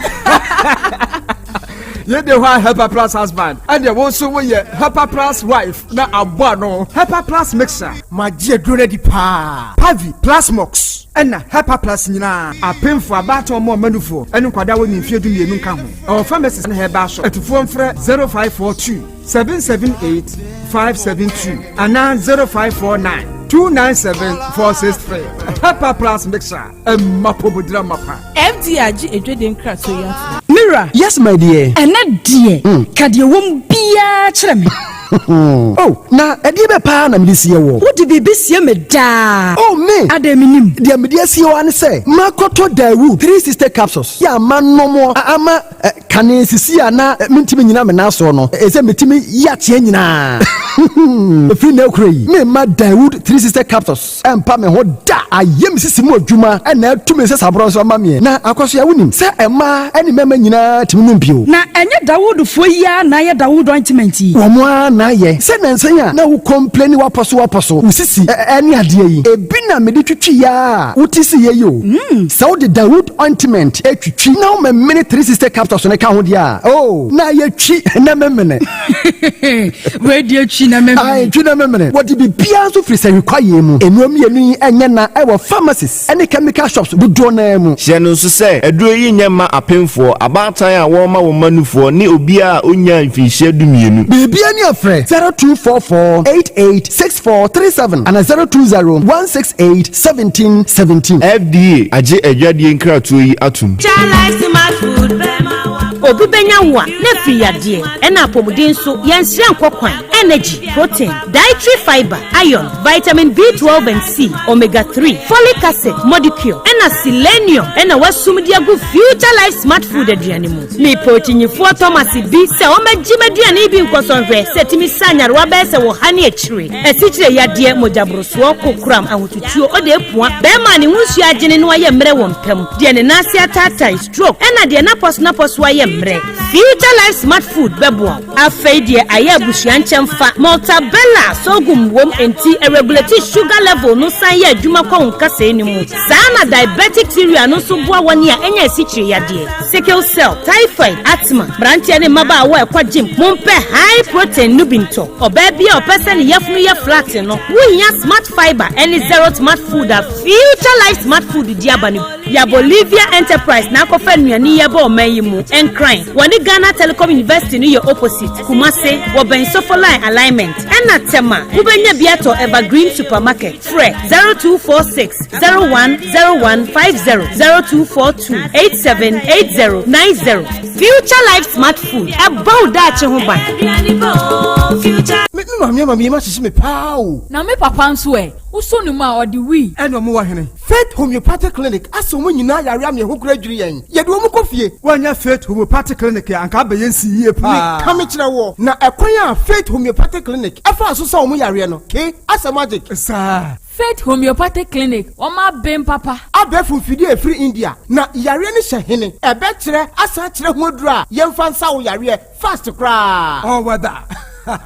Yɛ de hɔ a Hepa Plus husband, ɛdeɛ wo nso woyɛ Hepa Plus wife na abɔ ano. Hepa Plus mixer. Magye aduro no adi paa. Pavi, Plasmox, ɛna Hepa Plus nyinaa. Apemfoɔ, abaatan ɔmo ɔmanufoɔ, ɛne nkwadaa a wɔnni mfeɛ 12 nka ho. Ɛwɔ pharmacies ne herbal shop. Atufoɔ mfrɛ 0542 778 572 anaa 0549 297 463. Hepa Plus mixer. Ɛmma pɔmudira mapa. FDA agye adwadie nkratoɔ yi atom. Me wura. Yes my dear. Ɛnɛ deɛ, ka deɛ ɛwɔ mu biara kyerɛ me. Oh, na ɛdeɛ bɛ paa na mede sie woɔ? Wode biribi sie me daa. Oh, me! Adɛn mennim? Deɛ mede asie wo ara ne sɛ, makɔtɔ Daewoo 360 capsules yɛ a manom a ama kane sisi a na mentumi nnyina me nan soɔ no, ɛsɛ metumi yi ateɛ nyinaa. Ɛfiri nnɛ rekora yi, meremma Daewoo 360 capsules. Ɛmpa me ho da. Ayɛ me sisi mu adwuma na atu me nsasaborɔ nso ama meɛ. Na Akwasoa, wonim sɛ mmaa ne mmarima nyinaa tumi nom bio. Na ɛnyɛ Dawoodfoɔ yi ara na ayɛ Dawood ointment yi? Wɔn ara na. na ayɛ sɛ nansa yi a na wo complaini wapɔ so wapɔ so, wo sisi ɛne adeɛ yi, ebi na mede twitwi yɛ a wote si yɛ yi o. Sɛ wode Dawood ointment etwitwi na wo memene 360 capsules no ka ho deɛ a, oh, na ayɛ twi na memene. Wei deɛ twi na memene. Ae, twi na memene. Wɔde biribiara nso firi sahwi kwaeɛ mu. Nnuro mmienu yi nyɛ na ɛwɔ pharmacies ne chemical shops dodoɔ no ara mu. Hyɛ no nso sɛ, aduro yi nyɛ mma apemfoɔ, abaatan a wɔrema wɔn mma nufoɔ ne obiara a ɔnnyaa mfinhyia dumienu. Biribiara ni a frɛ 0244 88 6437 anaa 020 168 17 17. FDA agye adwadie nkratoɔ yi atom. Obi bɛnya wo a, na afiri yadeɛ, ɛna apɔmuden nso, yɛnsrɛ nkɔ kwan, energy, protein, dietary fibre, iron, vitamin B12 and C, omega 3, folic acid, modicure, ɛna selenium ɛna wasum de agu Future Life Smart Food aduane mu. Mepɛ okyinyifoɔ Thomas bi sɛ ɔmmɛgye m'aduane yi bi nkɔsɔ nhwɛ sɛ ɛtumi sa nyarewa bɛyɛ sɛ wɔ ha ne akyire, asikyire yadeɛ, mogyaborosoɔ, kokoram, ahotutuo, ɔde apua, bɛrima a ne ho nsuo agyene na wayɛ mmerɛ wɔ mpa mu, deɛ ne nan ase ataatae, stroke, ɛna deɛ n'apɔso n'apɔso ayɛ mmerɛ. Future Life Smart Food bɛboa wo. Afei deɛ ayɛ abusua nkyɛmfa, Maltabella sorghum wom enti ɛregulate sugar level no san yɛ adwuma kɔ wo nkasɛɛ no mu. Saa na diabetic cereal no nso boa wɔn a anya asikyire yadeɛ, sickle cell, typhoid, asthma. Mmeranteɛ ne mmabaawa a ɛkɔ gym, mompɛ high protein no bi ntɔ. Ɔbaa bi a ɔpɛ sɛ ne yafunu yɛ flat no, wohia Smart Fibre ne Zero Smart Food a Future Life Smart Food de aba no bi. Ya Bolivia Enterprise na akɔfa nnuane yi aba ɔman yi mu. Nkran, wɔne Ghana Telecom University no yɛ opposite. Kumase, wɔbɛn Sofoline Alignment. Ɛna Tema, wobɛnya bi atɔ Evergreen Supermarket. Frɛ 0246 010150, 0242 878090. Future Life Smart Food, ɛbɔ wo daakye ho ban. Me me maame ama me yam ahyehye me paa o. Na me papa nso ɛ? Wosɔ ne mu a, ɔde wii. Ɛna ɔmo wɔ hene? Faith Homeopathic Clinic asɛ ɔmo nyinaa yare ama yɛn ho kora adwiri yɛn. Yɛde ɔmo kɔ fie. Woannya Faith Homeopathic Clinic a, anka abɛyɛ nsi yie paa. Meka mekyerɛ woɔ, na ɛkwan a Faith Homeopathic Clinic ɛfaa so sa ɔmo yareɛ no, ke, asɛ magic. Saa. Faith Homeopathic Clinic, wɔn aben papa. Abɛɛfo mfidie a ɛfiri India, na yareɛ no hyɛ hene? Ɛbɛkyerɛ asan akyerɛ ho aduro a yɛmfa nsa wo yareɛ fast koraa. All weather.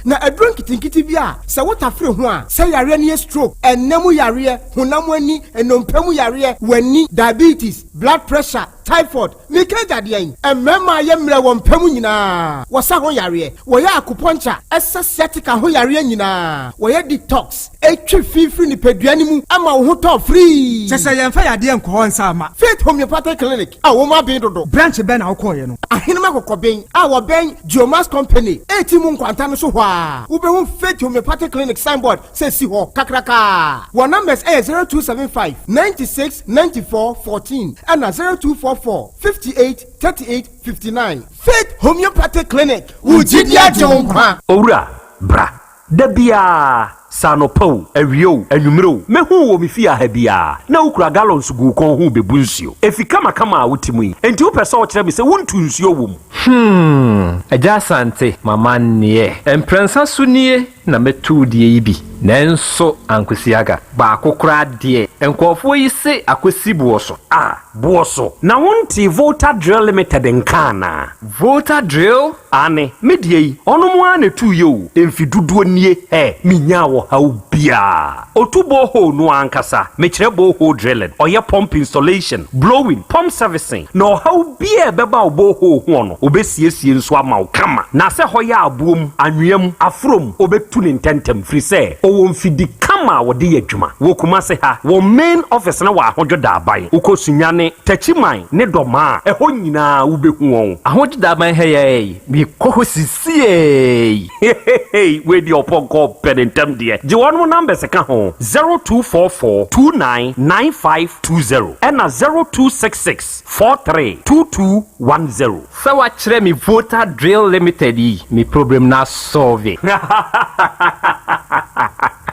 Na aduro nketenkete bi a sɛ wotafere ho a, sɛ yareɛ no yɛ stroke, ɛnna mu yareɛ, honam ani, nnompe mu yareɛ, w'ani, diabetes, blood pressure, typhoid, meka agya deɛn? Mmarima a yɛ mmerɛ wɔ mpa mu nyinaa, wɔsa ho yareɛ, wɔyɛ acupuncture, ɛsa sciatica ho yareɛ nyinaa, wɔyɛ detox, ɛtwe fi firi nipadua no mu ma wo ho tɔ firii. Kyɛ sɛ yɛmfa yadeɛ nkɔ hɔ nsa mma. Faith Homeopathic Clinic a wɔn aben dodo. Branch bɛn na wokɔeɛ no? Ahenem Akɔkɔben a wɔbɛn Geomas Company eti mu nkwanta no so hɔ ara, wobɛhu Faith Homeopathic Clinic signboard sɛ si hɔ kakrakaa. Wɔn numbers yɛ 0275 96 94 14 ɛna 0244 58 38 59. Faith Homeopathic Clinic, wo gyidi agye wo nkwa. Owura, bra. Da biara, sɛ anɔpa o, awia o, anwummere o, mehu wo wɔ me fie ha biara, na wokura gallons gu wo kɔn ho rebebu nsuo. Efi kamakama a wote mu yi, enti wopɛ sɛ wokyerɛ me sɛ wontu nsuo wɔ mu? Hmm, Agya Asante, m'amanneɛ. Mprɛnsa so nie na mɛtu wo deɛ yi bi, nanso ankosi aga. Baako koraa deɛ, nkurɔfoɔ yi se akɔsi boɔ so. Ah, boɔ so. Na wontee Volta Drill Limited nka anaa? Volta Drill? Aane, me deɛ yi, ɔnom ara na ɛtuiɛ o, mfe dodoɔ nie, hɛ, menyaa ɔhaw biara. Ɔtu borehole no ankasa, mekyerɛ borehole drilling, ɔyɛ pump installation, blowing, pump servicing, na ɔhaw biara a ɛbɛba wo borehole hoɔ no, ɔbɛsiesie nso ama wo kama. Na sɛ hɔ yɛ aboɔ mu, anwea mu, aforɔ mu, ɔbɛtu no ntɛntɛm, firi sɛ ɔwɔ mfidi kama a wɔde yɛ adwuma. Wɔ Kumase ha, wɔn main office no wɔ Ahodwo Daaban. Wokɔ Sunyani, Techiman ne Dɔmaa a, ɛhɔ nyinaa wobɛhu wɔn. Ahodwo Daaban ha yi ara yi, mekɔ hɔ sisiei. Hehehe wei deɛ ɔpɔnkɔ pɛ ne ntɛm deɛ. Gye wɔnom numbers ka ho, 0244 29 9520 ɛna 0266 43 2210. Sɛ wakyerɛ me Volta Drill Limited yi, me problem no asɔlve.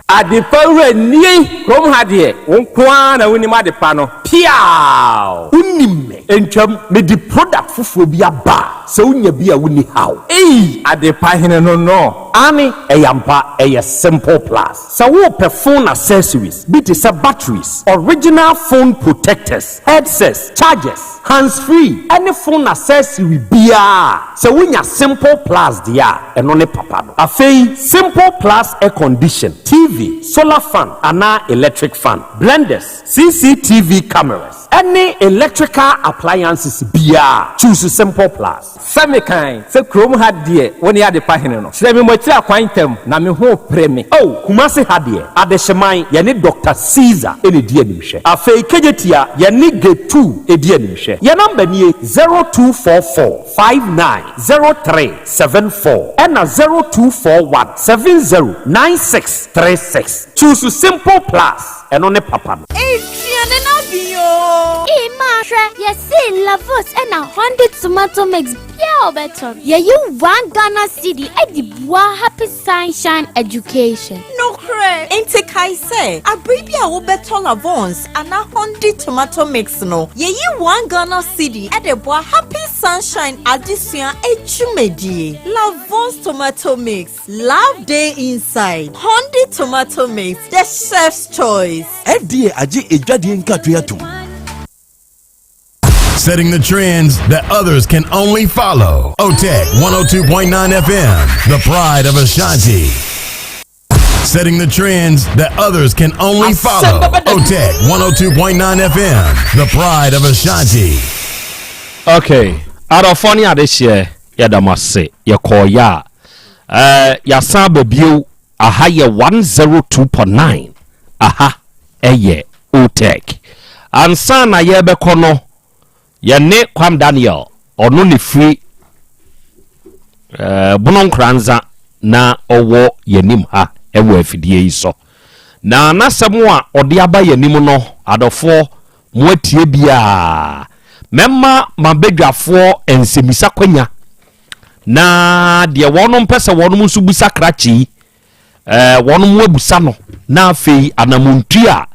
Adepa wura nie kurom ha deɛ wo nko ara na wonim adepa no. Piaaww! Wonim me? Ntwam, mede product foforɔ bi aba a sɛ wonya bi a wonni haw. Ei! Adepa hene no no. Aane, ɛyɛ ampa, ɛyɛ Simple Plus. Sɛ worepɛ phone accessories bi te sɛ batteries, original phone protectors, headsets, chargers, hands free ɛne phone accessory biara a, sɛ wonya Simple Plus deɛ a, ɛno ne papa no. Afei, Simple Plus air condition, TV, solar fan anaa electric fan, blenders, CCTV cameras, ɛne electrical appliances biara, choose Simple Plus. Sɛ mekan sɛ kurom ha deɛ wo ne adepa hene no, kyerɛ me mo akyiri akwan ntɛm, na me ho repere me. Oh, Kumasi ha deɛ, Adehyeman, yɛne Doctor Caesar na ɛdi animhwɛ. Afei Kejetia, yɛne Getu di animhwɛ. Yɛn number nie, 0244 59 03 74 ɛna 0241 70 96 36. Choose Simple Plus, ɛno ne papa no. Aduane no aben oo. Ee maa hwɛ, yɛsee Lavos ɛna Honda tomato mix bia a wobɛtɔ no, yɛyi one Ghana cedi de boa Happy Sunshine Education. Nokorɛ! Enti kae sɛ, abere bi a wobɛtɔ Lavons anaa Honda tomato mix no, yɛyi one Ghana cedi de boa Happy Sunshine adesua adwumadie. Lavons tomato mix. Love dey inside. Hondi tomato mix, the chef's choice. FDA agye edwadie nkratoe atom. Setting the trends that others can only follow. OTEC 102.9 FM, the pride of Ashanti. Setting the trends that others can only follow. OTEC 102.9 FM, the pride of Ashanti. Okay, adɔfoɔ ne adehyeɛ yɛda mo ase yɛkɔɔyɛ a eh, yɛasan aba bio aha yɛ 102.9 aha ɛyɛ OTEC ansa na yɛbɛkɔ no Yɛne Kwam Daniel, ɔno ne firi eh, Bono Nkoranza na ɔwɔ yɛnim ha wɔ afidie yi so. Na n'asɛm a ɔde aba yɛnim no, adɔfoɔ, mo atie biaa. Mɛma m'abadwafoɔ nsɛmmisa kwanya na deɛ wɔnom pɛ sɛ wɔnom nso bisa krakye yi, eh, wɔnom abusa no, na afei anamontuo a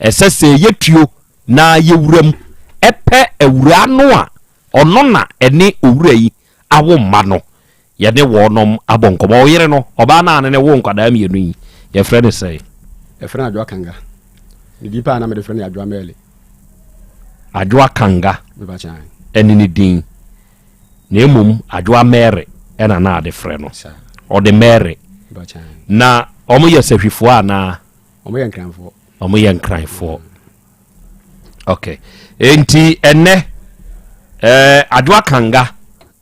ɛsɛ sɛ yɛtuo Na yɛ wuram pɛ awuraa no a ɔno na ɛne owura yi awo mma no, yɛne wɔnom abɔ nkɔmmɔ. Ɔyere no, ɔbaa no a ne ne woo nkwadaa mmienu yi, yɛfrɛ no sɛn? Yɛfrɛ no Adwoa Kanga. Ne din paa na mede frɛ no yɛ Adwoa Mɛɛle. Adwoa Kanga ɛne ne din, na mmom Adwoa Mɛɛre ɛna na ade frɛ no. Ɔde Mɛɛre. Na wɔn yɛ sahwifoɔ anaa? Wɔn yɛ nkranfoɔ. Wɔn yɛ nkranfoɔ. Ok. Enti ɛnɛ ɛɛ Adwoa Kanga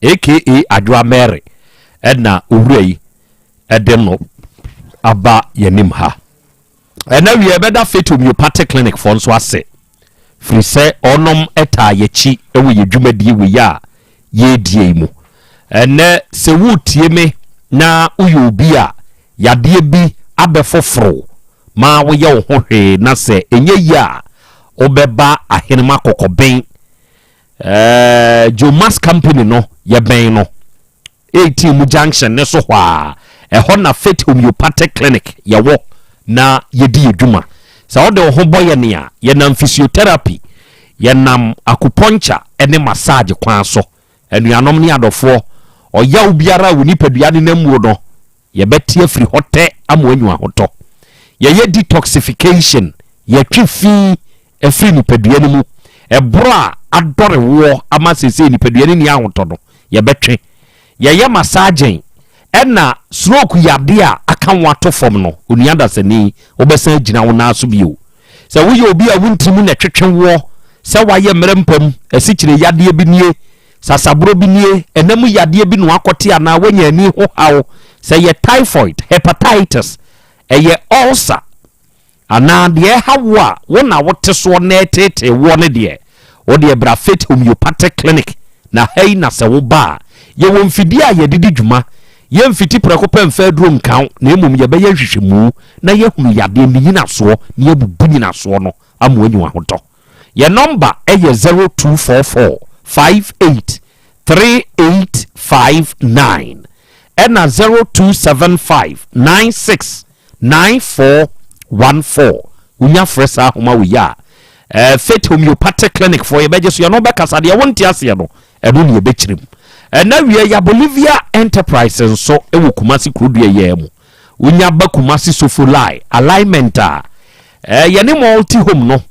aka Adwoa Mary ɛna owura yi ɛde no aba yɛnim ha. Ɛnɛ wie ɛbɛda Faith Homeopathic Clinic foɔ nso ase firi sɛ ɔnom ɛtaa yɛkyi ɛwɔ yɛ dwumadie wei a yɛredie yi mu. Ɛnnɛ sɛ woretie me na woyɛ obi a yadeɛ bi abɛfoforo ma woyɛ wo ho hwee na sɛ ɛnyɛ yie a wobɛba Ahenema Kɔkɔben ɛɛ Jomas Company no yɛbɛn no 18 mu junction ne so hɔ a ɛhɔ na Faith Homeopathic Clinic yɛwɔ na yɛdi yɛ dwuma. Sɛ wode wo ho bɔ yɛn a yɛnam physiotherapy, yɛnam acupuncture ne massage kwan so Anuanom ne adɔfoɔ, ɔyaw biara a wo nipadua nenam muo no, yɛbɛte afiri hɔ tɛ ama woanya ahotɔ. Yɛyɛ detoxification, yɛtwe fi firi nipadua no mu. Ɛborɔ a adɔre woɔ ama seesei nipadua no nni ahotɔ no, yɛbɛtwe. Yɛyɛ massaging, ɛna stroke yadeɛ a aka wo ato fam no, onua dasani, wobɛsan agyina wo nan so bio. Sɛ woyɛ obi a wo ntini mu na ɛtwetwe woɔ, sɛ woayɛ mmerɛ mpam, asikyire yadeɛ bi nie, sasaborɔ bi nie, ɛna mu yadeɛ bi na woakɔte anaa woanya ani ho haw, sɛ ɛyɛ typhoid, hepatitis, ɛyɛ ulcer, anaa deɛ ɛha wo a wo na wote soɔ na ɛreteetee woɔ no deɛ, wo deɛ bra Faith Homeopathic Clinic na ha yi na sɛ woba a, yɛwɔ mfidie a yɛde di dwuma. Yɛmfiti prɛko pɛ mfa aduro nka wo, na mmom yɛbɛyɛ nhwehwɛmu na yɛahunu yadeɛ ne nyinasoɔ na yɛabubu nyinasoɔ no ama woanya w'ahotɔ. Yɛn nɔmba yɛ 0244 58 3859 ɛna 0275 96 9414. Wonya frɛ saa ahoma wei a, eh, Faith Homeopathic Clinic foɔ yɛbɛgye so, yɛne wo bɛkasa, deɛ wonte aseɛ no, ɛno ne yɛbɛkyerɛ mu. Ɛna wia ya Bolivia Enterprise nso wɔ Kumasi kurodua yi ara mu. Wonya ba Kumasi Sofolai alignment a, yɛne Multi Home no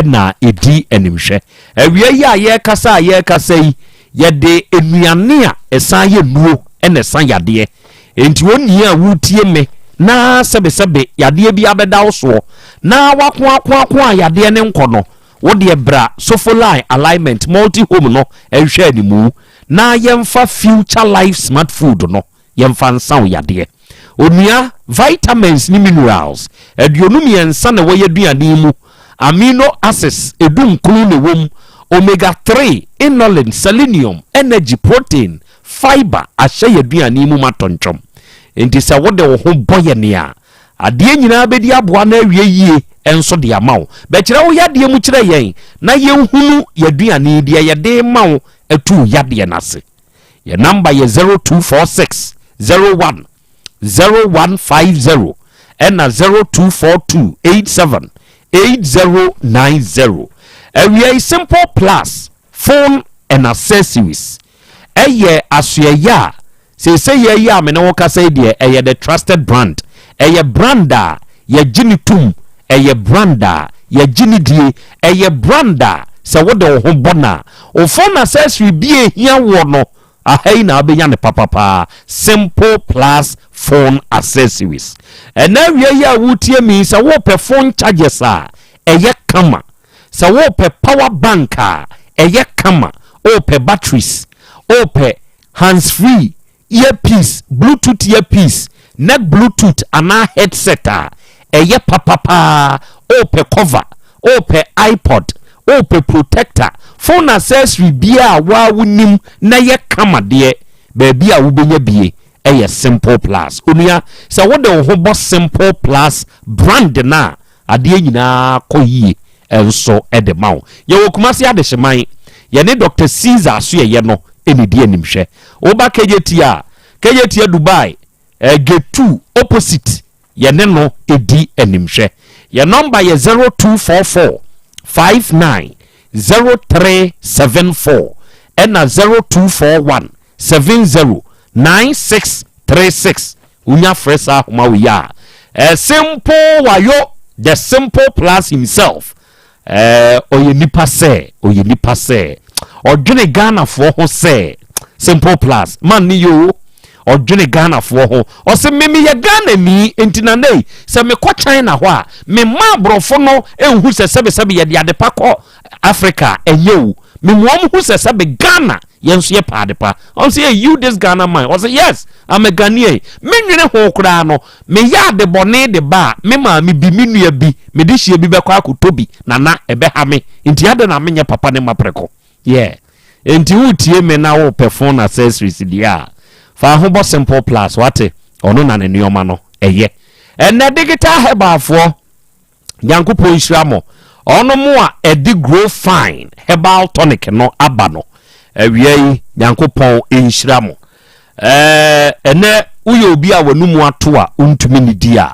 na ɛdi animhwɛ. Awia yi a yɛrekasa a yɛrekasa yi, yɛde nnuane a ɛsan yɛ nnuro na ɛsa yadeɛ. Enti onii a woretie me na sɛbesɛbe yadeɛ bi abɛda wo soɔ na wakoakoako a yadeɛ no nkɔ no, Wo deɛ bra Sofoline Alignment Multi Home no nhwɛ animu na yɛmfa Future Life Smart Food no yɛmfa nsa wo yadeɛ. Onua, vitamins ne minerals 23 na ɛwɔ y'aduane yi mu, amino acids 19 na ɛwɔ mu, omega 3, inulin, selenium, energy, protein, fibre ahyɛ y'aduane yi mu ma tɔntwɔm. Enti sɛ wode wo ho bɔ yɛn a, Adeɛ nyinaa bɛdi aboa no awie yie nso de ama wo. Bɛkyerɛ wo yadeɛ mu kyerɛ yɛn na yɛnhunu y'aduane deɛ yɛde rema wo atu wo yadeɛ no ase. Yɛn namba yɛ 0246 01 0150 ɛna 0242 87 8090. Awia yi Simple Plus Phone and Accessories ɛyɛ asoɛeɛ a Seesei yi a me ne wo kasa yi deɛ, ɛyɛ the trusted brand. Ɛyɛ brand a yɛgye no tom, ɛyɛ brand a yɛgye no die, ɛyɛ brand a sɛ wode wo ho bɔ no a, wo phone accessory bi a ɛhia woɔ no, aha yi na wobɛnya no papapaa. Simple Plus Phone Accessories. Ɛnɛ awia yi a woretie me yi, sɛ worepɛ phone chargers a ɛyɛ kama, sɛ worepɛ power bank a ɛyɛ kama, worepɛ batteries, worepɛ Hands-free earpiece, Bluetooth earpiece, neck Bluetooth anaa headset a ɛyɛ papa paa, wopɛ cover, wopɛ iPod, wopɛ protector, phone accessory biara a woa wonim na ɛyɛ kama deɛ, baabi a wobɛnya bie yɛ Simple Plus. Onua, sɛ wode wo ho bɔ Simple Plus brand no a, Adeɛ nyinaa kɔ yie nso de ma wo. Yɛwɔ Kumasi Adehyeman. Yɛne Doctor Caesar Asoɛeɛ no na ɛdi animhwɛ. Woba Kejetia a, Kejetia Dubai, eh, Gate 2 opposite, yɛne no di animhwɛ. Yɛn nɔmba yɛ 0244 59 0374 ɛna 0241 70 9636. Wonya frɛ saa ahoma wei a, eh, simple wayo, the simple plus himself. Eh, ɔyɛ nipa sɛ, ɔyɛ nipa sɛ, ɔdwene Ghanafoɔ ho sɛ, simple plus, man ne yoo, ɔdwene Ghanafoɔ ho. Ɔse me meyɛ Ghanani, nti na nei, sɛ mekɔ China hɔ a, memma aborɔfo no nhu sɛ sɛbesɛbe yɛde adepa kɔ Africa a, ɛnyɛ o. Mema wɔn hu sɛ sɛbe Ghana, yɛn nso yɛpɛ adepa. Ɔse, hey, you this Ghana man. Ɔse, yes, I'm a Ghanaian. Menwene ho koraa no, meyɛ ade bɔne de ba a, me maame bi, me nua bi, me dehyeɛ bi bɛkɔ akɔtɔ bi, Nana, ɛbɛha me. Nti adɛn na menyɛ papa ne mma prɛko? Yeah. Enti woretie me na worepɛ phone accessories deɛ a, fa ho bɔ Simple Plus, wate? Ɔno na ne nneɛma no ɛyɛ. Ɛnnɛ Digital Herbalfoɔ, Nyankopɔn nhyira mo. Ɔno mo a ɛde Grow Fine Herbal Tonic no aba no, awia yi Nyankopɔn nhyira mo. Ɛɛ, ɛnɛ woyɛ obi a w'anum ato a wontumi nidi a,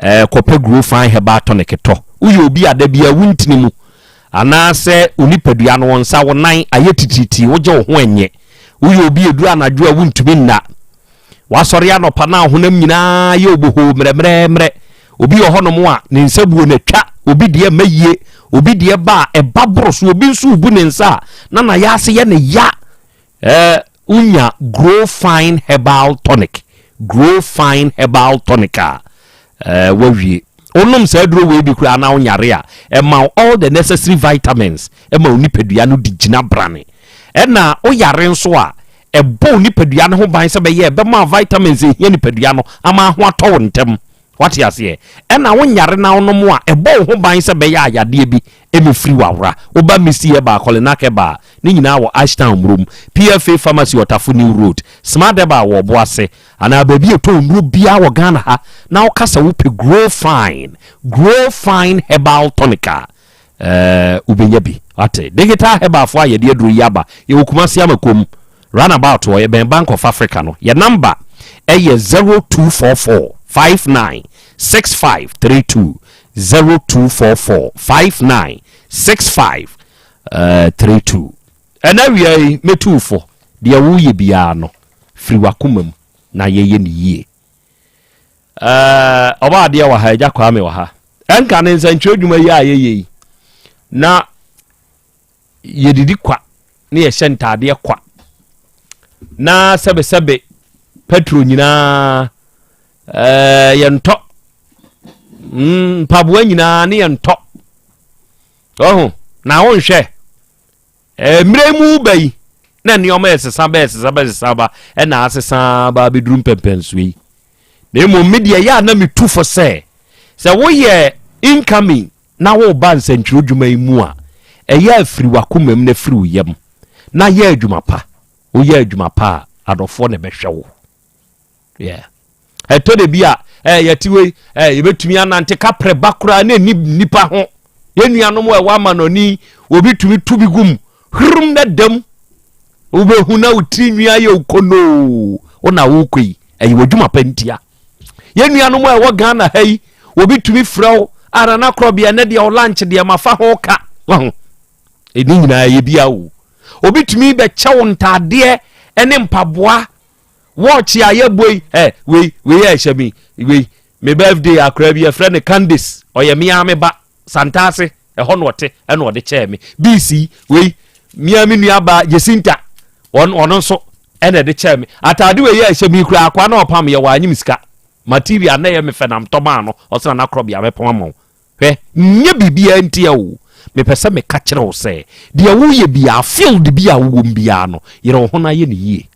ɛɛ, kɔpɛ Grow Fine Herbal Tonic tɔ. Woyɛ obi a da biara wontini mu anaasɛ wo nipadua no, wo nsa, wo nan ayɛ titiritii, wogye wo ho ɛnyɛ. Woyɛ obi a ɛduru anadwo a wontumi nna. Wasɔre anɔpa na honam nyinaa yɛ obohoo mmerɛmmerɛmmerɛ. Obi wɔ hɔnom a ne nsa buo no atwa, obi deɛ mma yie, obi deɛ ba a ɛba boro so, obi nso rebu ne nsa a na n'ayaase yɛ ne ya. Ɛɛ wonya Grow Fine Herbal Tonic, Grow Fine Herbal Tonic a ɛɛ wawie. Wonom saa aduro wei bi koraa na wonyare a, ɛma wo all the necessary vitamins ɛma wo nipadua no di gyina brane. Ɛna woyare nso a, Ɛbɔ wo nipadua no ho ban sɛ ɛbɛyɛ a ɛbɛma wo vitamins a ɛhia nipadua no ama ho atɔ wo ntɛm. Wate aseɛ? Ɛna wonyare na wonom a, ɛbɔ wo ho ban sɛ ɛbɛyɛ a yadeɛ bi mmɛfiri w'awora. Woba Misty Herbal, Kolinak Herbal, ne nyinaa wɔ Ashtown Murom, PFA Pharmacy Ɔtafo New Road, Smart Herbal wɔ Ɔboase, anaa baabi a ɛtɔn nnuro biara wɔ Ghana ha na woka sɛ wopɛ Grow Fine, Grow Fine Herbal Tonic a, Ɛɛ wobɛnya bi. Wate? Digital Herbalfoɔ a yɛde aduro yi aba. Yɛwɔ Kumasi Amakom, Runabout hɔ, yɛbɛn Bank of Africa no. Yɛn number ɛyɛ 0244 59 65 32, 0244 59 65 32. Ɛna awia yi mɛtu wo fo. Deɛ woreyɛ biara no, firi w'akoma mu na yɛyɛ no yie. Ɛɛ, ɔba adeɛ wɔ ha, Agya Kwame wɔ ha. Ɛnka ne nsɛnkyerɛ adwuma yi a yɛyɛ yi, na yɛdidi kwa ne yɛhyɛ ntaadeɛ kwa na sɛbesɛbe petro nyinaa ɛɛ yɛntɔ mm, mpaboa nyinaa ne yɛntɔ ɔho na wonhwɛ ɛɛ mmerɛ mu ba yi na nneɛma ɛsesa bɛɛ ɛsesa bɛɛ ɛsesa ba ɛna asesa ba abɛduru mpɛmpɛnsoɔ yi na mmom me deɛ yɛ a na metu fo sɛ sɛ woyɛ incoming na woreba nsɛntwerɛ dwuma yi mu a, ɛyɛ a firi w'akomam na firi wo yam na yɛ adwuma pa. Woyɛ adwuma pa a, adɔfoɔ na ɛbɛhwɛ wo. Yeah. Ɛtɔ da bi a, eh, yɛte wei, eh, yɛbɛtumi anante kaprɛ ba koraa na ɛni nnipa ho. Yɛn nuanom a ɛwɔ amanɔne, obi tumi tu bi gum, hrum na dam. Wobɛhu na wo tiri nwi ayɛ wo konoo, wo na wokɔ yi, ɛyɛ w'adwuma pa ntia. Yɛn nuanom a ɛwɔ Ghana ha yi, obi tumi frɛ wo, a nana korɔbea ɛnɛ deɛ wo lunch deɛ mafa ho ka. Wahu? Ɛni nyinaa yɛ bia o. Obi tumi bɛkyɛ wo ntaadeɛ ne mpaboa, watch a yɛbɔ yi, ɛ wei wei a ɛhyɛ mi, wei me birthday akora bi yɛfrɛ no Candice, ɔyɛ me ara me ba, Santase, ɛhɔ na ɔte, ɛna ɔde kyɛɛ me. BC, wei me ara me nua ba Jacinta, ɔno nso ɛna ɛde kyɛɛ me. Ataade wei a ɛhyɛ me koraa, akoa na ɔpam yɛ wanyem sika. Material na ɛyɛ me fɛ na mtɔ maa no, ɔsɛ na nakorɔbea mɛpam ama wo. Hwɛ, nyɛ biribiara ntia o, mepɛ sɛ meka kyerɛ wo sɛ, deɛ woyɛ biara, field bi a wowɔ mu biara no, yere wo ho na yɛ no yie.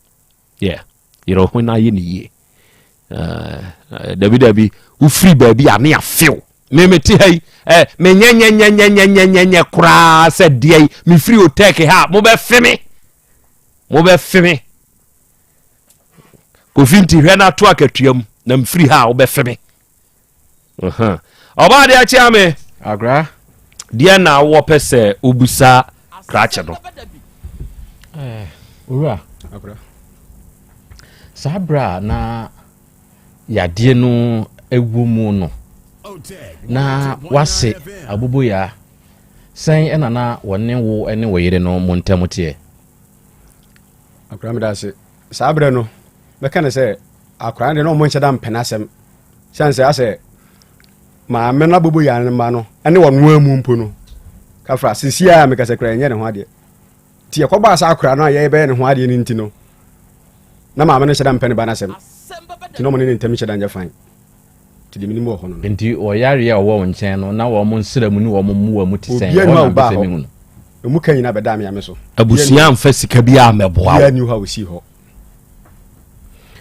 Yeah, yere wo ho na yɛ no yie. Uh, dabi dabi, wofiri baabi a ne afew. Me mete ha yi, eh, menyɛnyɛnyɛnyɛnyɛnyɛnyɛ koraa sɛ deɛ yi, mefiri otɛk ha a, mobɛfe me. Mobɛfe me. Kofi nti hwɛ no ato akatua mu, na mefiri ha a wobɛfe me. Ɔbaa deɛ akyea me. Agra. Deɛ na wɔpɛ sɛ wobusa krakye no. Eh, owura. Agra. Saa berɛ a na yadeɛ no ɛwɔ mu no, na wase aboboyaa sɛn ɛna na wɔne wo ne wo yere no mo ntam teɛ? Akora meda ase. Saa berɛ no, mɛka ne sɛ akora no deɛ na ɔmo nhyɛ da mpɛ n'asɛm. Sɛn sɛ asɛ maame no abobo yare no mma no ɛne ɔno amu mpo no kafra sisi a mekasa kura ɛnyɛ ne ho adeɛ. Nti yɛkɔbɔ asa akora no a yɛbɛyɛ ne ho adeɛ no nti no, na maame no nhyɛ da mpɛ ne ba n'asɛm. Nti na ɔmo ne ne ntam nhyɛ da nyɛ fine. Nti deɛ menim wɔ hɔ no no. Nti ɔyareɛ a ɔwɔ wo nkyɛn no, na wɔn nsra mu ne wɔn mmoa mu te sɛn? Obiara Ɛhɔ nni hɔ na a mepɛ ɔbaa sɛ hɔ. mehu no. Emu ka nyinaa bɛdaa me ame so. Abusua amfa sika biara ammɛboa wo. Obiara nni hɔ a ɔsii hɔ.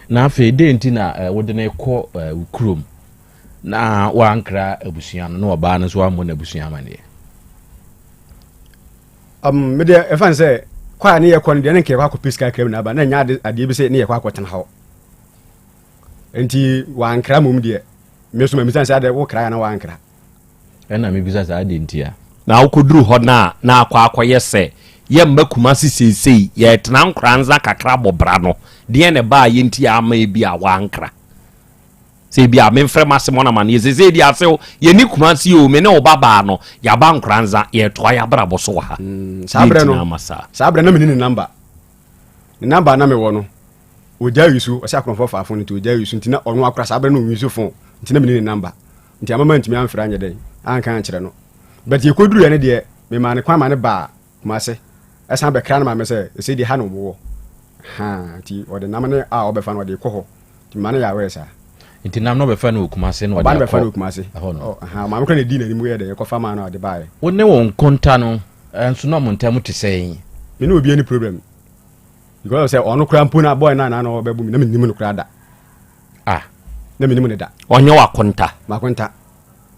Na afei dɛn nti na eh, wode no kɔ eh, wo kurom na woankra abusua no na ɔbaa no nso ammɔ n'abusua amanneɛ? Um, me deɛ ɛfa ne sɛ kɔ a ne yɛkɔ no deɛ ne nka yɛkɔ akɔpɛ sika kra mu na aba na ɛnyɛ ade adeɛ bi sɛ ne yɛkɔ akɔtena hɔ. Nti wankra mmom deɛ me nso mamisa sɛ adɛ wokra anaa wankra. Ɛna mebisa sɛ adɛn ntia? Na wokɔduru hɔ no a, na akɔ akɔyɛ sɛ yɛmma Kumasi seesei, yɛretena Nkoranza kakra bɔ bra no, deɛn na ɛbaeɛ nti a ama ebia woankra? Sɛ ebia memfrɛ m'ase mmɔ no amaneɛ, seesei deɛ asew, yɛnni Kumasi o, me ne wo babaa no, yɛaba Nkoranza, yɛretoa yɛn abrabɔ so wɔ ha. Saa Deɛn berɛ nti na no, ama saa? saa berɛ no na menni ne namba. Ne namba a na mewɔ no, ɔgyaa yi so, ɔsɛ akorɔmfoɔ faa fon no nti ɔgyaa yi so nti na ɔno akora saa berɛ no ɔnyi so fon nti na menni ne namba. Nti ama mantumi amfrɛ anyɛ dɛn anka ankyerɛ no. But yɛkɔduruiɛ no deɛ, memaa no kwan ma no baa Kumase ɛsan bɛkra no maame sɛ ɛsei deɛ ha na wɔwɔ. Haa, nti ɔde nam no a ɔbɛfa no ɔde kɔ hɔ. Nti mema no yɛ aware saa. Nti nam no ɔbɛfa no wɔ Kumase na ɔde Ɔba no bɛfa akɔ no wɔ Kumase. ɛhɔ no. Ɔ, aha, maame koraa na ɛdii n'anim yɛ dɛn ɛkɔfa maa no a ɔde baeɛ. Wo ne wo nkonta no nso na mo ntam te sɛn? Me ne obiara ni problem. Because sɛ ɔno koraa mpo na boy no a na na ɔbɛbu me na mennim no koraa da. Ah. Na mennim no da. Ɔnyɛ w'akonta. M'akonta.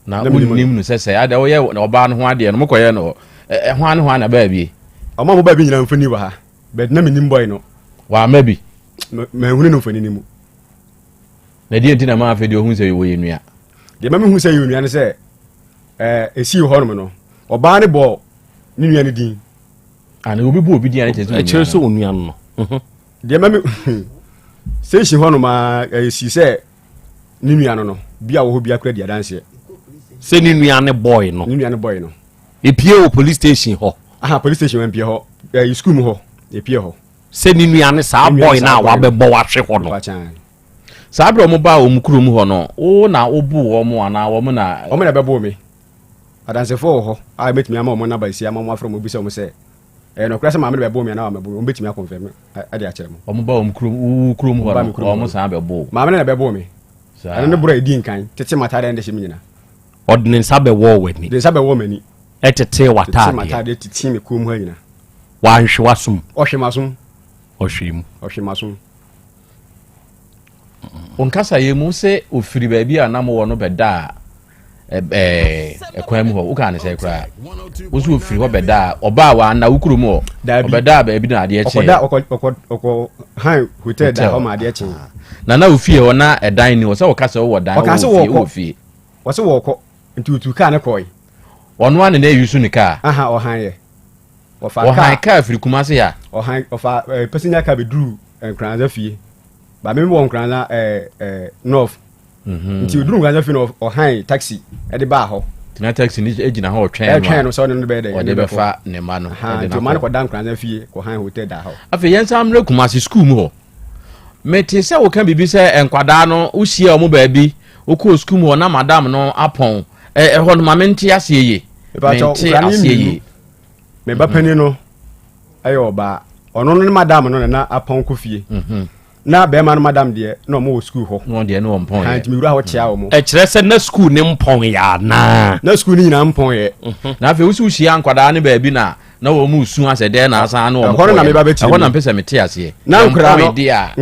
Na wonnim no sɛ sɛ adɛ woyɛ ɔbaa no ho adeɛ no mokɔyɛ no hwan ne hwan na baa bi? Ɔma mo baa bi nyinaa mfoni wɔ ha. But na mennim boy no. Wamma bi. Manhunu no mfoni no mu. Na deɛ nti na ma afei deɛ ɔhu sɛ wɔyɛ nua? Deɛ ma mehu sɛ yɛ onua no sɛ ɛsii hɔ nom no ɔbaa no bɔɔ ne nua no din. Ana obi bu obi din a ɛkyerɛ sɛ onua no no. Deɛ ma me station hɔ nom a ɛsi sɛ ne nua no no bi a wɔ hɔ bi akora di adanseɛ. Sɛ ne nua ne boy no. Ne nua ne boy no. Epie wɔ police station hɔ. Aha police station wɔ mpie hɔ ɛɛ sukuu mu hɔ epie hɔ. Sɛ ne nua ne saa boy no a wabɛbɔ wahwe hɔ no. Saa berɛ wɔn baa wɔn kurom hɔ no, wo na woboo wɔn anaa wɔn na. Wɔn na ɛbɛboo me. Adansefoɔ wɔ hɔ a mɛtumi ama wɔn naba asi ama wɔn afrɛ wɔn abisa wɔn sɛ ɛyɛ nokorɛ sɛ maame no bɛboo me anaa wammɛbo me, wɔbɛtumi akɔnfɛm de akyerɛ mo. Wɔn ba wɔn kurom, wo kurom hɔ no, wɔn san bɛboo wo. Maame no na ɛbɛboo me. Ɛno ne borɔ a ɛdi nkan, tete m'ataadeɛ a na ɛhyɛ me nyina. Ɔde ne nsa bɛwɔɔ w'ani. De nsa bɛwɔɔ m'ani. Ɛtetee w'ataadeɛ. Tetee m'ataadeɛ tetee me kɔn mu ha nyina. Wanhwe w'asom. Ɔhwe m'asom. Ɔhwee mu. Ɔhwe m'asom. Wo nkasayɛ mu sɛ ofiri baabi a na mowɔ no bɛdaa ɛkwan mu hɔ wokaa ne sɛ koraa wo so ofiri hɔ bɛdaa ɔbaa wa na wo kurom hɔ ɔbɛdaa baabi na adeɛ kyee ɔkɔ han hotel da hɔ ma adeɛ kyee na na ofie hɔ na ɛdan ni hɔ sɛ wɔka sɛ wowɔ dan wɔ fie wɔsɛ wɔkɔ nti otu kaa ne kɔe ɔno ane na ɛyi so ne kaa aha ɔhan yɛ Wɔfa kaa. Wɔhan kaa firi Kumasi a. Ɔhan ɔfa ɛɛ eh, passenger car bɛduru Nkoranza fie. Ba me wɔ Nkoranza ɛɛ eh, ɛɛ eh, north. Mm -hmm. Nti oduru Nkoranza fie no ɔhan taxi ɛde baa hɔ. Tena taxi ni gyina hɔ ɔtwɛn no. Ɛtwɛn no sɛ ɔne no bɛyɛ dɛ. Ɔde bɛfa ne mma no. Nti ɔma no kɔda Nkoranza fie kɔhan hotel da hɔ. Afei yɛn nsa mmerɛ Kumasi sukuu mu hɔ. Mete sɛ woka biribi sɛ nkwadaa no wohyia wɔn baabi wokɔɔ sukuu mu hɔ na madam no apɔn ɛhɔ no ma mente aseɛ yie. Mente aseɛ yie. Me ba panin no yɛ ɔbaa ɔno no ne madam no na na apɔn kɔ fie mhm. na bɛrima no madam deɛ na ɔmo wɔ sukuu hɔ wɔn deɛ ne wɔn mpɔn yɛ nti mewura hɔ kyea wɔn ɛkyerɛ sɛ na sukuu ne mpɔn yɛ anaa na sukuu ne nyinaa mpɔn yɛ mhm. na afei wosi wohyia nkwadaa ne baabi na na wɔn mu su asɛ dɛn na asan na wɔn kɔ yɛ ɛhɔ na mpɛ sɛ mete aseɛ na nkwadaa no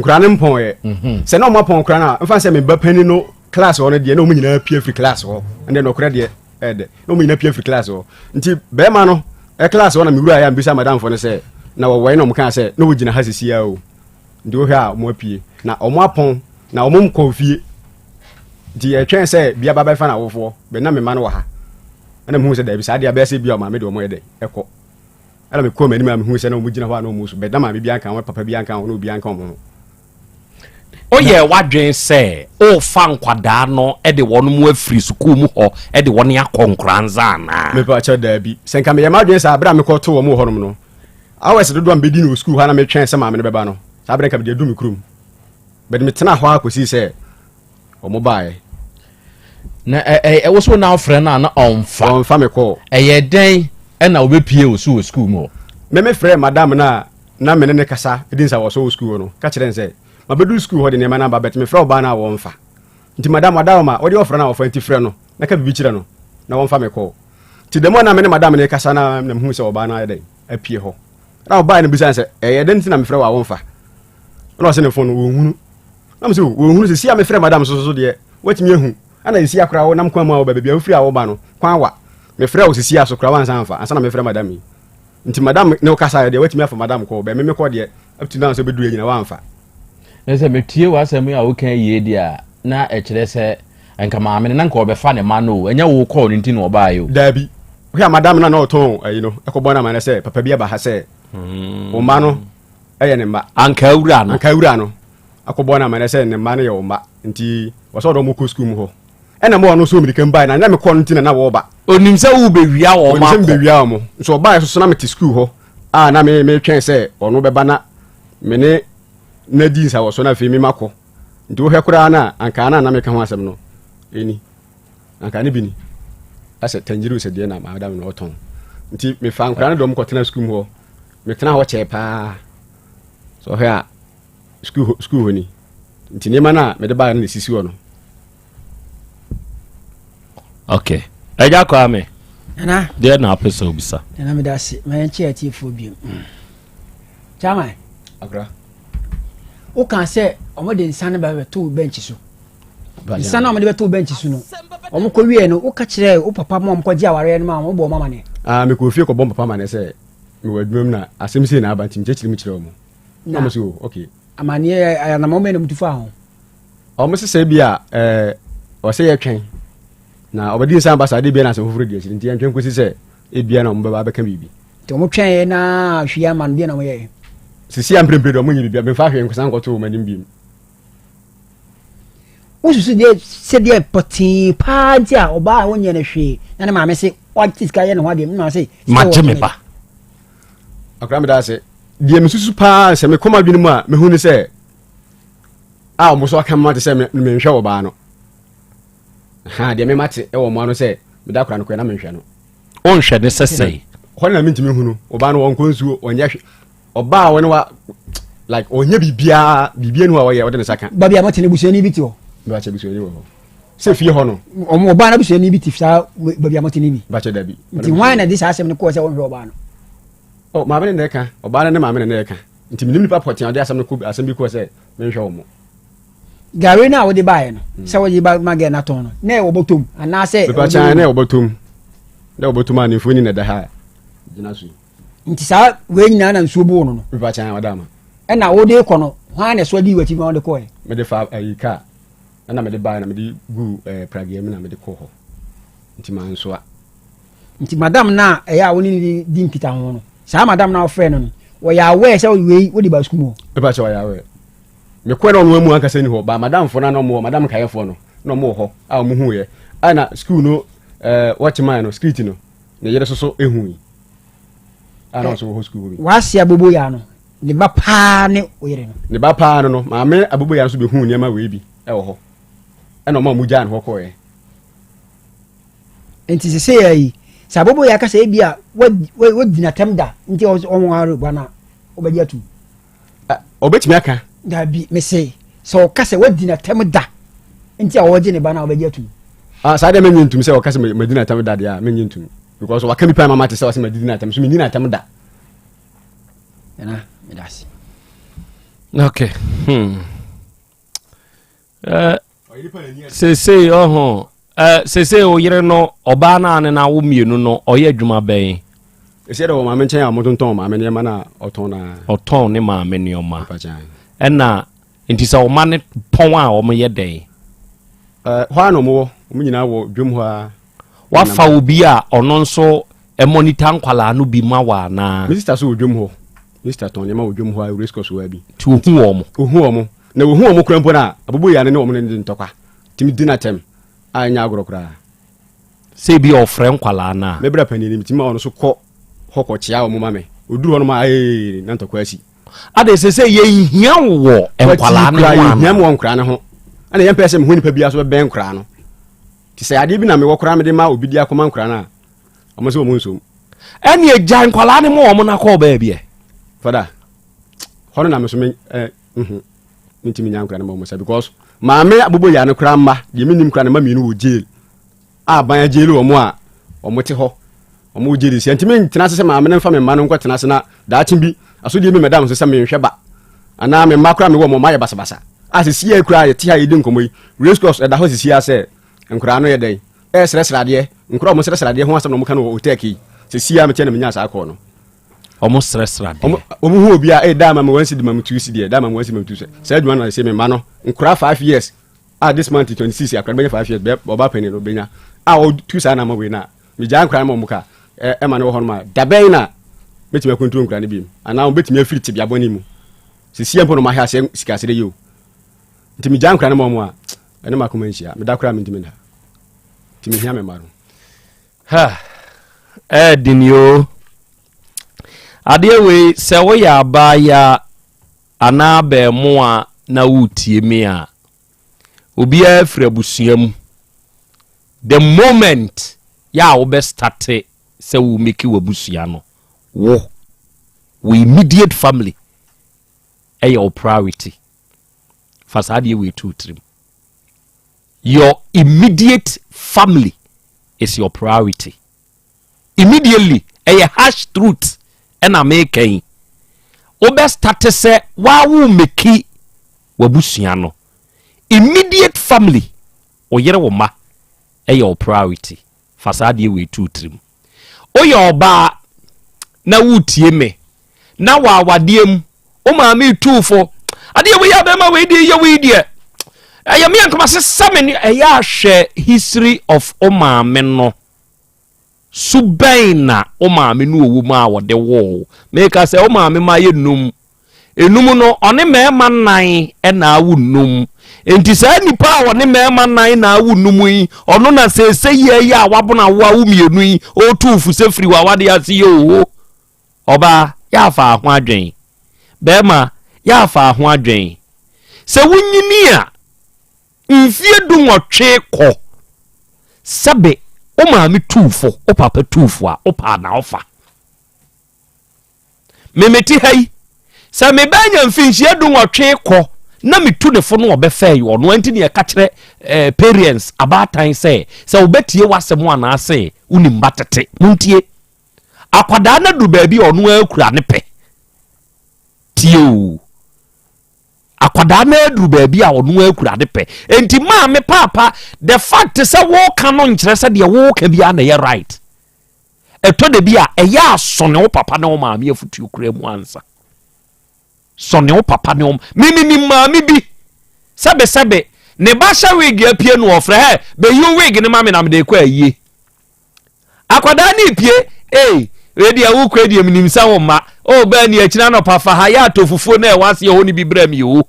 nkwadaa no mpɔn yɛ mhm. sɛ na wɔn apɔn nkwadaa no a nfa sɛ me ba panin no class hɔ no deɛ na wɔn nyinaa pie firi class hɔ ɛnna nɔkorɛ deɛ ɛdɛ na wɔn nyinaa pie firi class hɔ nti bɛrima no ɛ class hɔ na mewura yɛ a mbisa madamfo no sɛ na wɔwɔe na wɔn kaa sɛ na wɔgyina ha sisi o nti wohwɛ a wɔn apue na wɔn apɔn na wɔn nkɔ fie nti yɛtwɛn sɛ bia ba bɛfa na awofoɔ bɛ na mema no wɔ ha ɛna mehu sɛ daabi saa deɛ abɛyɛ sɛ bia ɔmaame deɛ wɔn yɛ dɛ ɛkɔ ɛna mekɔɔ m'anim a mehu sɛ na wɔn gyina hɔ a na wɔn so bɛ na maame bi anka wɔn papa bi anka wɔn na obi anka wɔn ho Woyɛɛ w'adwene sɛ worefa nkwadaa no de wɔn mu afiri sukuu mu hɔ de wɔn akɔ Nkoranza anaa? Mepakyɛw, daabi. Sɛ nka meyɛ m'adwene saa bere a mekɔtoo wɔn wɔ hɔnom no, hours dodoɔ a mebedi no wɔ sukuu hɔ a na metwɛn sɛ maame no bɛba no, saa bere nka mede adu me kurom. But metenaa hɔ ara kosii sɛ wɔn baeɛ. Na ɛ ɛ ɛwɔ so na ɔfrɛ no a na ɔmfa. Ɔmfa me kɔɔ. Ɛyɛ dɛn ɛna ɔbɛpie wɔ so wɔ sukuu mu hɔ? Me mefrɛɛ madam no a na me ne no kasa di nsawɔsɔ wɔ sukuu hɔ no ka kyerɛɛ no sɛ, Mabɛduru sukuu hɔ de nneɛma no aba but mefrɛ ɔbaa no a wɔmfa. Nti madam adaoma wode ɔfrɛ no a ɔfa nti frɛ no na ka biribi kyerɛ no na wɔmfa me kɔɔ. Nti da mu a na me ne madam no rekasa no ara na mehuu sɛ ɔbaa no ayɛ dɛn apue hɔ. Na ɔbaeɛ no bisaa no sɛ, ɛyɛ dɛn nti na mefrɛ wo a womfa? Ɛna ɔse ne fon no wɔnhunu. Na mese o wɔnhunu sɛ si a mefrɛ madam so so deɛ woatumi ahu. Ɛna sisi akora wonam kwan mu a woba baabi a wofiri a woba no kwan wa. Mefrɛ wo sisi a so koraa woansan amfa ansa na mefrɛ madam yi. Nti madam ne wo kasa yɛ deɛ watumi afa madam kɔ bɛ me me kɔ deɛ up to now sɛ bɛduru anyina wamfa. Ne sɛ metie w'asɛm yi a woka yie deɛ a na ɛkyerɛ sɛ nka maame no na nka ɔbɛfa ne ma no o ɛnyɛ wo kɔɔ no nti na ɔbaeɛ o. Daabi wohwɛ a madam no a na ɔtɔn ayi no ɛkɔbɔ no amanneɛ sɛ papa bi aba ha sɛ wo mma no ɛyɛ ne mma. Anka awura no. Anka awura no akɔbɔ no amanneɛ sɛ ne mma no yɛ wo mma nti wɔsɛ ɔde wɔn kɔ sukuu mu hɔ. Ɛna mo a ɔno nso mmirika mu bae na na mekɔ no nti na na wɔreba. Onim sɛ worebɛwia wɔn akɔ. Onim sɛ mebɛwia wɔn. Nso ɔbaeɛ nso so na mete sukuu hɔ a na me metwɛn sɛ ɔno bɛba na me ne no adi nsawɔsɔ na afei me makɔ. Nti wohwɛ koraa no a anka na na meka ho asɛm no ɛni. Anka ne bi ni. Asɛ tangerine sɛ deɛ na madam no ɔtɔn. Nti mefa nkora no dɔm kɔtena sukuu mu hɔ. Metena hɔ kyɛɛ paa. Sɛ ɔhwɛ a sukuu hɔ sukuu hɔ ni. Nti nneɛma no a mede baeɛ no na ɛsisi hɔ no. Ok. Agya Kwame. Nana. Deɛ na apɛ sɛ obisa. Nana meda ase. Ma yɛn kyɛ atiefoɔ bio. Mm. Chairman. Akra. Woka sɛ wɔn de nsa no bɛto bɛnkyi so. Nsa no a wɔde bɛto bɛnkyi so no, wɔn kɔ wie no, woka kyerɛ wo papa ma wɔn kɔgye awareɛ no ma wɔn bɔ wɔn amaneɛ. Ah, mekɔ fie kɔbɔ papa amaneɛ sɛ mewɔ adwuma mu na asɛm sei na aba nti mekyerɛkyerɛ mu kyerɛ wɔn. Na wɔn sɛ, oh, okay. Amaneɛ anamɔ bɛn na wɔtu faa ho? Wɔn sesɛ bi a ɛɛ ɔsɛ yɛtwɛn na ɔbɛdi nsan ba saa de bia na asɛm foforɔ di akyiri nti yɛntwɛn kɔsi sɛ ebia na wɔn bɛba abɛka biribi. Nti wɔn twɛn yɛ na hwee ama no deɛ na wɔn yɛ. Sisi a mprempren deɛ wɔn nyɛ biribi mfa hwee nkosan nkɔto wɔn anim biem. Wosusu deɛ sɛdeɛ pɔtee paa nti a ɔbaa a wɔnyɛ no hwee na ne maame se wagye sika yɛ ne ho adeɛ ne maame se. Magye me ba. Akora meda ase. Deɛ mesusu paa sɛ mekɔ m'adwene mu a mehu ne sɛ a wɔn so aka mma te sɛ menhwɛ ɔbaa no. Ha deɛ mema te wɔ mo ano sɛ meda kora no kɔɛ na menhwɛ no. Wonhwɛ ne sɛ sɛe. Hɔ na mentumi hunu ɔbaa no wɔnkɔ nsuo ɔnyɛ hwɛ ɔbaa a wɔne wa like ɔnyɛ biribiara biribiara nu a ɔyɛ ɔde ne nsa ka. Baabi a mote no busuani bi te hɔ. Bàkyɛ busuani wɔ hɔ. Sɛ fie hɔ no. Ɔmo ɔbaa no busuani bi te saa baabi a mote no bi. Bàkyɛ dabi. Nti hwan na de saa asɛm no kɔɔ sɛ wɔnhwɛ ɔbaa no? Oh, maame ne na ɛka ɔbaa no ne maame ne na ɛka nti menim nipa pɔtee a ɔde asɛm no kɔ asɛm bi kɔɔ sɛ menhwɛ wɔn. Gari no a wode baeɛ no hmm. sɛ wode ba ma gɛ no atɔn no na ɛwɔ bɔtɔm anaasɛ mepakyɛ na ɛwɔ bɔtɔm na ɛwɔ bɔtɔm a ne mfoni na ɛda ha gyina so yi. Nti saa wei nyinaa na nsuo boo no no. Mepakyɛ ɔda ama. Ɛna wode kɔ no hwan na ɛsoa dii w'akyi ma wode kɔɛ? Mede fa ayi kaa ɛna mede baeɛ na mede gu ɛɛ eh, prageɛ mu na mede kɔ hɔ nti mansoa. Nti madam no a ɛyɛ a wo ne no di nkitaho no, saa madam no a wofrɛ no no, wɔyɛ aware sɛ wei wode ba sukuu mu hɔ? Mepa kyɛ wɔyɛ aware. Mekɔɛ na ɔno amu ankasa ni hɔ, ba madamfoɔ no na ɔmo wɔ, madam nkaeɛfoɔ no na ɔmo wɔ hɔ a ɔmo huiɛ. Ɛna sukuu no ɛɛ wɔkye no, street no, ne yere soso ehui. A na ɔso wɔ hɔ sukuu hɔ bi. W'ase aboboyaa no, ne ba paa ne wo yere no? Ne ba paa no no, maame aboboyaa nso behuu nneɛma wei bi ɛwɔ hɔ. Ɛna ɔmo a ɔmo gyaa no hɔ kɔɛ. Nti sesei ara yi, sɛ aboboyaa ka sɛ ebia wadi n'atɛm da nti ɔnware ba no a, wobɛgye atum? Ɔbɛtumi aka. Dabi, mese sɛ ɔka sɛ wadi n'atɛm da nti a ɔregye ne ba no a, wobɛgye atum? Ah, saa deɛ menye ntum sɛ ɔka sɛ madi n'atɛm da deɛ a menye ntum because waka bi paa ma mate sɛ ɔsɛ madi n'atɛm so menni n'atɛm da. Nana, meda ase. Okay. Hmm. Eh, seesei ɔho eh, seesei wo yere no ɔbaa no a ne no awo mmienu no ɔyɛ adwuma bɛn? Ɛsɛ dɛ wɔ maame nkyɛn a wɔtontɔn maame nneɛma no a ɔtɔn no a. Ɔtɔn ne maame nneɛma. Ɛna nti sɛ ɔma ne pɔn a wɔyɛ dɛn? Hɔ a na wɔwɔ, wɔn nyinaa wɔ dwam hɔ a. Wafa obi a ɔno nso monitor nkwalaa no bi ma wɔ anaa? Me sista so wɔ dwam hɔ. Me sista tɔn nneɛma wɔ dwam hɔ a race course hɔ a bi. Nti ohu wɔn? Ohu wɔn. Na ohu wɔn koraa mpo no a, aboboyaa no ne wɔn no di ntɔkwa. Tumi di no atɛm a ɛnyɛ agorɔ koraa. Sɛ ebi a ɔfrɛ nkwalaa no a. Me bra panin no, metumi ma ɔno nso kɔ hɔ kɔkyea wɔn ma me. Oduru hɔ nom a, ee, na ntɔkwa asi. Ade sɛ sɛ yɛnhia wo wɔ nkwalaa no ho anaa? Yɛnhia me wɔ nkwalaa no ho. Ɛna yɛmpɛ sɛ mehu nipa biara so bɛbɛn nkwalaa no. Nti sɛ adeɛ bi na mewɔ koraa mede ma obi de akɔma nkwalaa no a, wɔn sɛ wɔn nsom. Ɛne agya nkwalaa no ma wɔn no akɔ baabi ɛ. Fada, hɔ no na me so me eh, mhm, mentumi nya nkora no ma wɔn sa because maame abobo ya no koraa mma deɛ menim koraa no mma mmienu wɔ jail a ban agyeli wɔn a wɔn te hɔ wɔn wɔ jail si ntumi ntena ase sɛ maame no mfa me mma no nkɔ tena ase na daakye bi asodie bi mɛda ho so sɛ menhwɛ ba anaa me mma koraa mewɔ wɔn ayɛ basabasa a sisi yɛ koraa yɛte ha yɛdi nkɔmmɔ yi race course ɛda hɔ sisi asɛ nkoraa no yɛ dɛn ɛsrɛsrɛ adeɛ nkoraa wɔn srɛsrɛ adeɛ ho asɛm na wɔn ka no wɔ otɛk yi sisi a mekyɛ na menya saa kɔɔ no Ɔmo srɛsrɛ adeɛ. Ɔmo hu obi a, ee daa ma me one cedi ma me two cedi ɛ, daa ma me one cedi ma me two cedi. Saa adwuma no na ɛsɛ me mma no, nkora 5 years a this month 26 akora no bɛnya 5 years, bɛ ɔba panin no bɛnya a ɔtu saa nneɛma wei na megyaa nkora no ma ɔmo ka ɛ ɛma no wɔ hɔ nom a, dabɛn na mɛtumi akontro nkora no bi mu anaa ɔmo bɛtumi afiri tebea bɔne mu. Sisi mpo na ɔmo ahwɛ aseɛ sikasɛdɛ yi o. Nti megyaa nkora no ma ɔmo a, ɛne m'akoma nhyia. Meda koraa mentumi nda. Nti mehia me mma no. Ha, ɛɛden yoo. Adeɛ wei sɛ woyɛ abaayaa anaa abɛɛmoa na woretie me a, obiara firi abusua mu. The moment yɛ a wobɛ starte sɛ wo make w'abusua no, wo, wo immediate family ɛyɛ wo priority. Fa saa adeɛ wei to wo tirim. Your immediate family is your priority. Immediately, ɛyɛ harsh truth ɛna meka yi. Wobɛ starte sɛ waa wo meki w'abusua no. Immediate family, wo yere wo mma ɛyɛ wo priority. Fa saa adeɛ wei to wo tirim. Woyɛ ɔbaa na woretie me na wɔ awadeɛ mu wo maame retu fo adeɛ wei a bɛrima wei deɛ yɛ wei deɛ ɛyɛ me ankama sesa me ne ɛyɛ ahwɛ history of wo maame no su bɛn na wo maame no ɔwɔ mu a wɔde woo meka sɛ wo maame ma yɛ num Enum no, ɔne mmarima nnan na awo nnum. Enti saa nipa a ɔne mmarima nnan na awo nnum yi, ɔno na seesei yi ayi a wabono awo awo mmienu yi, ɔretu wo fo sɛ firi w'awadeɛ ase yi oo. Ɔbaa, yɛ afa ho adwen. Bɛrima, yɛ afa ho adwen. Sɛ wonyini a, mfie 18 kɔ, sɛbe wo maame tuu fo, wo papa tuu fo a, wo paa na wofa. Me mete ha yi, sɛ me ba anya mfinhyia 18 kɔ na metu ne fo no ɔbɛfɛ yi ɔno nti ne yɛka kyerɛ eh, parents abaatan sɛ sɛ wobɛtie w'asɛm anaasɛ wonim ba tete montie akwadaa no adu baabi a ɔno akura ne pɛ tie o akwadaa no aduru baabi a ɔno akura ne pɛ enti maame paapa the fact sɛ woka no nkyerɛ sɛ deɛ woka biara na ɛyɛ right. Ɛtɔ da bi a, ɛyɛ a sɔne wo papa ne wo maame afotuo kura mu ansa. Sɔne wo papa ne wo me menim maame bi sɛbesɛbe ne ba hyɛ wig apue no ɔfrɛ hɛ bɛyi wo wig no ma me na mede kɔ ayie. Akwadaa ne pie ee wei deɛ wokɔ deɛ menim sɛ wo mma o bɛɛ ne akyina nɔpa fa ha yɛ atɔ fufuo na ɛwɔ aseɛ hɔ no bi brɛ me o.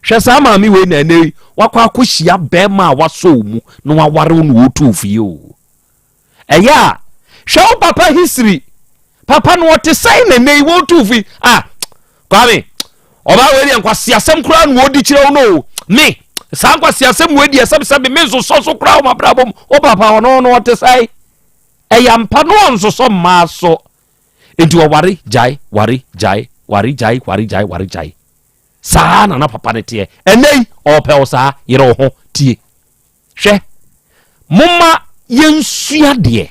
Hwɛ saa maame wei na ɛnɛ yi wakɔ akɔhyia bɛrima a wasɔ wo mu na waware wo na wɔtu fie o. Ɛyɛ a, hwɛ wo papa history. Papa no ɔte sɛn na nnɛ yi wɔretu fi ah Kwame ɔbaa wei deɛ nkwaseasɛm koraa na wɔdi kyerɛ wo no o me saa nkwaseasɛm wei deɛ sɛbesɛbe me nsosɔ so koraa wɔ m'abrabɔ mu wo papa ɔno no ɔte sɛn ɛyɛ ampa no ɔnsosɔ mmaa so nti ɔware gyae ware gyae ware gyae ware gyae ware gyae saa na na papa no teɛ ɛnɛ yi ɔɔpɛ wo saa yere wo ho tie. Hwɛ, momma yɛnsua deɛ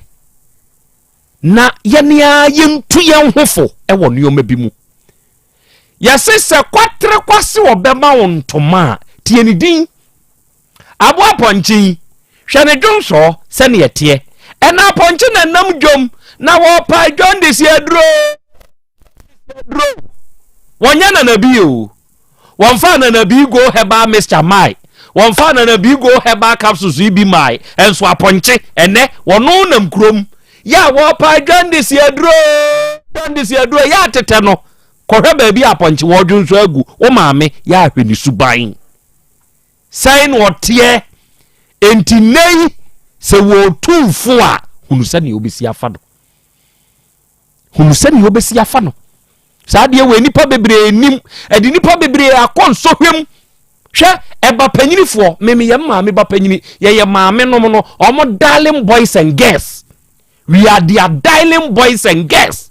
na yɛne ara yɛntu yɛn ho fo wɔ nneɛma bi mu. Yɛse sɛ kwatere kwase ɔbɛma wo ntoma a, tie ne din. Aboa pɔnkye yi, hwɛ ne dwonsɔɔ sɛdeɛ ɛteɛ. Ɛna apɔnkye na nam dwom na wɔpae jaundice aduro. Aduro. Wɔnyɛ nanabi o. Wɔmfaa Nana Go herbal mixture mae. Wɔmfaa Nana Go herbal capsules yi bi mae. Ɛnso apɔnkye, ɛnɛ, wɔno nam kurom. Yɛ a wɔpa jaundice aduro, jaundice aduro, yɛ atetɛ no. Kɔhwɛ baabi a apɔnkye wɔdwo nso agu. Wo maame, yɛ ahwɛ ne suban. Sɛn na ɔteɛ. Enti nnɛ yi, sɛ wɔtu fo a, hunu sɛnea wobɛsi afa no. Hunu sɛnea wobɛsi afa no. Saa adeɛ wɔ nnipa bebree nim. Ɛde nnipa bebree akɔ nsɔhwɛ mu. Hwɛ, ɛba panyinifoɔ, me meyɛ maame ba panyini, yɛyɛ maame nom no, wɔn darling boys and girls. We are their darling boys and girls.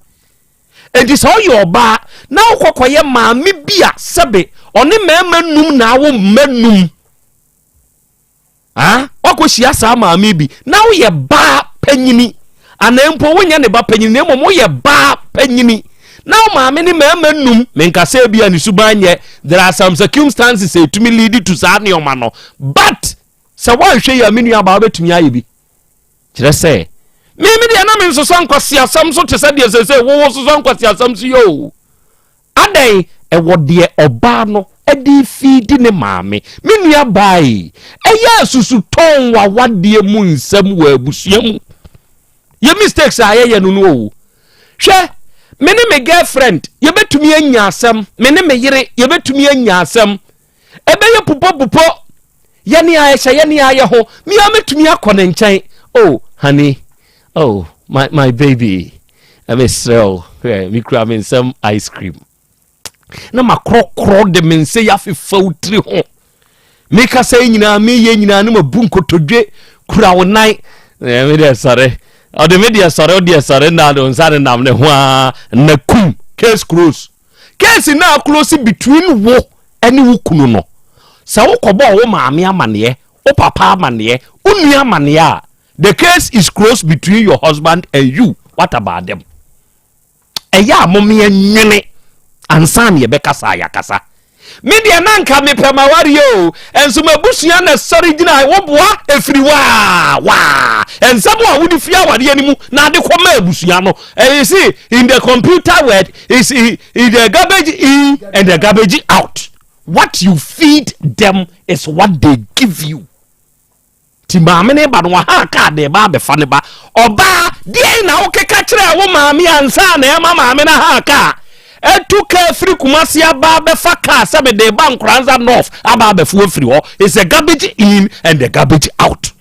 Enti sɛ ɔyɛ ɔbaa na wokɔkɔyɛ maame bi a sɛbe ɔne mmarima num na awo mma num. Ah, woakɔhyia saa maame bi na woyɛ baa panyini anaa mpo wonyɛ ne ba panyini na mmom woyɛ baa panyini na wo maame ne mmarima num menka sɛ bi a ne suban nyɛ there are some circumstances a ɛtumi lead to saa nneɛma no but sɛ woanhwɛ yi a me nua baa wobɛtumi ayɛ bi kyerɛ sɛ me me deɛ na mensosɔ nkwaseasɛm so te sɛ deɛ sɛ sɛ wowo sosɔ nkwaseasɛm so yɛ o Adɛn, ɛwɔ deɛ ɔbaa no de refiidi ne maame. Me nua baa yi, ɛyɛ a susu tɔn w'awadeɛ mu nsɛm wɔ abusua mu. Yɛ mistakes a yɛyɛ no no o. Hwɛ, me ne me girlfriend, yɛbɛtumi anya asɛm. Me ne me yere, yɛbɛtumi anya asɛm. Ɛbɛyɛ pupɔpupɔ. Yɛne a ɛhyɛ yɛne a yɛ ho. Me a mɛtumi akɔ ne nkyɛn. Oh, honey, oh, my, my baby. Mesrɛ wo, hwɛ, mekura me nsam ice cream. Na makorɔkorɔ de me nsa yi afefa wo tiri ho. Mekasa yi nyinaa, meyɛ nyinaa, na mabu nkotodwe kura wo nan. Eh, me deɛ sɔre. Ɔde me deɛ sɔre, wo deɛ sɔre, na de wo nsa ne nam ne ho a, na kum. Case close. Case na close between wo ne wo kunu no. Sɛ wokɔbɔɔ wo maame amaneɛ, wo papa amaneɛ, wo nua amaneɛ a, The case is closed between your husband and you. What about them? Ɛyɛ a momeɛ nwene ansa na yɛbɛkasa a yɛakasa. Me deɛ na nka mepɛ m'awareɛ o, ɛnso m'abusua na sɔre gyina woboa ɛfiri waa waa. Nsɛm a wode firi awareɛ no mu na ade kɔma abusua no. You see, in the computer world, is in the garbage in and the garbage out. What you feed them is what they give you. Nti maame no ba no waha kaa de ba abɛfa ne ba. Ɔbaa, deɛn na wokeka kyerɛɛ wo maame ansa na ɛma maame no ha kaa? Atu kaa firi Kumasi aba abɛfa kaa sɛ mede ba Nkoranza North aba abɛfo afiri hɔ. It's a garbage in and the garbage out.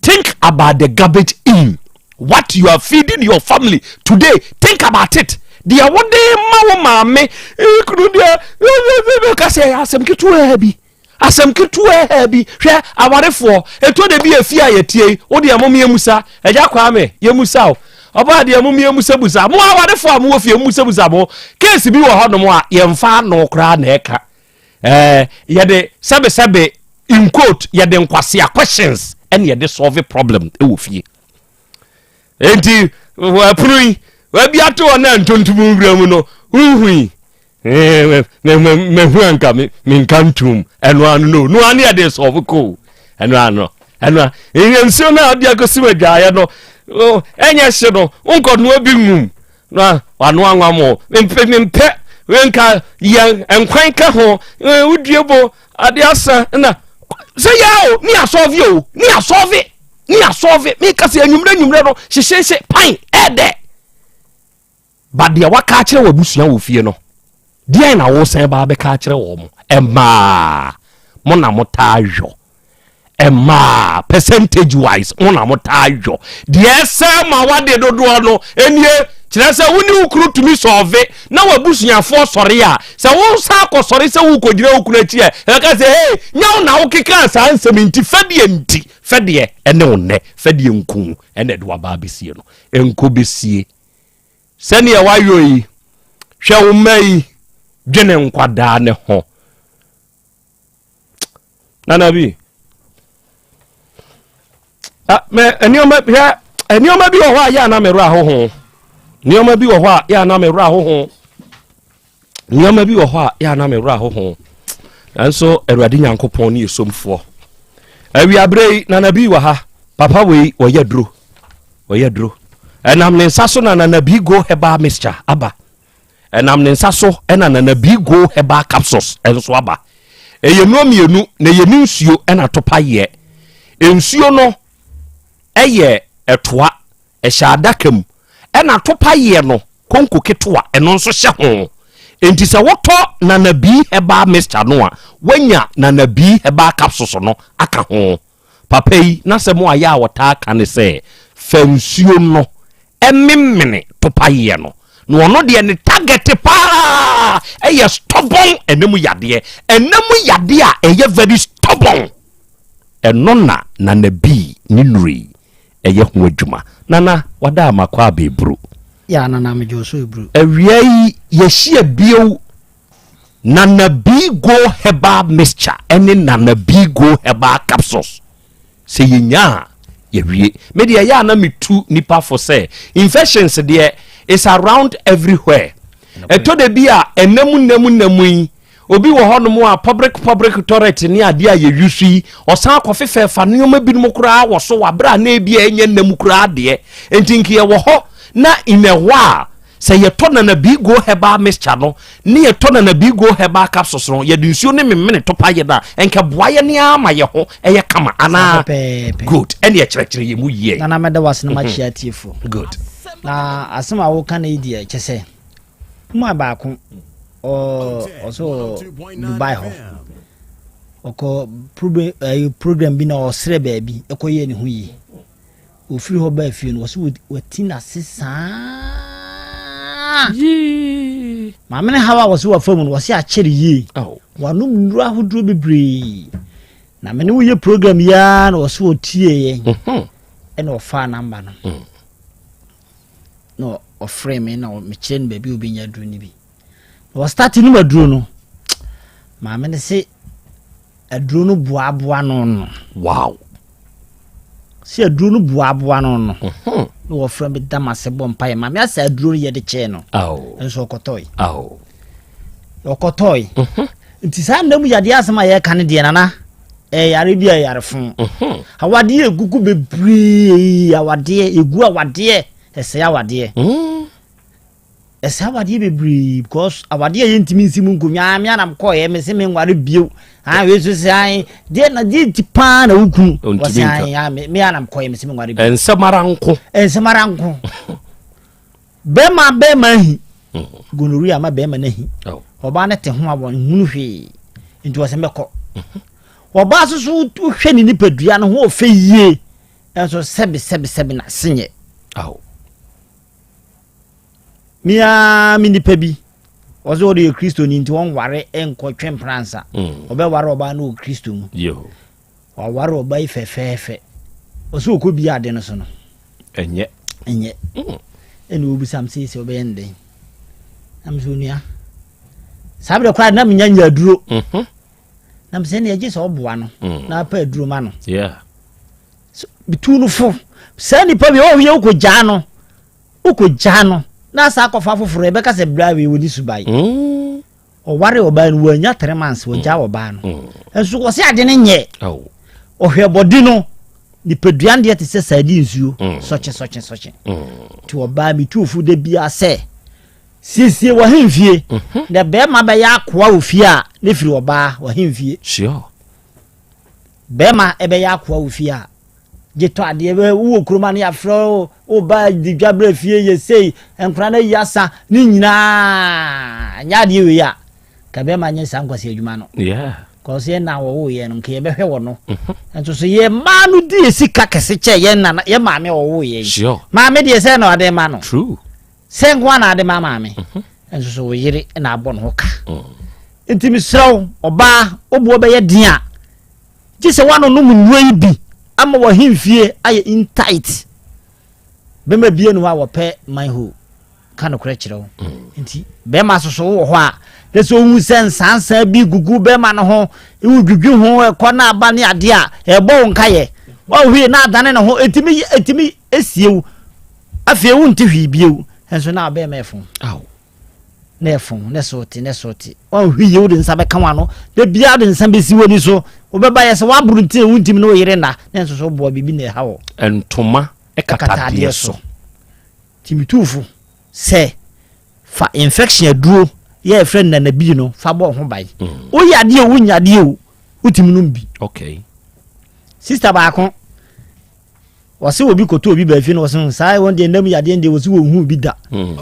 Think about the garbage in. What you are feeding your family today, think about it. Deɛ wode ma wo maame kunu deɛ ka sɛ ɛyɛ asɛm ketewaa bi. Asɛm ketewaa bi. Hwɛ awarefoɔ, ɛtɔ da bi efie a yɛtie yi, wo deɛ mom yɛmusa. Agya Kwame, yɛmusa o. Ɔbaa deɛ mom yɛmusabusa. Mo awarefoɔ a mowɔ fie, musabusa mo. Case bi wɔ hɔnom a yɛmfa ano koraa na ɛka. Ɛɛ yɛde sɛbesɛbe in quote yɛde nkwasea questions ɛne yɛde solve problem ɛwɔ fie. Enti ɛpono yi wabi ato hɔ na ntontom nwura mu no wohui mahu anka menka ntom ɛno ano no no ano yɛde solve ko ɛno ano ɛno a nsuo no a wode akɔsi adwaeɛ no ɛnyɛ hye no wonkɔnoa bi ngum na wano anwa mo mempɛ mempɛ nka yɛn nkwan ka ho wodue bo ade asa na sɛ yɛ o ne asɔve o ne asɔve ne asɔve meka sɛ anwummerɛ anwummerɛ no hyehyehye pan ɛdɛ ba deɛ waka akyerɛ w'abusua wɔ fie no deɛn na wosan ba bɛka akyerɛ wɔ mo ɛmaa mo na mo taa yɔ Mmaa, percentage wise, mo na mo taa yɔ. Deɛ ɛsɛ ma wade dodoɔ no nie, kyerɛ sɛ wo ne wo kunu tumi sɔɔve na w'abusuafoɔ sɔre a, sɛ wo nsa akɔsɔre sɛ worekɔgyina wo kunu akyi a, ɛbɛka sɛ, hey, nyɛ wo na wokekaa saa nsɛm nti, fɛdeɛ nti, fɛdeɛ ɛne wo nnɛ, fɛdeɛ nku ɛna ɛde waba abɛsie no, ɛnkɔ bɛsie. Sɛdeɛ wayɔ yi, hwɛ wo mma yi, dwene nkwadaa ne ho. Nana bi. Ah, mɛ nneɛma hwɛ nneɛma bi wɔ hɔ a yɛ ana mɛwerɛ ahoho. Nneɛma bi wɔ hɔ a yɛ ana mɛwerɛ ahoho. Nneɛma bi wɔ hɔ a yɛ ana mɛwerɛ ahoho. Nanso Awurade Nyankopɔn ne esomfoɔ. Awiaberɛ yi nana bi wɔ ha. Papa wei wɔyɛ duro. Wɔyɛ duro. Ɛnam ne nsa so na nana bi go herbal mixture aba. Ɛnam ne nsa so na Nana Bigo Herbal Capsules nso aba. Ɛyɛ nnuro mmienu na ɛyɛ ne nsuo na topa yɛ. Nsuo no yɛ ɛtoa, ɛhyɛ adaka mu, ɛna topa yɛ no konko ketewa, ɛno nso hyɛ ho. Enti sɛ wotɔ Nana B Herbal Mixture no a, woanya Nana B Herbal Capsules no aka ho. Papa yi n'asɛm a yɛ a ɔtaa ka ne sɛ, fa nsuo no memene topayeɛ no. Na ɔno deɛ ne target paa ɛyɛ stubborn ɛna mu yadeɛ. Ɛna mu yadeɛ a ɛyɛ very stubborn. Ɛno na Nana B ne nnuro yi ɛyɛ ho adwuma. Nana wada ama kɔ abɛɛburu. Ya Nana megye wo so eburu. Awia yi yɛhyia bio Nana B Go Herbal Mixture ɛne Nana B Go Herbal Capsules. Sɛ yɛnya a, yɛwie. Me deɛ ɛyɛ a na metu nipa fo sɛ infections deɛ is around everywhere. Ɛtɔ da bi a ɛnna mu nna mu nna mu yi, obi wɔ hɔnom a public public toilet ne adeɛ a yɛyi so yi, ɔsan akɔfefɛɛfa nneɛma binom koraa wɔ so wɔ abere a na ebi a ɛnyɛ nna mu koraa deɛ. Nti nka yɛwɔ hɔ na in a while Sɛ yɛtɔ Nana Bigo herbal mixture no ne yɛtɔ Nana Bigo herbal capsules no, yɛde nsuo ne memene to pa yɛ no a, nka boa yɛn ara ma yɛ ho yɛ kama anaa? Good. Ɛne ɛkyerɛkyerɛ yɛn mu yie. Nana mɛda wo ase na makyia atiefoɔ. Good. Na asɛm a woka no yi deɛ kyɛ sɛ womaa baako ɔsɛ wɔ Dubai hɔ ɔkɔ program bi na ɔsrɛ baabi ɛkɔyɛɛ ne ho yie. Ofiri hɔ baa fie no, wɔsi wati n'ase saa. Yee. Maame no haw a wɔsi wafa mu no, wɔsi akyɛre yie. Wanom nnuro ahodoɔ bebree. Na me ne woyɛ program yi ara na wɔsi wɔtie yɛn. Mhm. Ɛna ɔfaa namba no. Mm. Na ɔfrɛ me na mekyerɛ no baabi a obɛnya aduro no bi. Na wɔstarte nom aduro no, maame no se Aduro no boaboa no no. Wow. Sɛ aduro no boaboa no no. Mhm. Na wɔfrɛ me da m'ase bɔ mpaeɛ ma me asɛ aduro no yɛde kyɛɛ no. Nso ɔkɔtɔe. Ɔkɔtɔe. Mhm. Nti saa nna mu yadeɛ asɛm a yɛreka no deɛ nana ɛyare bi a ɛyare fo. Mhm. Awadeɛ egugu bebree awadeɛ egu awadeɛ ɛsɛe awadeɛ. Mm. Ɛsɛ awadeɛ bebree because awadeɛ a yɛntumi nsi mu nkonnwa ah, me anam kɔɛ me se me nware bio ah wei so sɛ ae deɛ na deɛ nti paa na wo kunu wɔsɛ ae ah me anam kɔɛ me se me nware bio. Nsɛm ara nko. Nsɛm ara nko. Bɛrima bɛrima ahi mm. gonorrhea ama bɛrima no ahi oh. ɔbaa no te ho a wɔnhunu hwee nti wɔsɛ mɛkɔ mhm. ɔbaa so so wohwɛ ne nipadua no ho ɔfɛ yie nso sɛbe sɛbe sɛbe na senyɛ. Oh. Me ara me nipa bi, ɔsɛ ɔde yɛ Kristoni nti ɔnware nkɔtwe mpransa. Ɔbɛware ɔbaa no wɔ Kristo mu. Waware ɔbaa yi fɛfɛɛfɛ. Ɔsɛ ɔkɔ bi ade no so no. Ɛnyɛ. Ɛnyɛ. Ɛna ɔbisa m sɛ sɛ ɔbɛyɛ no dɛn. Na mesɛ onua, saa berɛ koraa na menya nya aduro. Mhm. Na mesɛ ne ɛgye sɛ ɔboa no mm. na apɛ aduro ma no. Metu no fo. Saa nipa bi ɔhwɛ wokɔgyaa no wokɔgyaa no na asa akɔfa foforɔ ɛbɛka sɛ bra wei wɔni subae. Mm. Ɔware ɔbaa no wanya three months wɔgya mm. ɔbaa no mm. nso wɔsɛ ade no nyɛ ɔhwɛ bɔde no nipadua deɛ te sɛ sadi nsuo mm. sɔkye sɔkye sɔkye nti ɔbaa metu ofu da bia sɛ siesie w'ahemfie mhm. na bɛrima bɛyɛ akoa wɔ fie a ne firi ɔbaa w'ahemfie bɛrima ɛbɛyɛ akoa wɔ fie a gye tɔ adeɛ bɛ wowɔ kurom a ne yɛafrɛ wo woba de dwa berɛ fie yɛ sei nkora no ayi asa ne nyinaa nyɛ adeɛ wei a ka bɛrima nyɛ saa nkwasi adwuma no kɔsɛ yɛn na wɔwo yɛn no nka yɛbɛhwɛ wɔ no mhm. nso so yɛ mmaa no di yɛ sika kɛse kyɛ yɛn nana yɛ maame a wɔwo yɛn maame deɛ sɛ na ɔde ma no sɛ nko a na ade ma maame mhm. nso so wo yere na abɔ ne ho ka mm. nti mesrɛ wo ɔbaa woboɔ bɛyɛ den a Gye sɛ woanonom nnuro yi bi ama w'ahemfie ayɛ in tight. Bɛma bie no hɔ a wɔpɛ manhole ka nokorɛ kyerɛ wo. Mm. Nti bɛrima soso wɔ hɔ a na sɛ ohu sɛ nsansan bi gugu bɛrima no ho wodwidwi ho ɛkɔ na aba ne adeɛ a ɛbɔ wo nkayɛ ɔhwee na adane ne ho ɛtumi ɛtumi esie wo afei wonte hwee bio nso na bɛrima ɛfo. na ɛfom ne so te ne so te wanhwɛ yie wode nsa bɛka w'ano da biara de nsa bɛsi w'ani so wobɛba yɛ sɛ woaboro nti na wontimi ne wo yere nna na nso so woboa biribi na ɛha wɔ ntoma kata adeɛ so nti metuufo sɛ fa infection aduro yɛ ɛfrɛ no nanabii no fa bɔ ho ban mm. woyɛ adeɛ o wonya adeɛ o wotumi nom bi okay. sister baako Wɔse obi kɔtɔ obi baa fie na wɔse hmm, saa wɔn deɛ nam yadeɛ deɛ wɔse wɔn hu bi da. Hmm.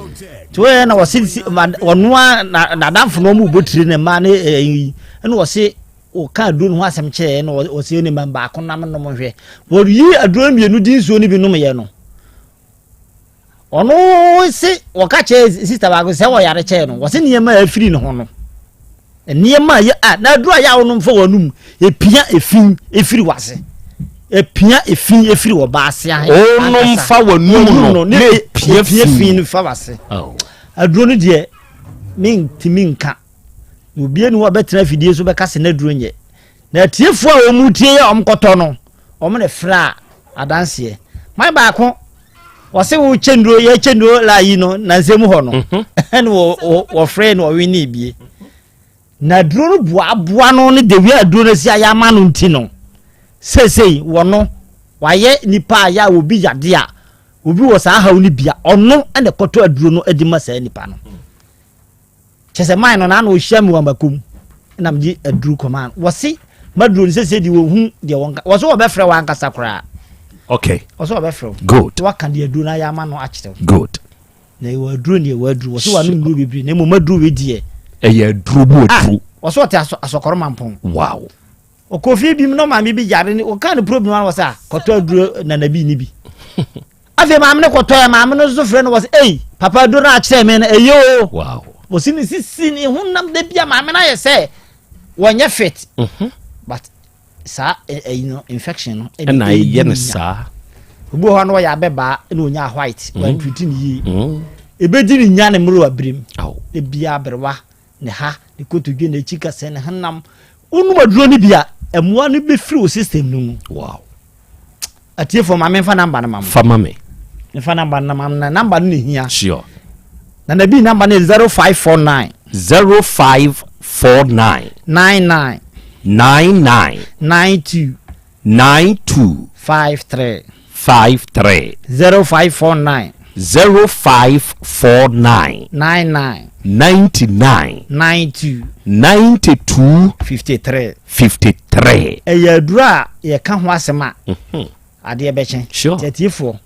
Nti wɔyɛ na wɔse wɔnoa n'adamfo na wɔn bɔ tire ne mmaa ne ɛyi ɛna wɔse wɔka aduro no ho asɛm kyerɛ na wɔse ne mma baako nam nom hwɛ. Wɔyi aduro mmienu di nsuo no bi nom yɛ no. Ɔno se wɔka kyerɛ sista baako sɛ wɔyare kyɛɛ no wɔse nneɛma a afiri ne ho no nneɛma a yɛ a na aduru a yɛ a wɔnom fa wɔn anum epia efi efiri wase epia efi efiri wɔ baase ahe wɔnom fa wɔn anum no na epia fi no fa wase aduro no deɛ mentumi nka na obi enu hɔ bɛtena afidie so bɛka sɛ n'aduro nyɛ Na atiefoɔ a wɔn tie yɛ wɔn kɔtɔ no, wɔn na fra adanseɛ. Man baako, wɔse wo kyɛ nnuro, yɛ kyɛ nnuro la yi no, nansɛ mu hɔ no, mhm. ɛna wɔfrɛ no ɔwe ne bie. Na aduro no boaboa no ne dewi aduro no si ayɛ ama no nti no, seesei wɔno wayɛ nipa a yɛ a obi yade a obi wɔ saa haw no bia ɔno na ɛkɔtɔ aduro no de ma saa nipa no. Kyɛ sɛ man no na na ɔhyia me wɔ amakom na megye aduru kɔmaa no. Wɔse maduro no sɛsɛ deɛ wɔhu deɛ wɔnka. Wɔse wɔbɛfrɛ wo ankasa koraa. Okay. Wɔse wɔbɛfrɛ wo. Good. Waka deɛ aduro no ayɛ ama no akyerɛ wo. Good. Na ɛwɔ aduro deɛ ɛwɔ aduro. Wɔse wɔanom nnuro bebree na mmom aduro wei deɛ. Ɛyɛ aduro mu ah, aduro. Wɔse ɔte asɔ asɔkɔrɔmampɔn. Wow. Ɔkɔ fie bi mu na maame bi yare ne ɔka ne problem ano wɔ sɛ ah, kɔtɔ aduro nanabi ne bi. Afei maame no kɔtɔɛ, maame no nso frɛ no wɔ sɛ, ei, papa aduro no akyerɛ me no, ɛyɛ o. Wow. Wɔsi ne sisi ne honam da bi a maame no ayɛ sɛ wɔnyɛ fit. Mm-hmm. But saa ɛyi no infection no. Ɛna ɛyɛ no saa. Obi wɔ hɔ no ɔyɛ abɛbaa ɛna onya white, mm. wɔntwiti ne yie. Mm. Ebedi ne nya ne mmerɛ abirim. Ebi aberewa. ne ha, ne kotodwe, n'akyi kɛsɛ, ne honam. Wonom aduro no bi a, mmoa no bɛfiri wo system no mu. Wow. Atiefoɔ ma memfa namba no ma mo. Fa ma me. Memfa namba no ma mo na namba no na hia. Sure. Na nabi namba no yɛ 0549. 0549. 99. 99. 92. 92. 53. 53. 0549. 0549. 99. 99. 92. 92. 53. 53. Ɛyɛ aduro a yɛka ho asɛm a mhm. adeɛ bɛkyɛ. Sure. Tɛtiefoɔ.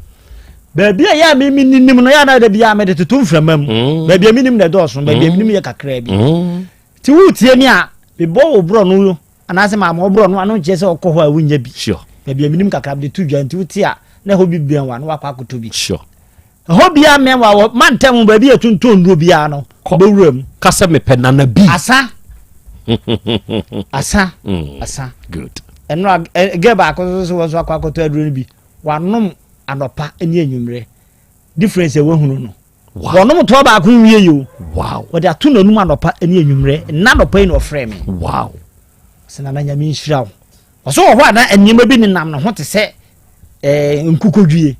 Baabi a yɛ a mimi nim no yɛ a na bi a mede toto mframa mu. Mm. Baabi a menim na ɛdɔɔso, baabi a mm. menim yɛ kakraa bi. Mm. Ti wotie mi a mebɔ wo borɔ no anaasɛ maama ɔborɔ no ano nkyerɛ sɛ ɔkɔ hɔ a wonya bi. Sure. Baabi a menim kakra mede to dwa nti wote a na ɛhɔ bi bɛn wa na wakɔ akɔtɔ bi. Sure. Ɛhɔ biara mmɛn wa wɔ mantam baabi a yɛtontɔn nnuro biara no. Kɔ. Bɛwura mu. Ka sɛ mepɛ Nana B. Asa. Asa. Asa. Good. Ɛno a gɛ baako nso so wɔn nso akɔ akɔtɔ aduro no bi. Wanom anɔpa ne anwummerɛ. Difference a wahunu no. Wow. Wɔnom toa baako nwie yi o. Wow. Wɔde ato n'anum anɔpa ne anwummerɛ. Nna anɔpa yi na ɔfrɛ me. Wow. Sɛ Nana Nyame nhyira wo. Ɔsɛ wɔ hɔ a na nneɛma bi nenam ne ho te sɛ ɛɛ nkukodwie.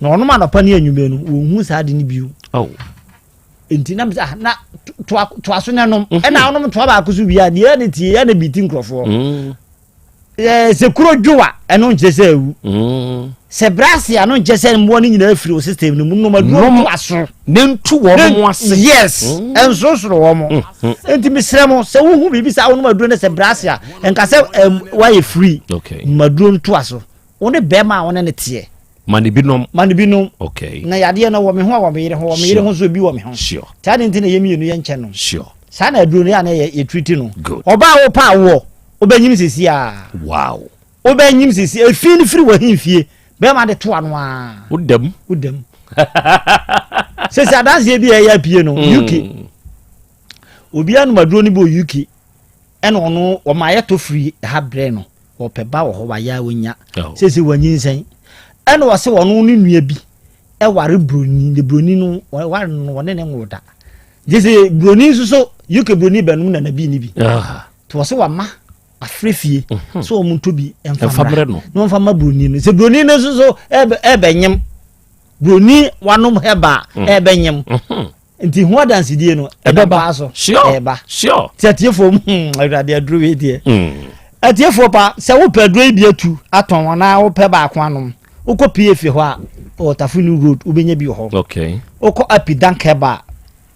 Na ɔnom anɔpa ne anwummerɛ no wɔnhu saa ade no bio. Oh. Nti na ah, na toa toa so na nom. Ɛna ɔnom toa baako so wie a deɛ ɛna tie ɛna bi ti nkurɔfoɔ. Ɛɛ sɛ kuro dwo a ɛno nkyerɛ sɛ awu. Sɛ brase a no nkyerɛ sɛ mmoa no nyinaa firi wo system no mu nom aduro toa so. Ne ntu wɔn mo ase. Yes, ɛnsorosoro wɔn mo. Nti mesrɛ mo sɛ wohu biribi saa wonom aduro no sɛ brase a nka sɛ woayɛ free. Okay. Nom aduro no toa so. Wo ne bɛrima a wo ne ne teɛ. Ma ne bi nom. Ma ne bi nom. Okay. Na yadeɛ no wɔ me ho a wɔ me yere ho wɔ me yere ho nso ebi wɔ me ho. Sure. Saa de nti na yɛ mmienu yɛ nkyɛn no. Sure. Saa na aduro no yɛ a na yɛ yɛ treat no. Good. Ɔbaa wo pa awoɔ wobɛnyim sisi a. Wow. Wobɛnyim sisi efi no firi w'ahemfie bɛrima de to ano a. Wodam. Wodam. Sisi adanseɛ bi a ɛyɛ apue no UK. Obi anom aduro no bi wɔ UK ɛna ɔno wɔma yɛtɔ firi ha brɛ no wɔpɛ ba wɔ hɔ wayɛ a wɔnya sisi wɔnyinsɛn ɛna wɔse wɔno ne nua bi ɛware broni ne broni no wɔware no wɔne ne nwo da gye sɛ broni nso so UK broni bɛnom nana bi ne bi nti wɔse wama afrɛ fie sɛ wɔn ntɔ bi mfa mmra na wɔmfa ma broni no sɛ broni no nso so ɛbɛnyem broni wanom hɛba ɛbɛnyem nti ho adansedie no ɛbɛba so ɛba ti atiefoɔ mu awurade aduro wei deɛ atiefoɔ pa sɛ wopɛ aduro yi bi atu atɔn anaa wopɛ baako anom wokɔ pfa hɔ a ɔwɔ Tafunu road wobɛnya bi wɔ hɔ wokɔ api dank hɛba a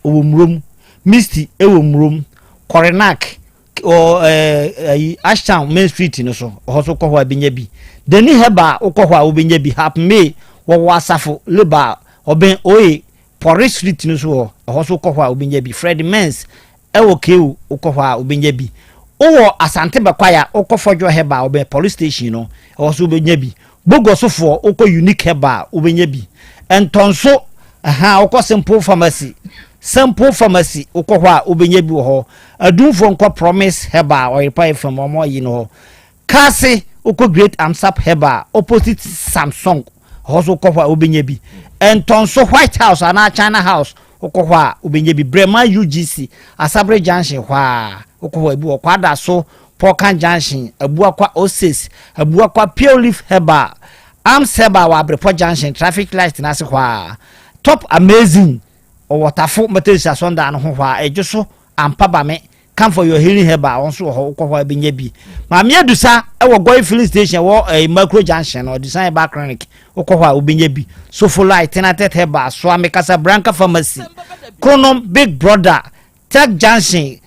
ɔwɔ murom misty ɛwɔ murom kɔrenak wɔ ɛɛ ayi Ashtown main street no so ɔhɔ so kɔ hɔ a bɛnya bi Dani Hɛba a wokɔ hɔ a wobɛnya bi Hap May wɔwɔ asafo Labour ɔbɛn Oye Pɔre street no so wɔ ɛhɔ so wokɔ hɔ a wobɛnya bi Fred Mens ɛwɔ KU wokɔ hɔ a wobɛnya bi wowɔ Asante Bɛkwae a wokɔ Fɔdwo Hɛba a ɔbɛn police station no ɛhɔ so wobɛnya bi Bogosofoɔ wokɔ Unique Herbal wobɛnya bi. Ntɔnso ahaa wokɔ Simple Pharmacy Simple Pharmacy wokɔ hɔ a wobɛnya bi wɔ hɔ. Adumfoɔ nkɔ Promise Herbal Ɔyerepa FM wɔn ayi no hɔ. Kase wokɔ Great Amsap Herbal opposite Samsung hɔ so wokɔ hɔ a wobɛnya bi. Ntɔnso White House anaa China House wokɔ hɔ a wobɛnya bi. Brɛma UGC Asabere Junction hɔ a wokɔ hɔ a ebi wɔ Kwadaso Pɔka Junction, Abuakwa Oasis, Abuakwa Pure Leaf Herbal, Arms Herbal wɔ Abrepɔ Junction traffic light no ase hɔ ara, Top Amazing ɔwɔ Tafo Methodist Asɔndan no ho hɔ ara, Edwo so Ampa Bame, Come for your healing herbal wɔn nso wɔ hɔ, wokɔ hɔ a bɛnya bi. Maame Adusa wɔ Goi filling station wɔ eh, Makuro Junction no, Adusa Herbal Clinic, wokɔ hɔ a wobɛnya bi. Sofolai, Tenatet Herbal, Soame Casablanca Pharmacy, Kronom Big Brother, Tech Junction,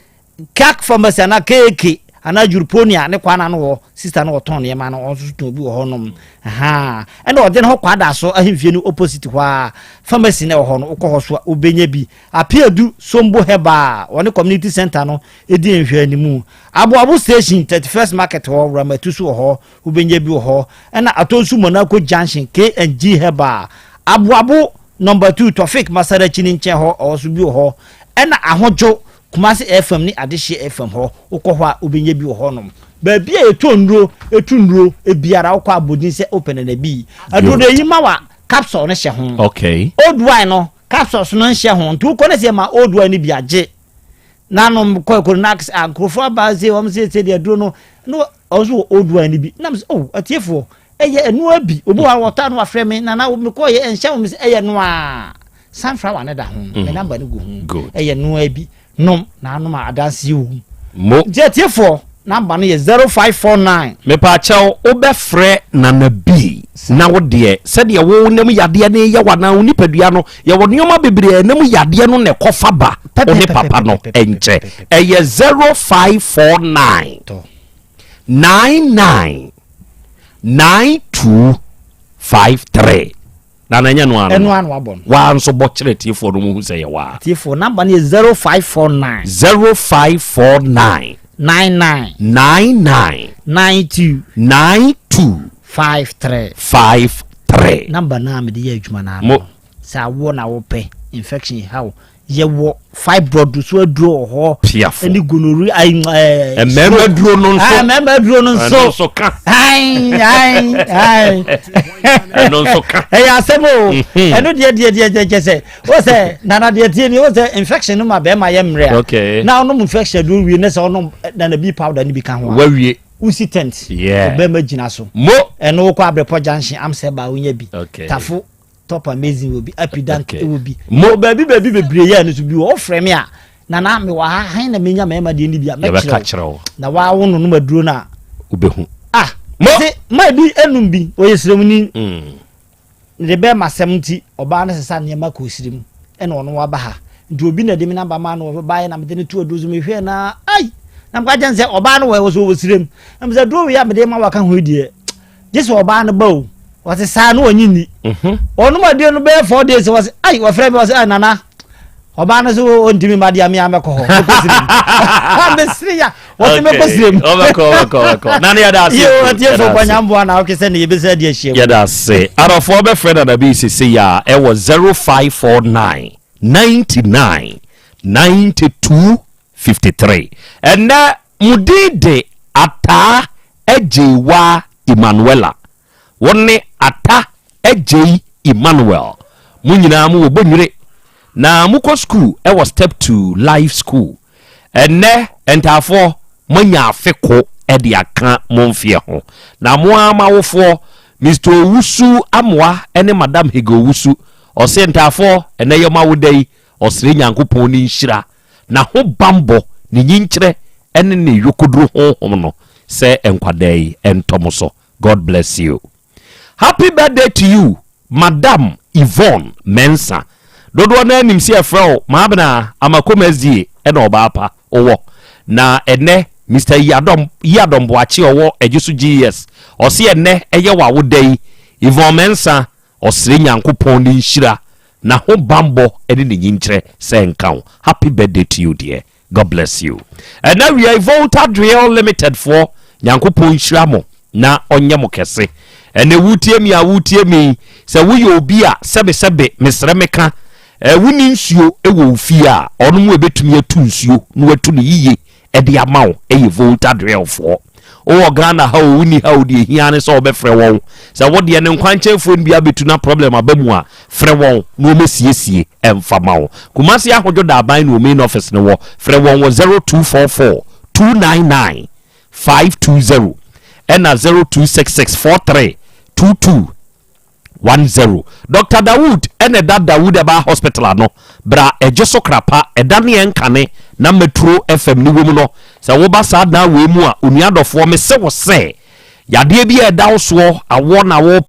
Kak Pharmacy anaa KAK anaa Juruponia ne kwan ano hɔ sister no wɔtɔn nneɛma no ɔno nso tɔn bi wɔ hɔnom ahaa ɛna ɔde ne ho kwada so ahemfie no opposite hɔ a pharmacy na ɛwɔ hɔ no wokɔ hɔ so a wobɛnya bi Apeadu Sombo Herbal wɔne community center no ɛdi nhwɛanimu Aboabo station 31st market hɔ Ramatu so wɔ hɔ wobɛnya bi wɔ hɔ ɛna Atonsu Monaco junction KNG Herbal Aboabo number 2 Tofik Masarachi ne nkyɛn hɔ ɔwɔ so bi wɔ hɔ ɛna Ahodwo Kumasi FM ne Adehyeɛ FM hɔ, wokɔ hɔ a wobɛnya bi wɔ hɔnom. Baabi a yɛtɔ nnuro, ɛtu nnuro biara wokɔ a bɔ din sɛ wopɛ nanabii. Aduro no ɛyi ma wa capsule no hyɛ ho. Okay. Old wine no capsules no nhyɛ ho nti wokɔ no sɛ ma old wine no bi agye. Nanom kɔ ɛkɔ no na a nkurɔfoɔ aba sɛ wɔn sɛ sɛ deɛ aduro no no ɔno nso wɔ old wine no bi. Nam sɛ oh atiefoɔ ɛyɛ ɛnoa bi obi wɔ hɔ a wɔtɔ ano afrɛ me nana mekɔ yɛ ɛnhyɛ wɔn sɛ ɛyɛ noa. Sunflower no da ho, me namba no gu ho. Ɛyɛ noa bi nom na anom a adanseɛ wɔ mu. Mo. Nti atiefoɔ, namba no yɛ 0549. Mepaakyɛw, wobɛfrɛ Nana B na wo deɛ, sɛdeɛ wo nam yadeɛ no reyɛ wo anaa wo nipadua no, yɛwɔ nneɛma bebree a ɛnam yadeɛ no na ɛkɔfa ba wo ne papa no nkyɛ. Ɛyɛ 0549 99 92 53. Na na ɛnyɛ no ano. Ɛno ano abɔ no. Waa nso bɔ kyerɛ tiefoɔ no mu hu sɛ yɛ waa. Tiefoɔ namba no yɛ 0549. 0549. 99. 99. 92. 92. 53. 53. Namba no a mede yɛ adwuma no ano. Mo. Sɛ awoɔ na wopɛ, infection ha wo, yɛwɔ fibroid so aduro wɔ hɔ. Piafo. Ɛne gonorrhea ayi ɛɛ. Mmarima aduro no nso. Ah, mmarima aduro no nso. Ɛno nso ka. Ayi ayi ayi. Ɛno nso ka. Ɛyɛ asɛm o. Ɛno deɛ deɛ deɛ deɛ kyɛ sɛ o sɛ nana deɛ tie ni o sɛ infection no ma bɛrima yɛ mmerɛ a. Okay. Na ɔnom infection aduro wie ne sɛ ɔnom nana bi powder ni bi ka ho a. Wawie. Wosi tent. Yeah. Ɔbɛrima gyina so. Mo. Ɛno wokɔ Abrepɔ junction amsɛ ba wonya bi. Okay. Tafo top amazing wɔ bi, apidank Okay. wɔ bi. Mo. Baabi baabi bebree yɛ no so bi wɔ. Wofrɛ me a, nana mewɔ ha, han na menya mmarima deɛ ni bi a Yɛbɛka mɛkyerɛ kyerɛ wo. Na waa wo nonom aduro no a. Wobɛhu. Ah. Mo. Se maa bi enum bi, ɔyɛ sremuni. Ne bɛrima asɛm nti, ɔbaa no sesa nneɛma kɔ srem, ɛna ɔno waba ha. Nti obi na ɛde me namba maa no, ɔbaeɛ na mede no to aduro so, mehwɛɛ na ai! Na meka kyerɛ no sɛ ɔbaa no wɔ wɔ so wɔ srem. Na mesɛ aduro wei a mede ma waka ho yi deɛ, gye sɛ ɔbaa no ba o. Ɔse saa na ɔnye nni. Ɔnom aduro no bɛyɛ 4 days, wɔse ai, wɔfrɛ me, ɔse ai nana, ɔbaa no so ɔntumi ma deɛ mea mɛkɔ hɔ, mɛkɔ srem. Mesere ya, wɔse mɛkɔ srem. Ɔbɛkɔ, ɔbɛkɔ, ɔbɛkɔ. Nana yɛda ase. Yo, Yɛda atiefo ase. bɔnyamboa na wokɛ sɛ ne yɛbɛsɛ adi ahyia mu. Yɛda ase. Adɔfoɔ bɛfrɛ Nana bi sese yi a ɛwɔ 0549 99 92 53. Ɛnɛ mo din de Ataa Agyeiwaa Emmanuela. Wo ne Ata Agyei Emmanuel. Mo nyinaa mo wɔ Bonwire. Na mokɔ sukuu ɛwɔ Step to Life School. Ɛnnɛ ntaafoɔ moanya afe ko de aka mo mfeɛ ho. Na mo ara mo awofoɔ Mister Owusu Amoah ne Madam Hege Owusu ɔse ntaafoɔ ɛnnɛ yɛ mo awoda yi ɔsrɛ Nyankopɔn ne nhyira, n'ahobanbɔ, ne nyinkyerɛ ne ne yokoduro honhom no sɛ nkwadaa yi ntɔ mo so. God bless you. Happy birthday to you Madam Yvonne Mensah. Dodoɔ no ara nim sɛ yɛfrɛ wo Maabena Amakom SDA ɛna ɔbaa pa wowɔ. Na ɛnɛ Mister Yiadom Yiadom Boakye ɔwɔ Ɛgyeso GES ɔse ɛnɛ ɛyɛ w'awoda yi Yvonne Mensah ɔsrɛ Nyankopɔn ne nhyira, n'ahobanbɔ ne ne nyinkyerɛ sɛ nka wo. Happy birthday to you dear. God bless you. Ɛna wia yi Volta Drill Limited foɔ Nyankopɔn nhyira mo na ɔnyɛ mo kɛse. Ɛnɛ wotie mi a wotie mi sɛ woyɛ obi a sɛbesɛbe mesrɛ meka ɛ wonni nsuo wɔ wo fie a ɔno mu ɛbɛtumi atu nsuo na watu no yiye ɛde ama wo ɛyɛ Volta Drill foɔ. Wowɔ Ghana ha o wonni ha o deɛ ɛhia ne sɛ wobɛfrɛ wɔn. Sɛ wo deɛ no nkwankyɛnfoɔ no bi abɛtu na problem aba mu a frɛ wɔn na wɔmmɛsiesie ɛmfa ma wo. Kumasi Ahodwo Daaban na wɔn main office no wɔ. Frɛ wɔn wɔ 0244 299 520 ɛna 0266 43 22 10. Dɔkta Dawood na ɛda Dawood Herbal Hospital ano. Bra ɛgye so krapa, ɛda ne ɛnkane na Metro FM ne wɔ mu no. Sɛ woba saa dan wei mu a, onua dɔfoɔ, mese wo sɛ, yadeɛ bi a ɛda wo soɔ, awɔ na wo.